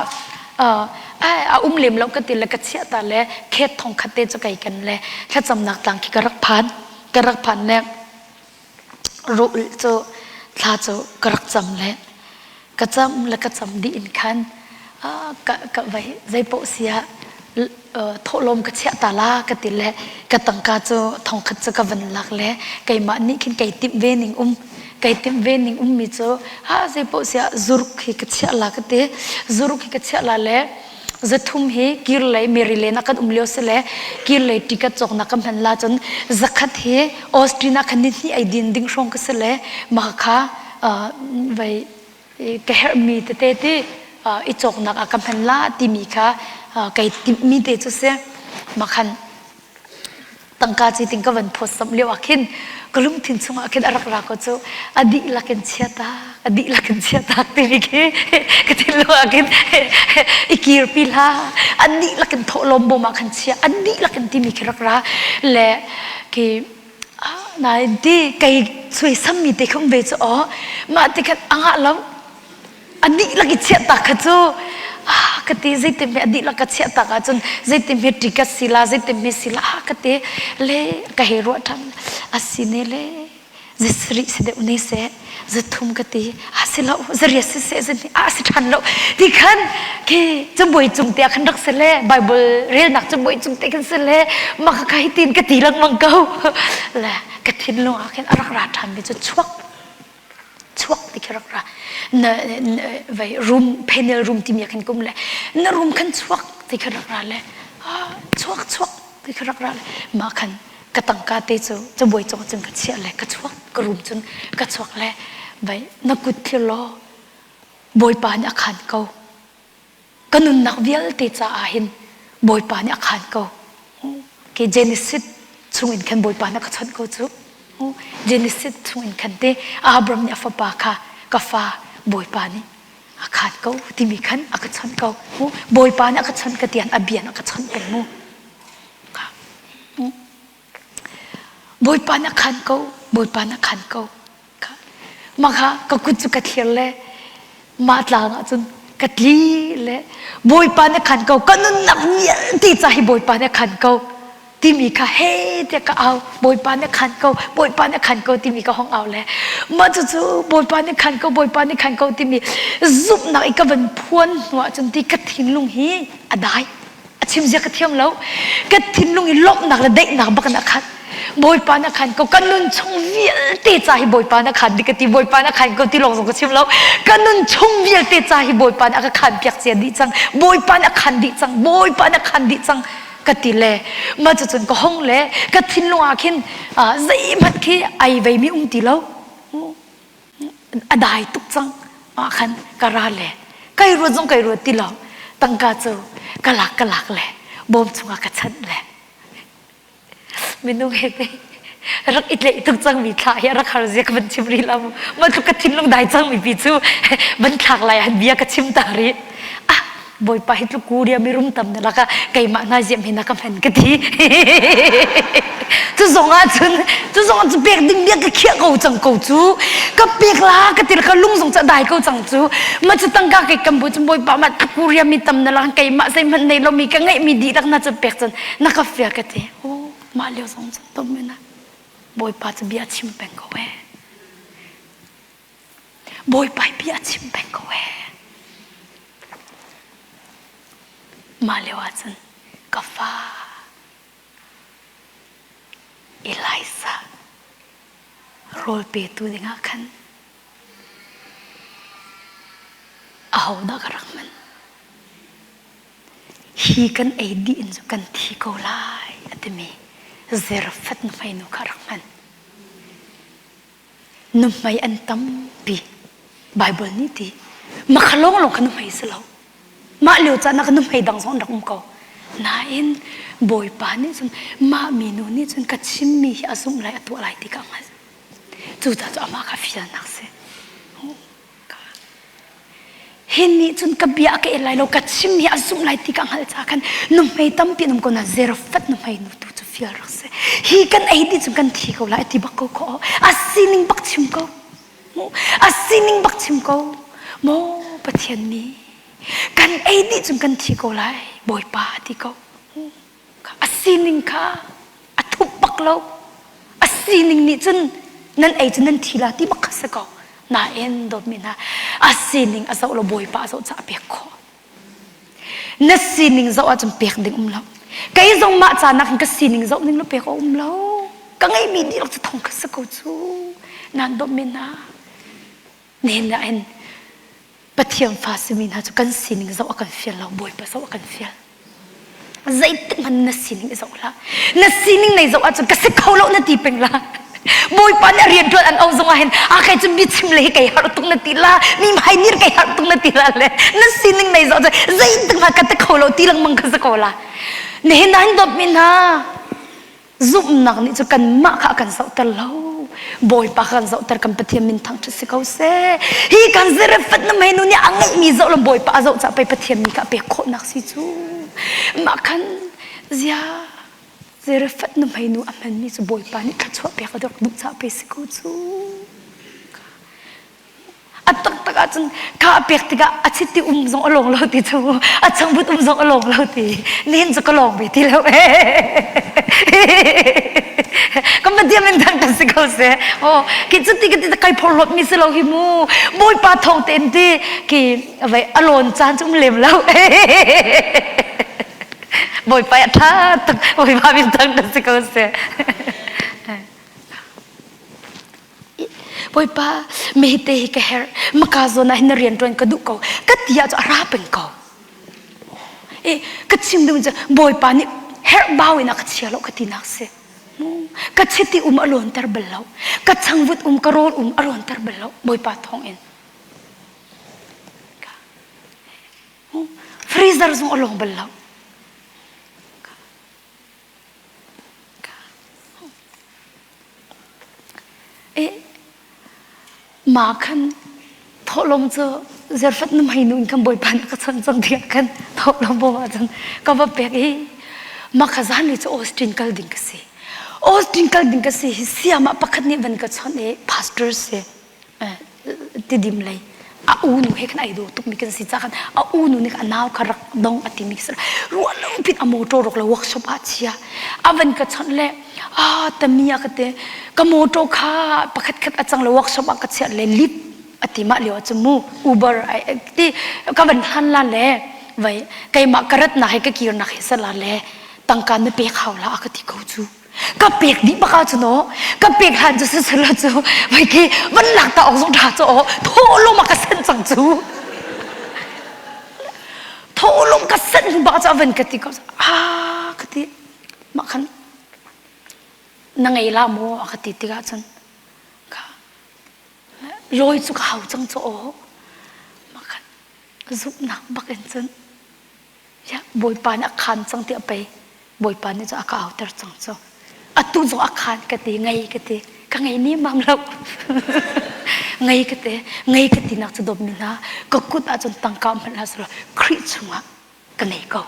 a um lem lo ka ti le ka chiah ta le khet thong khat te chu kai kan le thlacamnak tlang khi ka rak phan ka rak phan le ruh cu thla cu ka rak cam le ka cam le ka cam dih in khan ka ka vai zeipoh sia thawhlawm ka chiah ta la ka ti le ka tangka cu thongkhat cu ka van lak le keimah nih khin kei timh ve ning um kei timh ve ning um mi cu ha zeipoh sia zuruk hi ka chiah la ka ti zuruk hi ka chiah la le zathum hi kir lei Maryland ah kan um lio si le kir lei ticket cawknak ka hman la cun zakhat hi Austin ah khan ni hnih ai din ding hrawng ka si le mah kha vai ka herhmi tete ti i cawknak ah ka hman la timi kha kai timhmi te cu si mah khan tangka ci ting ka van phawt samh lio ah khin ka lungthin chungah khin a rak ra ko cu a dihlak in chia tak a dihlak in chia tak timi khi ka thinlung ah khin i kirpi hlah a dihlak in thawhlawm bawm ah khan chia a dihlak in timi khi rak ra le khi nain ti kei suaisammi te kha um ve cu aw mah ti khan a ngah lo a dihlak i chiah tak kha cu ah ka ti zeitin hme a dihlak ka chiah tak ahcun zeitin hme ticket si la zeitin hme si la ah ka ti le ka hei ruah ṭhan a si ne le zasarih si deuh ne seh zathum ka ti a si lo zariat si seh zahnih a si ṭhan lo ti khan khi cabuai cung te ah khan rak si le Bible relnak cabuai cung te khan si le mah kha hi tin ka ti lengmang ko le ka thinlung ah khin a rak ra ṭhan mi cu chuak chuak ti khi rak ra na vai room panel room timi ah khan kum le na room khan chuak ti khi rak ra le chuak chuak ti khi rak ra le mah khan ka tangka te cu cabuai cung cun ka chiah le ka chuak ka room cun ka chuak le vai na kut thlir law bawipa nih a khan ko ka nunnak vialte caah hin Bawipa nih a khan ko. Ke Genesis chung in khan Bawipa nih a ka chawnh ko cu. Genesis chung in khan te Abraham nih a fapa kha ka fa Bawipa nih a khan ko timi khan a ka chawnh ko. Bawipa nih a ka chawnh ka tian a bian a ka chawnh peng mu. Bawipa nih a khan ko, Bawipa nih a khan ko. Mah kha ka kut cu ka thlir le mah tlang ah cun ka tli le Bawipa nih khan ko ka nunnak vialte ca hi Bawipa nih khan ko timi kha he tiah ka au Bawipa nih khan ko Bawipa nih khan ko timi ka hong au le mah cucu Bawipa nih khan ko Bawipa nih khan ko timi zumhnak i ka van phuan hnu ah cun ti ka thinlung hi a dai a chim zia ka thiam lo ka thinlung i lawmhnak le daihnak bak in a khat Bawipa na khan ko ka nun chung vialte ca hi Bawipa na khan ka ti Bawipa na khan ko ti lawng zong ka chim lo ka nun chung vialte ca hi Bawipa nih a ka khan piak cia dih cang Bawipa nih a khan dih cang Bawipa nih a khan dih cang ka ti le mah cucun ka hong le ka thinlung ah khin zeihmanh khi ai veimi um ti lo a dai tuk cang ah khan ka ra le kai ruat zong kai ruat ti lo tangka cu ka lak ka lak le bawm chungah ka chanh le minung he te rak i tleih tuk cangmi thla hi rak har zia ka van chim rih lo ma tluk ka thinlung dai cangmi pi cu van thlak lai han bia ka chim ta rih ah Bawipa hi tluk kuria mi rum tam na laka keimah hna ziam hi na ka hman ka ti. Cu zong ah cun cu zong ah cu pek ding bia ka khiah ko cang ko cu ka pek la ka ti ka lung zong ca dai ko cang cu ma cu tangka ke kam bu cu Bawipa ma tluk kuria mi tam na lak keimah zeihmanh nei lo mi ka ngeih mi dihlak na cu pek cun na ka fial ka ti. Oh mah lio zong cun tom na Bawipa cu bia chim peng ko eh. Bawipa bia chim peng ko eh. Mah lio ahcun. Rawl petu dingah khan ahodah ka rak hman? Hi kan ei dih in cu kan thi ko lai a timi Zarephath nuhmeinu kha rak hman. Nuhmei an tampi. Baibal nih ti. Makha lawnglawng kha nuhmei si lo. Mah lio caan ah ka nuhmei dang zong an rak um ko. Nain Bawipa nih cun mah minu nih cun ka chimmi hi a zumh lai a tuah lai ti ka hngalh. Cucaah cu amah kha fialnak si. Hi nih cun ka bia ka el lai lo ka chim hi a zumh lai ti ka hngalh caah khan nuhmei tampi an um ko na Zarephath nuhmei nu tu cu fial rak si. Hi kan ei dih cun kan thi ko lai a ti bak ko kho. A sining bak chim ko. A sining bak chim ko. Maw Pathian mi kan ei dih cun kan thi ko lai Bawipa a ti ko. A sining kha a thup bak lo. A sining nih cun nan ei cu nan thi la ti bak kha si ko. Nain dawtmi hna a sining a zoh lo Bawipa a zoh caah pek khawh. Na sining zoh ahcun pek ding um lo. Kei zong mah ca nak ka sining zoh ning lo pek a um lo. Ka ngeihmi dihlak cu thong kha si ko cu. Nan dawtmi hna nihin ah hin Pathian fa simi hna cu kan sining zoh a kan fial lo, Bawipa zoh a kan fial. Zeitik hmanh na sining i zoh hlah. Na sining nei zoh ahcun ka si kho lo na ti peng la. Bawipa nih a rian ṭuan an auh zong ah hin a kai cu biachim le hi kei harh tuk na ti la, mi hmai nir kei harh tuk na ti la le na sining nei zoh cun zeitik hmanh ka ti kho lo ti lengmang ka si ko la. Nihin ah hin dawtmi hna, Zumhnak nih cu kanmah kha a kan zohter lo. Bawipa kha kan zohter kan Pathian min thangṭhat si ko seh. Hi kan Zarephath na nu nih a ngeihmi zoh lo Bawipa a zoh caah pei Pathian mi kha a pek khawhnak si cu. Mah khan zia Zarephath na nu a hmanmi cu Bawipa nih thluachuah pek a duh caah pei si ko cu. A taktak ahcun kha a pek tikah a chiti um zong a lawng lo ti cu a changvut um zong a lawng lo ti nihin cu ka lawng ve ti lo ka Pathian min thang kan si ko seh oh ki cu ti ka ti kai phorhlawt mi si lo hi mu Bawipa thawng tein ti ki vai a lawn caan cu um lem lo Bawipa a tha tuk Bawipa min thang kan si ko seh Bawipa, mehte hi ka herh. Maka zawn ah hin na rian ṭuan ka duh ko. Ka ti ah cu a ra peng ko. E, ka chim duh cu Bawipa nih herh bau in a ka chia lo ka ti nak si. Ka chiti um a lawnter bal lo. Ka changvut um ka rawl um a lawnter bal lo. Bawipa thawng in. Freezer zong a lawng bal lo. Mah khan thawhlawm cu Zarfat nuhmei nu in khan Bawipa nih ka chawnh cang tiah khan thawhlawm bawm ahcun ka va pek i mah kha zanlei cu Austin kal ding ka si. Austin kal ding ka si hi siamah pakhat nih van ka chawnh i pastor si. Tidim lei a unu he khan ai daw tukmi kan si ca khan a unu nih a nau kha rak dong a timi si ruah lo pin a motor rok le workshop ah chia a van ka chawnh le a tami a ka te ka motor kha pakhat khat a cang le workshop ah ka chiah le lip a ti mah lio ah cu mu Uber ti ka van hlan la le vai keimah ka rat nak he ka kir nak he sala le tangka na pek hau la a ka ti ko cu ka pek dih bak ahcun aw ka pek hlan cu sisela cu vai khi van lak ta awk zong ṭha cu aw thawhlawm a ka sanh cang cu thawhlawm ka sanh hnu bak cu a van ka ti ko ah ka ti mah khan na ngei la maw a ka ti tikah cun ka lawi cu ka hau cang cu aw mah khan zumhnak bak in cun Ya, Bawipa nih a khaan cang tiah pei Bawipa nih cu a ka auter cang cu. Atu zong a khaan ka ti, ngei ka ti. Ka ngei nemam lo. ngei ka ti, ngei ka ti nak cu dawtmi hna, ka kut ahcun tangka hmanh hlah selaw Khrih chungah ka ngei ko.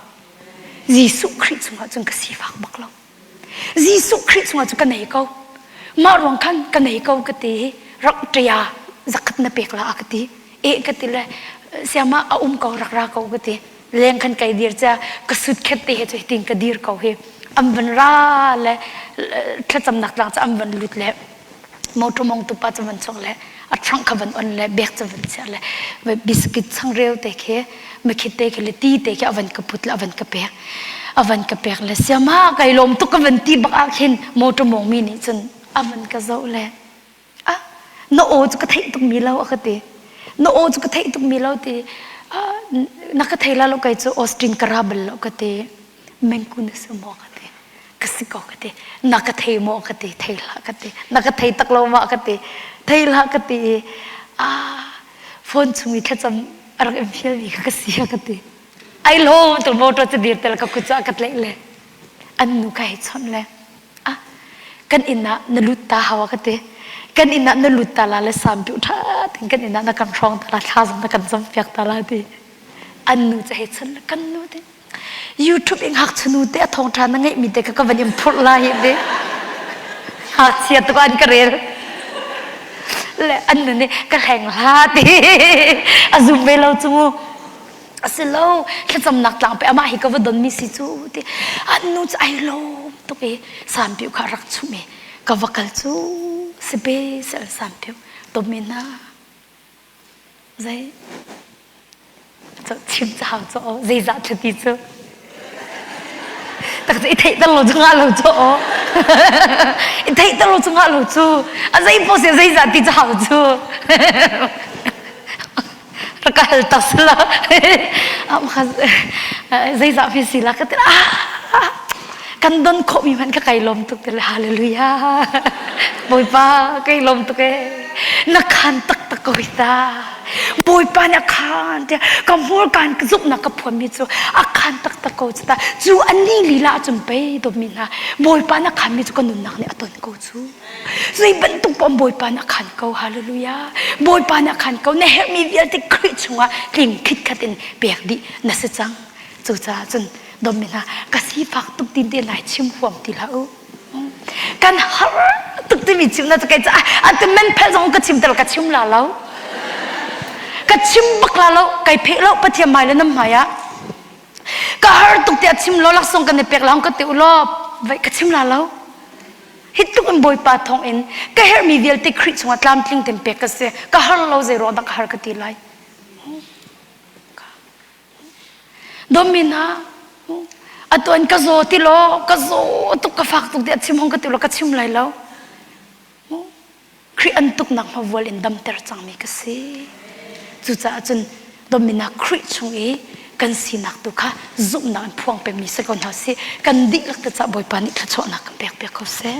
Jesuh Khrih chungah cun ka sifak bak lo. Jesuh Khrih chungah cu ka nei ko. Mah ruang khan ka nei ko ka ti hi rak ṭia zakhat na pek la a ka ti. E ka ti le siama a um ko rak ra ko ka ti. Leng khan kai dir cha ka sut khet te he cu hitin ka dir ko hi. An van ra le thlacamnak tlang cu an van lut le motor mong tu pa cu van chuak le a trunk kha van on le bag cu van chiah le biscuit changreu te khi makhit te khi le ti te khi a van ka put le a van ka pek a van ka pek le siama kai lawm tuk ka van ti bak ah khin motor mong mi nih cun a van ka zoh le a. Na aw cu ka theih tukmi lo a ka ti. Na aw cu ka theih tukmi lo ti. Na ka thei la lo kai cu Austin ka ra bal lo ka ti. Mengku na si maw ka ti. Ka si ko ka ti. Na ka thei maw ka ti. Thei hlah ka ti. Na ka thei tak lo ma ka ti. Thei hlah ka ti i ah phone chung i thlacam a rak in fialmi kha ka si a ka ti. Ai lawm tu motor cu dir tel ka kut cu a ka tlaih le an nu ka hei chawnh le ah kan inn ah na lut ta hawa ka ti kan inn ah na lut ta la le sam piu tha tin kan inn ah na kan hrawng ta la thla zong na kan zam piak ta la ti an nu cu hei chawnh le kan nu te YouTube in ngakchanu te a thawngṭha na ngeihmi te kha ka van in phurh lai hi ti. Ngakchia tuk an ka rel. Le an nu nih ka hleng hla ti. A zum ve lo cu mu. A si lo, thlacamnak tlang pe amah hi ka va donmi si cu ti. An nu cu ai lawm tuk i sampiu kha rak chumh i ka va kal cu si pe sel sampiu tomi hna Zei? Chim ca hau cu zeizah ṭhati cu? Tak cu i theihter lo cu ngah lo cu aw. I theihter lo cu ngah lo cu. A zei paoh si zeizah ti cu hau cu. Rak ka hal tak sila. Zeizah fi si la ka ti ah kan don khawhmi hmanh ka kai lawm tuk ti le hallelujah. Bawipa kai lawm tuk ee. Na khan taktak ko hi ta. Bawipa nih a khan tiah ka hmurka in ka zumhnak ka phuanmi cu a khan taktak ko cu ta. Cu a ni lila ahcun pei dawtmi hna Bawipa nih a khanmi cu ka nunnak nih a ton ko cu. Zei bantuk paoh Bawipa nih a khan ko. Hallelujah. Bawipa nih a khan ko. Na herhmi vialte Khrih chungah tling khitkhat in pek dih na si cang. Cucaah cun dawtmi hna ka sifak tuk tin te nai chim huam ti hlah u. Kan har tuk timi chim na kai ca atu men phel zong ka chim tel ka chim la lo. Ka chim bak la lo kai pheh lo Pathian hmai le nam hmai ah. Ka har tuk tiah chim lo laksawng kan i pek la ka ti u law vai ka chim la lo. Hi tluk in Bawipa thawng in ka herhmi vialte Khrih chungah tlamtling ten pek ka si. Ka har lo zei ruang dah ka har ka ti lai. Dawmi hna, atu an ka zaw ti law, ka zaw tuk ka fak tuk tiah chim hong ka ti law ka chim lai lo. Khrih an tuknak hmavual in damter cangmi ka si. Cucaah cun dawmi hna Khrih chung i kan sinak tu kha zumhnak in phuang pengmi si ko hna sih. Kan dihlak te cah Bawipa nih thluachuahnak kan pek piak ko seh.